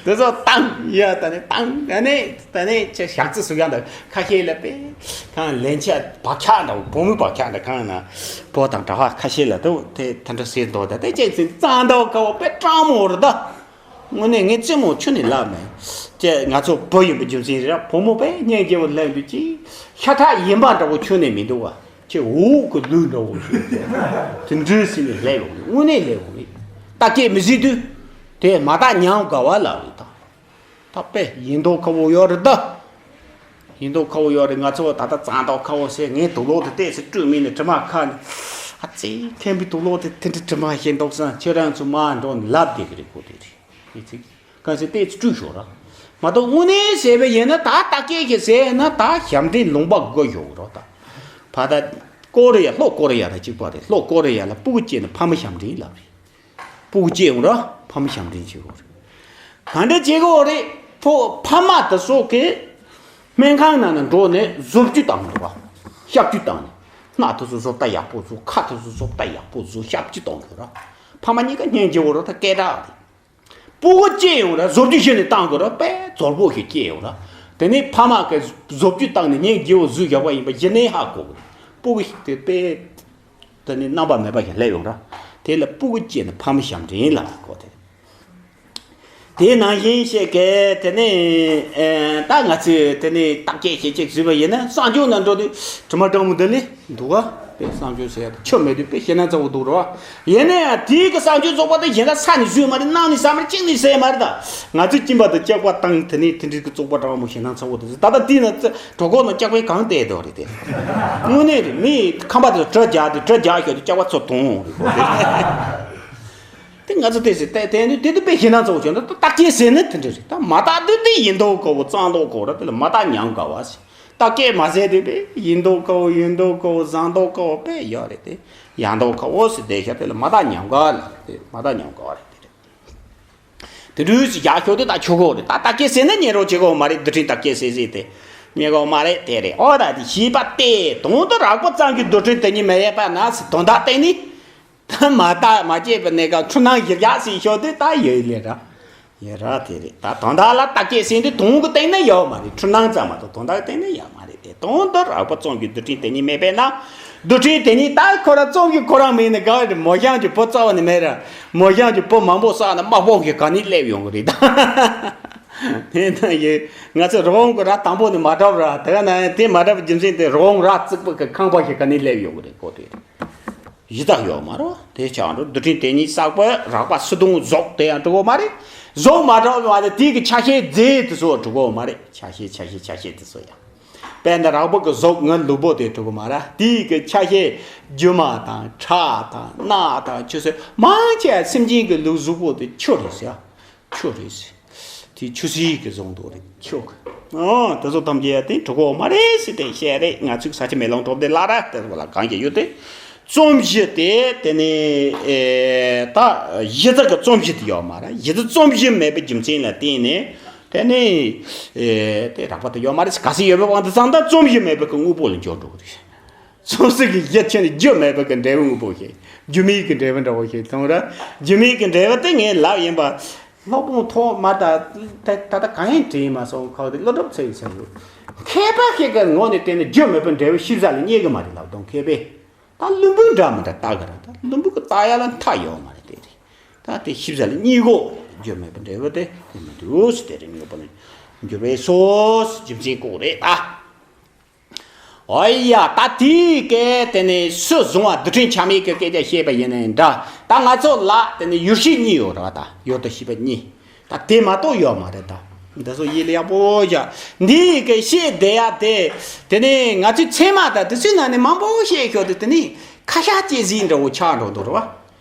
དེ་ཚོ་བཏང་ཡ་ད་ནི་བཏང་ད་ནི་ད་ནི་ཁྱེད་ཞག་རྩི་སུ་ཡང་ད་ཁ་ཤས་ལ་དཔེ་གང་ལན་ཆ་བག་ཆགས་འདྲ་བོ་བུ་མོའི་བག་ཆགས་འདྲ་གང་ན་བོ་དང་གྲྭ་པ་ཁ་ཤས་ལ་དུ་དེ་ད་འདྲ་ཟེར་འདུག་ད་དེ་ཅན་ཚིན་གཙང་དག་ག་བོ་དཔེ་སྤྲང་མོ་རེད་ད། དངོས་གནས་ངས་རྩེད་མོ་ཁྱོན་ནས་ལབ་མེད། ཅེས་ང་ཚོ་བུ་ཡིན་པའི་རྒྱུ་མཚན་རེད། བུ་མོ་དཔེ་སྙིང་རྗེ་བོ་ལབ་འདུག་ཅི། ཤ་ཁྲག་ཡིན་པ་འདྲ་བོ་ཁྱོན་ནས་མི་འདུག་བ། ཁྱེད་འུག་གི་ལུས་འདྲ་བོ་ཞིག་དེ་འདྲའི་སྲིད་ནས་སླེབས་ཡོང་། དངོས་གནས་སླེབས་ཡོང་རེད། བརྟག་དཔྱད་མི་བྱེད་དུས། དེ་མ་བརྟགས་ཉམས་དགའ་བ་ལབ་རེད་ད། ད་དཔེ་ཡིན་མདོག་ཁ་བོ་ཡོད་རེད་ད། ཡིན་མདོག་ཁ་བོ་ཡོད་རེད། ང་ཚོ་ད་ལྟ་གཙང་དག་ཁ་བོ་ཟེར། ངས་དུག་ལོག་དེ་ཏོག་ཙམ་བཀྲུས་མིན་ནས་དྲི་མ་ཁ་ནས། ཨ་ཙི། མཁན་པོའི་དུག་ལོག་དེ་དེ་འདྲ་དྲི་མ་ཞིག་འདུག་བསམ། ཁྱེད་རང་ཚོ་མར་འགྲོ་ནས་ལབ་བསྡད་ཀྱི་རེད་གོ། དེ་རེད། ངས་ཚིག་གང་ཟེར་ཏོག་ཙམ་བཀྲུས་ཞོག་ར། མ་གཏོགས་དངོས་གནས་ཟེར་བ་ཡིན་ན་ད་བརྟག་དཔྱད་ཀྱི་ཟེར་ན་ད་ཞབས་འདྲེན་ལུང་པ་དགོས་ཞོག་ར་ད། ཕ་ད་ཀོ་རི་ཡ་ལྷོ་ཀོ་རི་ཡ་དང་གཅིག་པ་རེད། ལྷོ་ཀོ་རི་ཡ་ལ་སྤུ་གུ་སྐྱེས་ནས་ཕ་མ་ཞབས་འདྲེན་ལབ་རེད། སྤུ་གུ་སྐྱེས་ཡོང་ར་ཕ་མ་ཞབས་འདྲེན་བྱེད་དགོས་རེད། ག་འདྲ་བྱེད་དགོས་རེད། ཕོ་ཕ་མ་དེ་ཚོ་གིས་སྨན་ཁང་ནང་ན་འགྲོ་ནས་བཟོ་བཅོས་བཏང་དགོས་ར། ཞབས་བཅོས་བཏང་ནས་སྣ་དེ་ཚོ་བཟོ་ལྟ་ཡག་པོ་བཟོ། ཁ་དེ་ཚོ་བཟོ་ལྟ་ཡག་པོ་བཟོ། ཞབས་བཅོས་གཏོང་དགོས་ར། ཕ་མ་གཉིས་ཀ་སྙིང་རྗེ་བོ་ར། ད་སྐད་གྲགས་རེད། སྤུ་གུ་སྐྱེས་ཡོང་ར་བཟོ་བཅོས་གཞི་ནས་བཏང་དགོས་ར། དཔེ་རྫོར་པོ་ཞིག་སྐྱེས་ཡོང་ར། དེ་ནས་ཕ་མ་གིས་བཟོ་བཅོས་བཏང་ནས་སྙིང་རྗེ་བོ་བཟོས་བཞག་པ་ཡིན་པ་གཞི་ནས་ཧ་གོ་གི་རེད། སྤུ་གུ་ཞིག་དེ་དཔེ། དེ་ནི་རྣམ་པ་མེད་པ་ཞིག་སླེབས་ཡོང་ར། དེ་ལ་སྤུ་གུ་སྐྱེས་ནས་ཕ་མ་ཞབས་འདྲེན་ལ་གོ་དེ། དེ་ནང་བཞིན་བཤད་གི་དེ་ནི་ཨེ་ད་ང་ཚོས་དེ་ནི་བརྟག་དཔྱད་བྱེད་ཅིག་བཟོས་པ་ཡིན་ན་གསང་སྤྱོད་ནང་འགྲོ་དུས་དྲི་མ་སྤྲང་མོ་འདི་ལས་འདུག་ག་པའི་བསམ་སྤྱོད་ཟེར་ཡ་དེ་ཆོ་མེད་དུས་དཔེ་ཞེད་སྣང་ཚ་བོ་འདུག་རོ། ཡིན་ན་ཡང་དེའི་གི་བསམ་སྤྱོད་རྫོགས་པ་དེ་གཞན་དག་ས་ནས་བཟོས་མ་རེད། ནང་ནས་ས་མར་གཅིག་ནས་ཟས་མ་རེད་ད། ང་ཚོས་ཀྱིན་པ་དང་སྐྱག་པ་བཏང་དེ་ནས་དེ་འདྲའི་གི་བཙོག་པ་དྲང་མོ་ཞེད་སྣང་ཚ་བོ་དེ་ཟེར། ད་ལྟ་དེ་ན་གྲོད་ཁོག་ནང་སྐྱག་པའི་གང་བལྟས་འདུག་རེད་དེ། དངོས་གནས་རེད། མི་ཁམས་པ་དེ་གྲི་རྒྱག་དེ་གྲི་རྒྱག་ཤོག་དེ་སྐྱག་པ་ཚོ་དོང་རེད་གོ་དེ། དེ་ང་ཚོ་དེ་ཟེར་དེ་དེ་དེ་དེ་དཔེ་ཞེད་སྣང་ཚ་བོ་བྱུང་ད། ད་སྐད་ཟེར་ན་དེ་འདྲ་རེད། ད་མ་དག་དུས་དེ་ཡིན་མདོག་དགའ་བོ་གཙང་མདོག་དགའ་བོ་ར། དེ་ལ་མ་དག་ཉམས་དགའ་བ་ཟེར། ད་སྐད་མ་ཟེར་དུས་པས་ཡིན་མདོག་དགའ་བོ་ཡིན་མདོག་དགའ་བོ་གཙང་མདོག་དགའ་བོ་པས་ཡོད་རེད་དེ། ཡག་མདོག་དགའ་བོ་ཟེར་བསྡད་ཤག་དེ་ལ་མ་དག་ཉམས་དགའ་ལ་རེད་དེ། མ་དག་ཉམས་དགའ་བ་རེད་དེ་རེད། དེ་འདྲ་ཞིག་ཡག་ཤོས་དེ་ད་ཆོ་གོ་རེད། ད་ད་སྐད་ཟེར་ན་ཉན་རོགས་བྱེད་གོ་མ་རེད། རྡུལ་ཕྲན་ད་སྐད་ཟེར་ཟེར་དེ་ཉན་གོ་མ་རེད། དེ་རེད། ཨོ་ད་དེ་ཤེས་པ་སྟེ། དོན་དུ་རགས་པ་ཙམ་གྱིས་རྡུལ་ཕྲན་དེ་ཉིད་མི་ཡལ་བས་ན་ཟེར་དོན་དག་བསྟན་ནི། ད་མ་དག་མ་སྐྱེས་པའི་གནས་སྐབས་འཁྲུལ་སྣང་གཞིར་གྱུར་ཟེར་ཤོག་དེ་ད་ཡོད་ལེ་ར། ཡོད་ར་དེ་རེད། ད་དོན་དག་ལ་ད་སྐད་ཟེར་དུས་དོན་གྱི་སྟེང་ན་ཡོད་མ་རེད། འཁྲུལ་སྣང་ཙམ་མ་གཏོགས་དོན་དག་གི་སྟེང་ན་ཡོད་མ་རེད་དེ། དོན་དུ་རགས་པ་ཙམ་གྱིས་རྡུལ་ཕྲན་དེ་ཉིད་མི་ཡལ་བས་ན། རྡུལ་ཕྲན་དེ་ཉིད་ད་ཁོ་རང་ཙམ་གྱིས་ཁོ་རང་མིན་ནི་ག་རེ། མོ་གཞན་གྱི་བུ་རྩ་བ་ནས་མེད་ར། མོ་གཞན་གྱི་བུ་མང་པོ་བསགས་ན་དམག་དཔུང་གིས་ག་ནས་སླེབས་ཡོང་གི་རེད་ད། དེ་ན་ཡོད། ང་ཚོ་རི་བོང་གི་རྭ་དང་པོ་ནས་མ་གྲུབ་ར། དེ་ག་ན་དེ་མ་གྲུབ་རྒྱུ་མཚན་དེ་རི་བོང་རྭ་རྩིག་པ་གི་ཁང་པ་ཞིག་ག་ནས་སླེབས་ཡོང་གི་རེད་གོ་དེ། གཞི་བདག་ཡོད་མ་རེད། དེ་ཆགས་འགྲོ། རྡུལ་ཕྲན་དེ་ཉིད་བསགས་པ་རགས་པ་སུ་དང་གཟུགས་དེ་ཡང་གྲུབ་གོ་མ་རེད། གཟུགས་མ་གྲུབ་པ་དེ་དེའི་གི་ཆ་ཤས་རྫས་དེ་ཚོ་གྲུབ་གོ་མ་རེད། ཆ་ཤས་ཆ་ཤས་ཆ་ཤས་དེ་ཚོ་ཡང་། དཔེར་ན་རགས་པ་གི་གཟུགས་ངའི་ལུས་པོ་དེ་གྲུབ་གོ་མ་རེད། དེའི་གི་ཆ་ཤས་རྒྱུ་མ་དང་ཁྲག་དང་རྣག་དང་ཆུ་སེར་མང་ཆེ་སེམས་ཅན་གི་ལུས་གཟུགས་པོ་དེ་ཆུ་རེད་ཟེར། ཆུ་རེད་ཟེར། དེ་ཆུ་སེར་གྱི་བཟོ་འདུག་རེད་ཆུ་གི། ཨོ་དེ་ཚོ་ཐམས་ཅད་དེ་གྲུབ་གོ་མ་རེད་ཟེར་དེ་བཤད་རེད། ང་ཚོའི་ས་ཆ་མེ་ལོང་གྲོང་སྡེ་བླ་ར་དེ་ཚོ་ལ་གང་གི་ཡོད་དེ། རྩོམ་གཞི་དེ་དེ་ནི་ཨེ་ད་གཞི་རྩ་གི་རྩོམ་གཞི་དེ་ཡོད་མ་རེད། གཞི་རྩ་རྩོམ་གཞི་མེད་པའི་རྒྱུ་མཚན་ལ་བརྟེན་ནས་དེ་ནི་ཨེ་དེ་རགས་པ་དེ་ཡོད་མ་རེད། གལ་སྲིད་ཡོད་པའི་དབང་དུ་བཏང་ད་རྩོམ་གཞི་མེད་པའི་གི་དངོས་པོ་ལ་འགྱུར་འགྲོ་གི་རེད། སོ་སོ་གི་ཡིད་ཆེས་ནི་རྒྱུ་མེད་པ་གི་འབྲས་བུ་དངོས་པོ་ཞིག་རྒྱུ་མེད་ཀྱི་འབྲས་བུ་འདྲ་བོ་ཞིག་མཐོང་ར། རྒྱུ་མེད་ཀྱི་འབྲས་བུ་དེ་ངས་ལབ་ཡིན་པ། སློབ་དཔོན་ཐོག་མ་ད་ད་ད་ལྟ་གང་ཡིན་དྲན་མ་སོང་། ཁོ་དེ་བློ་གྲོས་ཚོས་ཡིན་ས་རེད། མཁས་པ་ཞིག་གི་ངོས་ནས་བལྟས་ན་རྒྱུ་མེད་པའི་འབྲས་བུ་ཞིབ་ས་ལ་རྙེད་གི་མ་རེད་ལབ་དང་མཁས་པས། ད་བླུན་པོའི་འདྲ་མི་འདྲ་ལྟ་གི་ར། ད་བླུན་པོ་གི་ལྟ་ཡ་ལ་མཐའ་ཡོད་མ་རེད་དེ་རེད། ད་དེ་ཞིབ་ས་ལ་རྙེད་གོ་རྒྱུ་མེད་པའི་འབྲས་བུ་དེ་དེ་མི་འདུག་ཟེར་དེ་རེད། ངེས་པ་ནི་འགྱུར་བས་སོ་རྒྱུ་མཚན་ལྐོག་རེད་ད། ཨོ་ཡ། ད་དེའི་སྐད་དེ་ནི་སུ་བཟུང་བ་རྡུལ་ཕྲན་ཆ་མེད་ཀྱི་སྐད་ཆ་བཤད་པ་ཡིན་ནའི་འདྲ། ད་ང་ཚོ་ལ་དེ་ནི་ཡུལ་ཤེས་གཉིས་ཡོད་རེད་བ། ད་ཡུལ་དུ་ཤེས་པ་གཉིས། ད་དེ་མ་གཏོགས་ཡོད་མ་རེད་ད། འདི་ཚོ་ཡིད་ལ་ཡག་པོ་བཞག་འདིའི་སྐད་བཤད་བསྡད་ཡ་དེ། དེ་ནི་ང་ཚོའི་ཚད་མ་ད་དེ་ཚོའི་ནང་ནས་མང་པོ་བཤད་ཤོག་དེ་དེ་ནི་ཁ་ཤས་ཅིག་ཟིན་འདྲ་བོ་ཆགས་འགྲོ་འདུག་རེད་བ།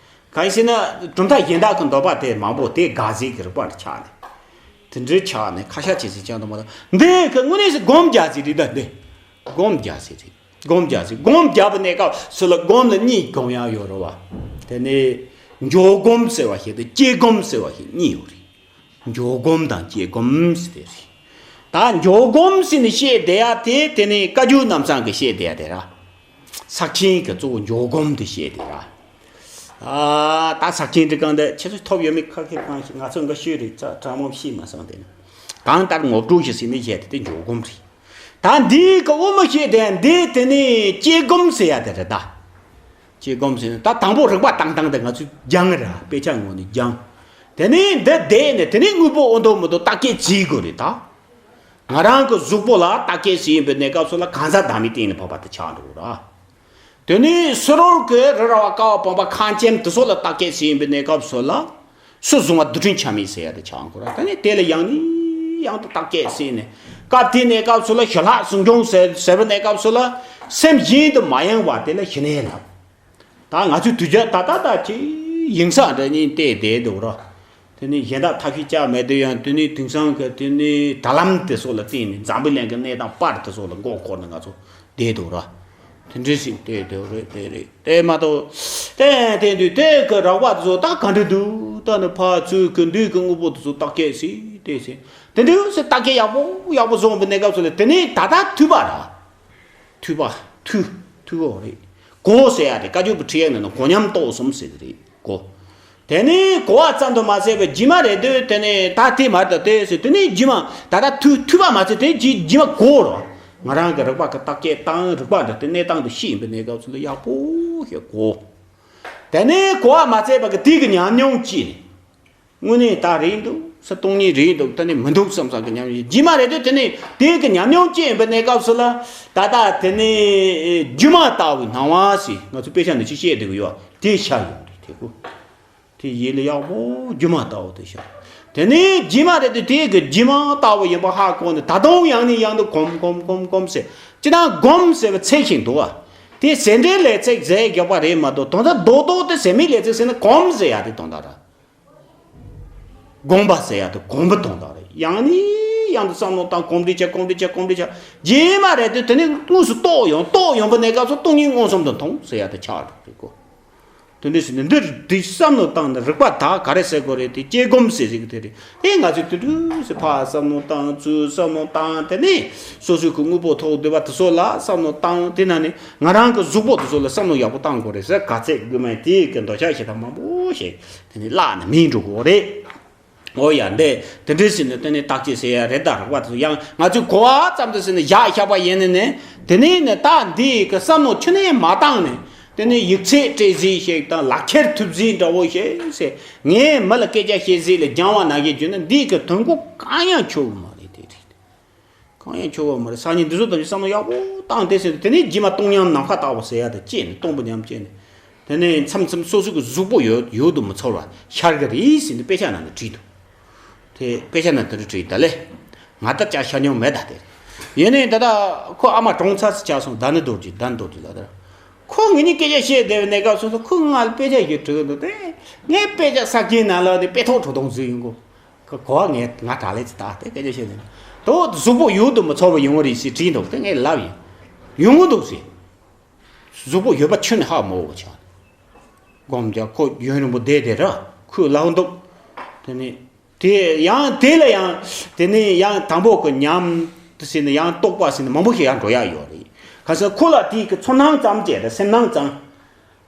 གང་ཡིན་ཟེར་ན་གྲུབ་མཐའ་གཞན་དག་གི་འདོད་པ་དེ་མང་པོ་དེ་དགག་ཟིག་གི་རིགས་པ་འདྲ་ཆགས་ནས། དེ་འདྲའི་ཆགས་ནས་ཁ་ཤས་ཅིག་ཟིག་ཀྱང་འདུག་མ་གཏོགས། འདི་གི་དངོས་གནས་སུ་སྒོམ་རྒྱག་ཟིག་རེད་ད་འདི། སྒོམ་རྒྱག་ཟིག་རེད། སྒོམ་རྒྱག་ཟིག་སྒོམ་རྒྱག་པའི་གནས་སྐབས་སུ་ལ་སྒོམ་ལ་གཉིས་སྒོམ་ཡག་ཡོད་རེད་བ། དེ་ནས་འཇོག་སྒོམ་ཟེར་བ་ཞིག་དང་སྐྱེ་སྒོམ་ཟེར་བ་ཞིག་གཉིས་ཡོད་རེད། འཇོག་སྒོམ་དང་སྐྱེ་སྒོམ་ཟེར་དེ་རེད། ད་འཇོག་སྒོམ་ཟེར་ནས་བཤད་བསྡད་ཡ་དེ་དེ་ནས་བཀའ་བརྒྱུད་རྣམ་གསུམ་གི་བཤད་བསྡད་ཡ་དེ་ར། ཕྱག་ཆེན་གྱི་གཙོ་བོ་འཇོག་སྒོམ་དེ་བཤད་དེ་ར། ཨ་ད་ཕྱག་ཆེན་དེ་གང་དེ་ཁྱེད་ཚོས་ཐོབ་ཡོད་མེད་ཁ་ཁེར་གང་ཞིག་ང་ཚོ་འགའ་ཤོས་རེད་ཚ་དྲང་མོ་ཤེས་མ་སོང་དེ་ནི། གང་ལྟར་ངོ་སྤྲོད་ཞིག་ཟེར་ནས་བཤད་དེ་དེ་འཇོག་སྒོམ་རེད། ད་འདིའི་གི་དབུ་མ་བཤད་དེ་འདི་དེ་ནི་སྐྱེ་སྒོམ་ཟེར་ཡ་དེ་རེད་ད། སྐྱེ་སྒོམ་ཟེར་ན་ད་དང་པོ་རིག་པ་བཏང་སྟངས་དེ་ང་ཚོས་སྦྱང་ར། དཔེ་ཆ་ངོས་ནས་སྦྱང་། དེ་ནས་འདི་བསྡད་ནས་དེ་ནས་དངོས་པོ་འོ་འདུག་མི་འདུག་བརྟག་དཔྱད་བྱེད་དགོས་རེད་ད། ང་རང་གི་གཟུགས་པོ་ལ་བརྟག་དཔྱད་བྱེད་ཡིན་པའི་གནས་སྐབས་སུ་ལ་གང་ཟག་བདག་མེད་བསྟན་ནས་བབས་པ་དེ་ཆགས་འགྲོ་གི་ར། དེ་ནས་ཕྱི་རོལ་གྱི་རི་ར་བ་ཀ་བ་བུམ་པ་ཁམས་ཅན་དེ་ཚོ་ལ་བརྟག་དཔྱད་བྱེད་ཡིན་པའི་གནས་སྐབས་སུ་ལ། སུ་བཟུང་བ་རྡུལ་ཕྲན་ཆ་མེད་ཟེར་ཡ་དེ་ཆགས་འགྲོ་གི་ར། དེ་ནས་དེ་ལ་ཡང་ནས་ཡང་དུ་བརྟག་དཔྱད་བྱས་ནས་སྐབས་དེའི་གནས་སྐབས་སུ་ལ་ཞི་ལྷག་ཟུང་འཇུག་ཟེར་ཟེར་བའི་གནས་སྐབས་སུ་ལ་སེམས་གཞན་དུ་མ་ཡེངས་པ་དེ་ལ་ཞི་གནས་ལབ། ད་ང་ཚོའི་དུས་རྒྱུན་ད་ལྟ་ད་ཅིག་ཡིན་ས་འདྲ་ཉིད་བལྟས་བསྡད་འདུག་ར། དེ་ནས་གཞན་དག་ཐབས་ཤེས་བཅའ་མེད་དུས་ཡང་དེ་ནས་དེང་སང་གི་དེ་ནས་ད་ལམ་དེ་སོགས་ལ་བརྟེན་ནས་འཛམ་བུ་གླིང་གི་གནས་སྟངས་པར་དེ་སོགས་ལ་མགོ་འཁོར་ནས་ང་ཚོ་བསྡད་འདུག་ར། དེ་འདྲ་ཞིག་བལྟས་འདུག་རེད། དེ་རེད། དེ་མ་གཏོགས་དེ་དེ་དུས་དེ་གི་རགས་པ་དེ་ཚོ་ད་ག་འདྲ་འདུག་ད་ནི་ཕར་ཚུར་གི་འདུས་ཀྱི་དངོས་པོ་དེ་ཚོ་བརྟག་དཔྱད་བྱས་བལྟས་བྱས་དེ་འདྲ་ཞིག་བརྟག་དཔྱད་ཡག་པོ་ཡག་པོ་བཟོ་བའི་གནས་སྐབས་སུ་ལ་དེ་ནས་ད་ལྟ་ཐུབ་པ་ར། ཐུབ་པ། ཐུབ། ཐུབ་གོ་རེད། གོ་ཟེར་ཡ་དེ་བཀའ་བརྒྱུད་པའི་ཁྲིད་ཡིག་ནང་ན་གོ་མཉམ་རྟོགས་གསུམ་ཟེར་གི་རེད་གོ། དེ་ནས་གོ་བ་ཙམ་དུ་མ་ཟད་པའི་རྗེས་མ་རེད་དུས་དེ་ནས་ད་དེ་མ་རེད་ད་དེ་ཟེར་དེ་ནས་རྗེས་མ་ད་ལྟ་ཐུབ་ཐུབ་པ་མ་ཟད་དེ་རྗེས་རྗེས་མ་གོ་རོ། ང་རང་གི་རིག་པ་གི་བརྟག་དཔྱད་བཏང་རིག་པ་འདི་དེ་གནས་སྟངས་འདི་ཤེས་ཡིན་པའི་གནས་སྐབས་སུ་ལ་ཡག་པོ་ཞིག་གོ། དེ་ནས་གོ་བ་མ་ཟད་པ་གི་དེ་གི་ཉམས་མྱོང་ཅིག་ནས། དངོས་གནས་ད་རེད་འདུག་ས་སྟོང་ཉིད་རེད་འདུག་ད་ནི་མི་འདུག་བསམ་བསམ་གི་ཉམས་ཡིན་རྗེས་མ་རེད་དུས་དེ་ནི་དེ་གི་ཉམས་མྱོང་སྐྱེས་ཡིན་པའི་གནས་སྐབས་སུ་ལ་ད་ལྟ་དེ་ནི་སྒྱུ་མ་ལྟ་བུའི་སྣང་བ་ཟེར་ང་ཚོ་དཔེ་ཆ་ནང་ཅིག་བཤད་བསྡད་གི་ཡོད་དེ་ཤར་ཡོང་དུས་དེ་གོ། དེ་ཡིད་ལ་ཡག་པོ་སྒྱུ་མ་ལྟ་བུ་དེ་ཤར། དེ་ནི་སྒྱུ་མ་རེད་དུས་དེ་གི་སྒྱུ་མ་ལྟ་བུ་ཡིན་པ་ཧ་གོ་ནས་ད་དུང་ཡང་ནས་ཡང་དུ་གོམས་གོམས་གོམས་གོམས་ཟེར་ཅི་ན་སྒོམ་ཟེར་བའི་ཚིག་ཞིག་འདུག་བ། དེ་ཟེར་འདྲའི་ལས་ཚིག་ཟེར་རྒྱག་པ་རེད་མ་གཏོགས་དོན་དག་རྡོག་རྡོག་དེ་ཟེར་མི་ལས་ཚིག་ཟེར་ན་གོམས་ཟེར་ཡ་དེ་དོན་དག་ར། སྒོམ་པ་ཟེར་ཡ་དེ་སྒོམ་པ་དོན་དག་རེད། ཡང་ནས་ཡང་དུ་བསམ་བློ་བཏང་གོམས་འདྲིས་བྱ་གོམས་འདྲིས་བྱ་གོམས་འདྲིས་བྱ་རྗེས་མ་རེད་དུས་དེ་ནི་དངོས་སུ་རྟོགས་ཡོང་རྟོགས་ཡོང་པའི་གནས་སྐབས་སུ་སྟོང་ཉིད་མངོན་སུམ་དུ་མཐོང་ཟེར་ཡ་དེ་ཆགས་འགྲོ་གི་གོ། དེ་འདྲ་ཟེར་ནས་འདིར་འདི་བསམ་བློ་བཏང་ནས་རིག་པ་དག་ག་རེ་ཟེར་དགོས་རེད་དེ་དཔྱད་སྒོམ་ཟེར་ཟིག་དེ་རེད། དེ་ང་ཚོས་དུས་དུས་སུ་ཕར་བསམ་བློ་བཏང་ཚུར་བསམ་བློ་བཏང་དེ་ནས་སོ་སོའི་གི་དངོས་པོ་ཐོག་འདུས་པ་དེ་ཚོ་ལ་བསམ་བློ་བཏང་དེ་ན་ནི་ང་རང་གི་གཟུགས་པོ་དེ་ཚོ་ལ་བསམ་བློ་ཡག་པོ་བཏང་དགོས་རེད་ཟེར་ག་ཚད་དགོས་མེད་དེ་གི་འདོད་ཆགས་ཞེ་དྲག་མང་པོ་ཞིག་དེ་ནི་བརླག་ནས་མིད་འགྲོ་གི་རེད། ཨོ་ཡ་འདི་དེ་འདྲའི་ཟིན་ནས་དེ་ནས་བརྟག་དཔྱད་ཟེར་ཡ་རེད་ད་རོགས་པ་དེ་ཚོ་ཡང་ང་ཚོས་གོ་བ་ཙམ་དུ་ཟིན་ནས་བཞག་བཞག་པ་ཡིན་ནས་ནས་དེ་ནས་ནས་ད་འདི་གི་བསམ་བློ་ཁྱོན་ནས་མ་བཏང་ནས་དེ་ནས་ཡིག་ཚད་སྤྲད་ཟིག་ཞིག་དང་ལག་ཁྱེར་ཐོབ་ཟིག་འདྲ་བོ་ཞིག་ཟེར་ངས་མི་ལ་སྐད་ཆ་བཤད་ཟིག་ལ་སྦྱང་བ་ན་གི་རྒྱུ་ན་འདི་གི་དོན་གོ་གང་ཡང་ཆོག་གི་མ་རེད་དེ་རེད། གང་ཡང་ཆོག་པ་མ་རེད། སང་ཉིན་འདི་ཚོ་དང་བསམ་བློ་ཡག་པོ་བཏང་དེ་ཟེར་དེ་ནས་རྗེས་མ་སྟོང་ཉམས་ནམ་མཁའ་ལྟ་བུ་ཟེར་ཡ་དང་བཅས་ནས་སྟོང་པ་ཉམས་བཅས་ནས་དེ་ནས་མཚམས་མཚམས་སོ་སོ་གི་གཟུགས་པོ་ཡོད་ཡོད་དུ་མི་ཚོར་བ་ཤར་གི་རེད་ཟེར་ནས་དཔེ་ཆ་ནང་ནས་བྲིས་འདུག་དེ་དཔེ་ཆ་ནང་དེ་འདྲ་བྲིས་ད་ལེ། ང་ད་ཅག་ཤ་ཉོ་མེད་ད་དེ། ཡིན་ནའི་ད་ལྟ་ཁོ་ཨ་མ་གྲོངས་ཚར་སི་ཆགས་སོང་ད་ནི་རྡོ་རྗེ་ད་ནི་རྡོ་རྗེ་ལ་ད། ཁོ་ངེད་གཉིས་སྐད་ཆ་བཤད་བསྡད་པའི་གནས་སྐབས་སོ་སོ་ཁོ་ང་ལ་དཔེ་ཆ་ཞིག་དྲིས་འདུག་དེ་ངས་དཔེ་ཆ་ས་ཀྱི་ནང་ལ་དེ་དཔེ་ཐོག་གྲོ་དོང་ཟིག་ཡིན་གོ། ཁོ་གོ་བ་ངས་ང་དྲག་ལས་ཅི་ད་དེ་སྐད་ཆ་བཤད་ནས་དོ་གཟུགས་པོ་ཡོད་དུ་མི་ཚོར་བ་ཡོང་བ་རེད་ཟེར་དྲིས་འདུག་དེ་ངས་ལབ་ཡིན། ཡོང་གི་འདུག་ཟེར། གཟུགས་པོ་ཡོད་པ་ཁྱོན་ནས་ཧ་མ་གོ་བ་ཆགས། སྒོམ་རྒྱག་ཁོ་ཡུན་རིང་པོ་བསྡད་དེ་ར་ཁོས་ལབ་འདུག་དེ་ནས་དེ་ཡང་དེ་ལ་ཡང་དེ་ནས་ཡང་དང་པོ་གི་ཉམས་དེ་ཟེར་ནས་ཡང་རྟོག་པ་ཟེར་ནས་མང་པོ་ཞིག་ཡང་འགྲོ་ཡག་ཡོད་རེད། ག་ཟེར་ཁོ་ལ་དེའི་གི་ཚོར་སྣང་ཙམ་བྱས་ཏེ་སེམས་སྣང་ཙམ་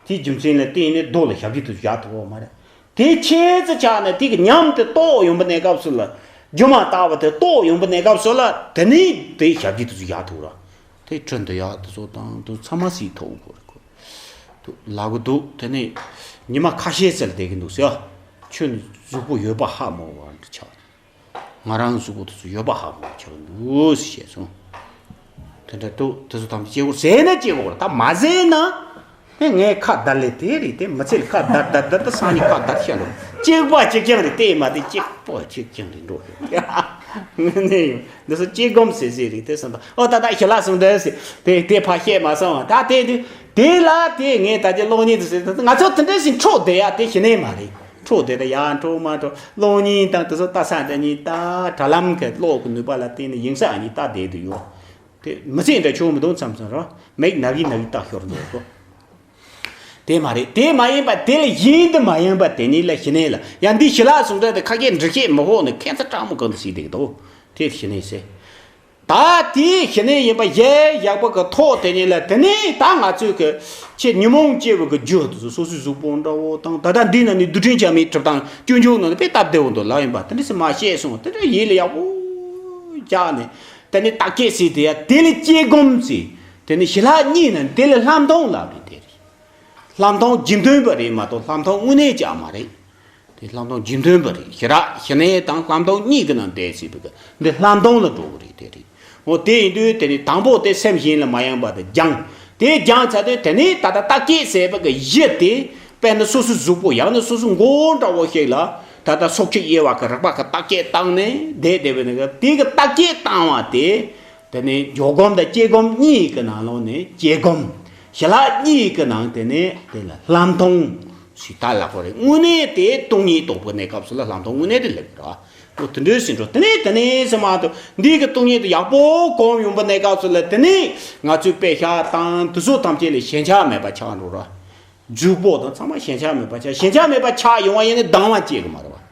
དེའི་རྒྱུ་མཚན་ལ་བརྟེན་ནས་རྡོ་ལ་ཞབས་ཀྱི་དུས་སུ་བཞག་ཐུབ་པ་མ་རེད། དེ་ཆེད་དུ་ཆགས་ནས་དེ་གི་ཉམས་དེ་རྟོགས་ཡོང་པའི་གནས་སྐབས་སུ་ལ་སྒྱུ་མ་ལྟ་བུ་དེ་རྟོགས་ཡོང་པའི་གནས་སྐབས་སུ་ལ་དེ་ནས་དེའི་ཞབས་ཀྱི་དུས་སུ་བཞག་ཐུབ་ར། དེ་ཁྲོད་འདི་ཡག་དེ་ཚོ་དང་དུ་ཚང་མ་སྲིད་ཐོག་གོ་རེད་གོ། དུ་ལབ་གི་འདུག་དེ་ནས་ཉི་མ་ཁ་ཤས་ཙམ་བསྡད་ཀྱི་འདུག་ཟེར། ཁྱོད་ནི་གཟུགས་པོ་ཡོད་པ་ཧ་མ་གོ་བ་འདྲ་ཆགས། ང་རང་གཟུགས་པོ་དེ་ཚོ་ཡོད་པ་ཧ་མ་གོ་ཆགས་འདུག་ཟེར་བཤད་སོང་། དེ་འདྲ་འདུག་དེ་ཚོ་ཐམས་ཅད་སྐྱེ་བོ་ཟེར་ན་སྐྱེ་བོ་རེད་ད་མ་ཟེར་ན། ཨེ་ངས་ཁ་བརྡ་ལས་དེ་རེད་དེ་མི་ཚེ་ལ་ཁ་བརྡ་བརྡ་བརྡ་ད་སང་ཉིན་ཁ་བརྡ་བཤད་འགྲོ། གཅིག་པ་གཅིག་རྐྱང་རེད་དེ་མ་དེ་གཅིག་པ་གཅིག་རྐྱང་རེད་འགྲོ། ངས་ནས་ཡོང་འདི་ཚོ་སྐྱེ་སྒོམ་ཟེར་ཟེར་རེད་དེ་སང་ད་ཨོ་ད་ད་ཞི་ལ་སོང་འདི་ཟེར་དེ་དེ་ཕ་བཤད་མ་སོང་བ་ད་དེ་དུས་དེ་ལ་དེ་ངས་ད་ཀྱི་གློག་བརྙན་དུ་ཟེར་ད་ང་ཚོ་དེ་འདྲ་ཞིག་འཕྲོག་བསྡད་ཡ་དེ་ཞི་ནས་མ་རེད། འཕྲོག་བསྡད་ད་ཡ་འཕྲོག་མ་འཕྲོག་གློག་བརྙན་དང་དེ་ཚོ་ལྟ་ས་འདྲ་གཉིས་ད་དྲ་ལམ་གི་གློག་གི་ནུས་པ་ལ་བརྟེན་ནས་ཡིན་ས་གཉིས་ལྟ་བསྡད་དུ་ཡོད། དེ་མི་ཚེ་འདྲ་ཆུང་མི་འདུག་མཚམས་མཚམས་རོ། མིག་ནག་གི་ནག་གི་ལྟ་ཤོར་འདུག་གོ། དེ་མ་རེད་དེ་མ་ཡིན་པ་དེ་ལ་ཡིན་དུ་མ་ཡིན་པ་དེ་ནི་ལ་ཞི་ནས་ལ་ཡང་འདི་ཞི་ལ་སོང་ཙང་དེ་ཁ་སྐད་འདྲི་ཤེས་མི་ཧོ་ནི་ཁན་ཚ་སྤྲང་མོ་གང་དུ་སྲིད་དེ་གི་འདུག་དེ་ཞི་ནས་ཟེར། ད་དེ་ཞི་ནས་ཡིན་པ་ཡེ་ཡག་པོ་གི་ཐོག་དེ་ནི་ལ་དེ་ནི་ད་ང་ཚོས་གི་ཆེས་ཉོན་མོངས་སྐྱེ་བོ་གི་རྒྱུ་དུ་སོ་སོའི་གཟུགས་པོ་འདྲ་བོ་དང་ད་ལྟ་འདི་ན་ནི་རྡུལ་ཕྲན་ཆ་མེད་གྲུབ་སྟངས་སྐྱོན་བརྗོད་ནང་ནི་དཔེ་སྟབས་བདེ་བོ་འདུག་ལ་ཡིན་པ་དེ་འདྲ་སེ་མ་བཤད་སོང་དེ་འདྲ་ཡིད་ལ་ཡག་པོ་བཅག་ནས། དེ་ནི་བརྟག་དཔྱད་ཟེར་དེ་ཡ་དེ་ལས་དཔྱད་སྒོམ་ཟེར། དེ་ནི་ཞི་ལྷག་གཉིས་ནི་དེ་ལས་ལྷག་མཐོང་ལབ་རེད་དེ་རེད། ལྷག་མཐོང་རྒྱུ་མཐུན་པ་རེད་མ་གཏོགས་ལྷག་མཐོང་དངོས་གནས་ཅང་མ་རེད། དེ་ལྷག་མཐོང་རྒྱུ་མཐུན་པ་རེད་ཞི་རག་ཞི་གནས་དང་ལྷག་མཐོང་གཉིས་ཀྱི་ནང་བསྡད་ཟེར་བའི་གི་འདི་ལྷག་མཐོང་ལ་འགྲོ་གི་རེད་དེ་རེད། འོ་དེ་ཡིན་དུས་དེ་ནི་དང་པོ་དེ་སེམས་གཞན་ལ་མ་ཡེངས་པ་དེ་སྦྱངས། དེ་སྦྱངས་ཚར་དུས་དེ་ནི་ད་ལྟ་བརྟག་དཔྱད་ཟེར་བའི་གི་གཞི་དེ། དཔེར་ན་སོ་སོའི་གཟུགས་པོ་ཡང་ན་སོ་སོའི་མགོ་བོ་འདྲ་བོ་ཞིག་ལ་ད་ལྟ་སྲོག་གཅོད་དབྱེ་བ་གི་རིག་པ་གི་བརྟག་དཔྱད་བཏང་ནས་བསྡད་བསྡད་པའི་ནང་གི་དེ་གི་བརྟག་དཔྱད་བཏང་བ་དེ། དེ་ནས་འཇོག་སྒོམ་དང་དཔྱད་སྒོམ་གཉིས་ཀྱི་ནང་ལོགས་ནས་དཔྱད་སྒོམ། ཞི་ལྷག་གཉིས་ཀྱི་ནང་དེ་ནས་དེ་ལ་ལྷག་མཐོང་ཞེས་ད་ལབ་པ་རེད། དངོས་གནས་དེ་སྟོང་ཉིད་རྟོགས་པའི་གནས་སྐབས་སུ་ལ་ལྷག་མཐོང་དངོས་གནས་དེ་སླེབས་ཀྱི་རེད། འོ་དེ་འདྲའི་ཟིན་འགྲོ་དེ་ནས་དེ་ནས་སེམས་མ་གཏོགས་འདི་གི་སྟོང་ཉིད་དེ་ཡག་པོ་གོམས་ཡོང་པའི་གནས་སྐབས་སུ་ལ་དེ་ནས་ང་ཚོའི་དཔེ་ཤག་དང་དེ་ཚོ་ཐམས་ཅད་ལས་ཞེན་ཆགས་མེད་པ་ཆགས་འགྲོ་ར། འཇུག་པོ་དང་ཚང་མ་ཞེན་ཆགས་མེད་པ་ཆགས། ཞེན་ཆགས་མེད་པ་ཆགས་ཡོང་བ་ཡིན་ན་སྡང་བ་སྐྱེ་གི་མ་རེད་བ།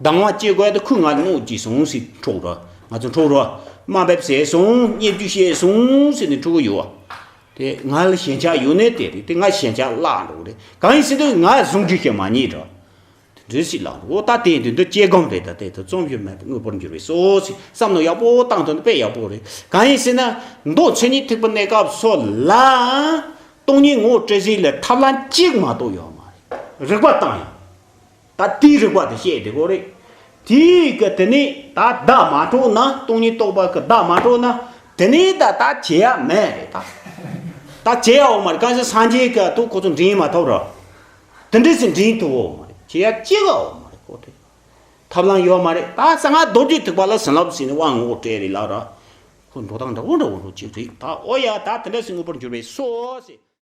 སྡང་བ་སྐྱེ་དགོས་ཡ་དེ་ཁོས་ང་གནོད་བྱས་སོང་ཟེར་འཕྲོག་ར། ང་ཚོ་འཕྲོག་ར། དམའ་འབེབས་བྱས་སོང་། བརྙས་བཅོས་བྱས་སོང་ཟེར་ནས་འཕྲོག་གི་ཡོད་བ། དེ་ང་ལ་ཞེན་ཆགས་ཡོད་ནའི་དེ་རེད། དེ་ང་ཞེན་ཆགས་བརླག་འགྲོ་གི་རེད། གང་ཡིན་ཟེར་ན་ང་ཟུང་འཇུག་ཞིག་མ་རྙེད་ར། དེ་འདྲ་ཞིག་ལ་འོ་ད་དེ་འདི་འདི་དཔྱད་སྒོམ་རེད། ད་དེ་དེ་རྩོམ་ཡོད་མེད་དངོས་པོར་འགྱུར་བས་སོ་ཞེས་བསམ་བློ་ཡག་པོ་བཏང་ཐུབ་ན་དཔེ་ཡག་པོ་རེད། གང་ཡིན་ཟེར་ན་མདོ་མཆོག་གཉིས་ཐེག་པའི་གནས་སྐབས་སུ་ལ་སྟོང་ཉིད་ངོ་བོ་སྤྲད་ཟིན་ལ་ཐབས་ལམ་གཅིག་མ་གཏོགས་ཡོད་མ་རེད། རིག་པ་བཏང་ཡང་ད་དེའི་རིག་པ་དེ་བཤད་བསྡད་དགོས་རེད། དེའི་གི་དེ་ནས་ད་བརྡ་མ་སྤྲོད་ན། སྟོང་ཉིད་རྟོགས་པ་གི་བརྡ་མ་སྤྲོད་ན་དེ་ནས་ད་ད་བྱེད་ཡ་མེད་རེད། ད་ད་བྱེད་ཡ་ཡོད་མ་རེད། གང་ཟེར་སངས་རྒྱས་གི་ཐུགས་ཁོ་ཚོ་འདྲེན་མ་ཐུབ་ར། དེ་འདྲ་ཟེར་འདྲེན་ཐུབ་ཡོད་མ་རེད། བྱེད་ཡ་གཅིག་ཡོད་མ་རེད། ཁོ་དེ་ཐབས་ལམ་ཡོད་མ་རེད། ད་གསང་སྔགས་རྡོ་རྗེ་ཐེག་པ་ལ་བྱིན་རླབས་ཟེར་ནས་དབང་ངོ་བོ་སྤྲད་རེད་ལབ་ར། ཁོ་འགྲོ་སྟངས་འདྲ་བོ་འདྲ་བོ་འགྲོ་གཅིག་རེད། ད་ཨོ་ཡ་ད་དེ་འདྲ་ཟེར་མངོན་པར་འགྱུར་བས་སོ་ཟེར།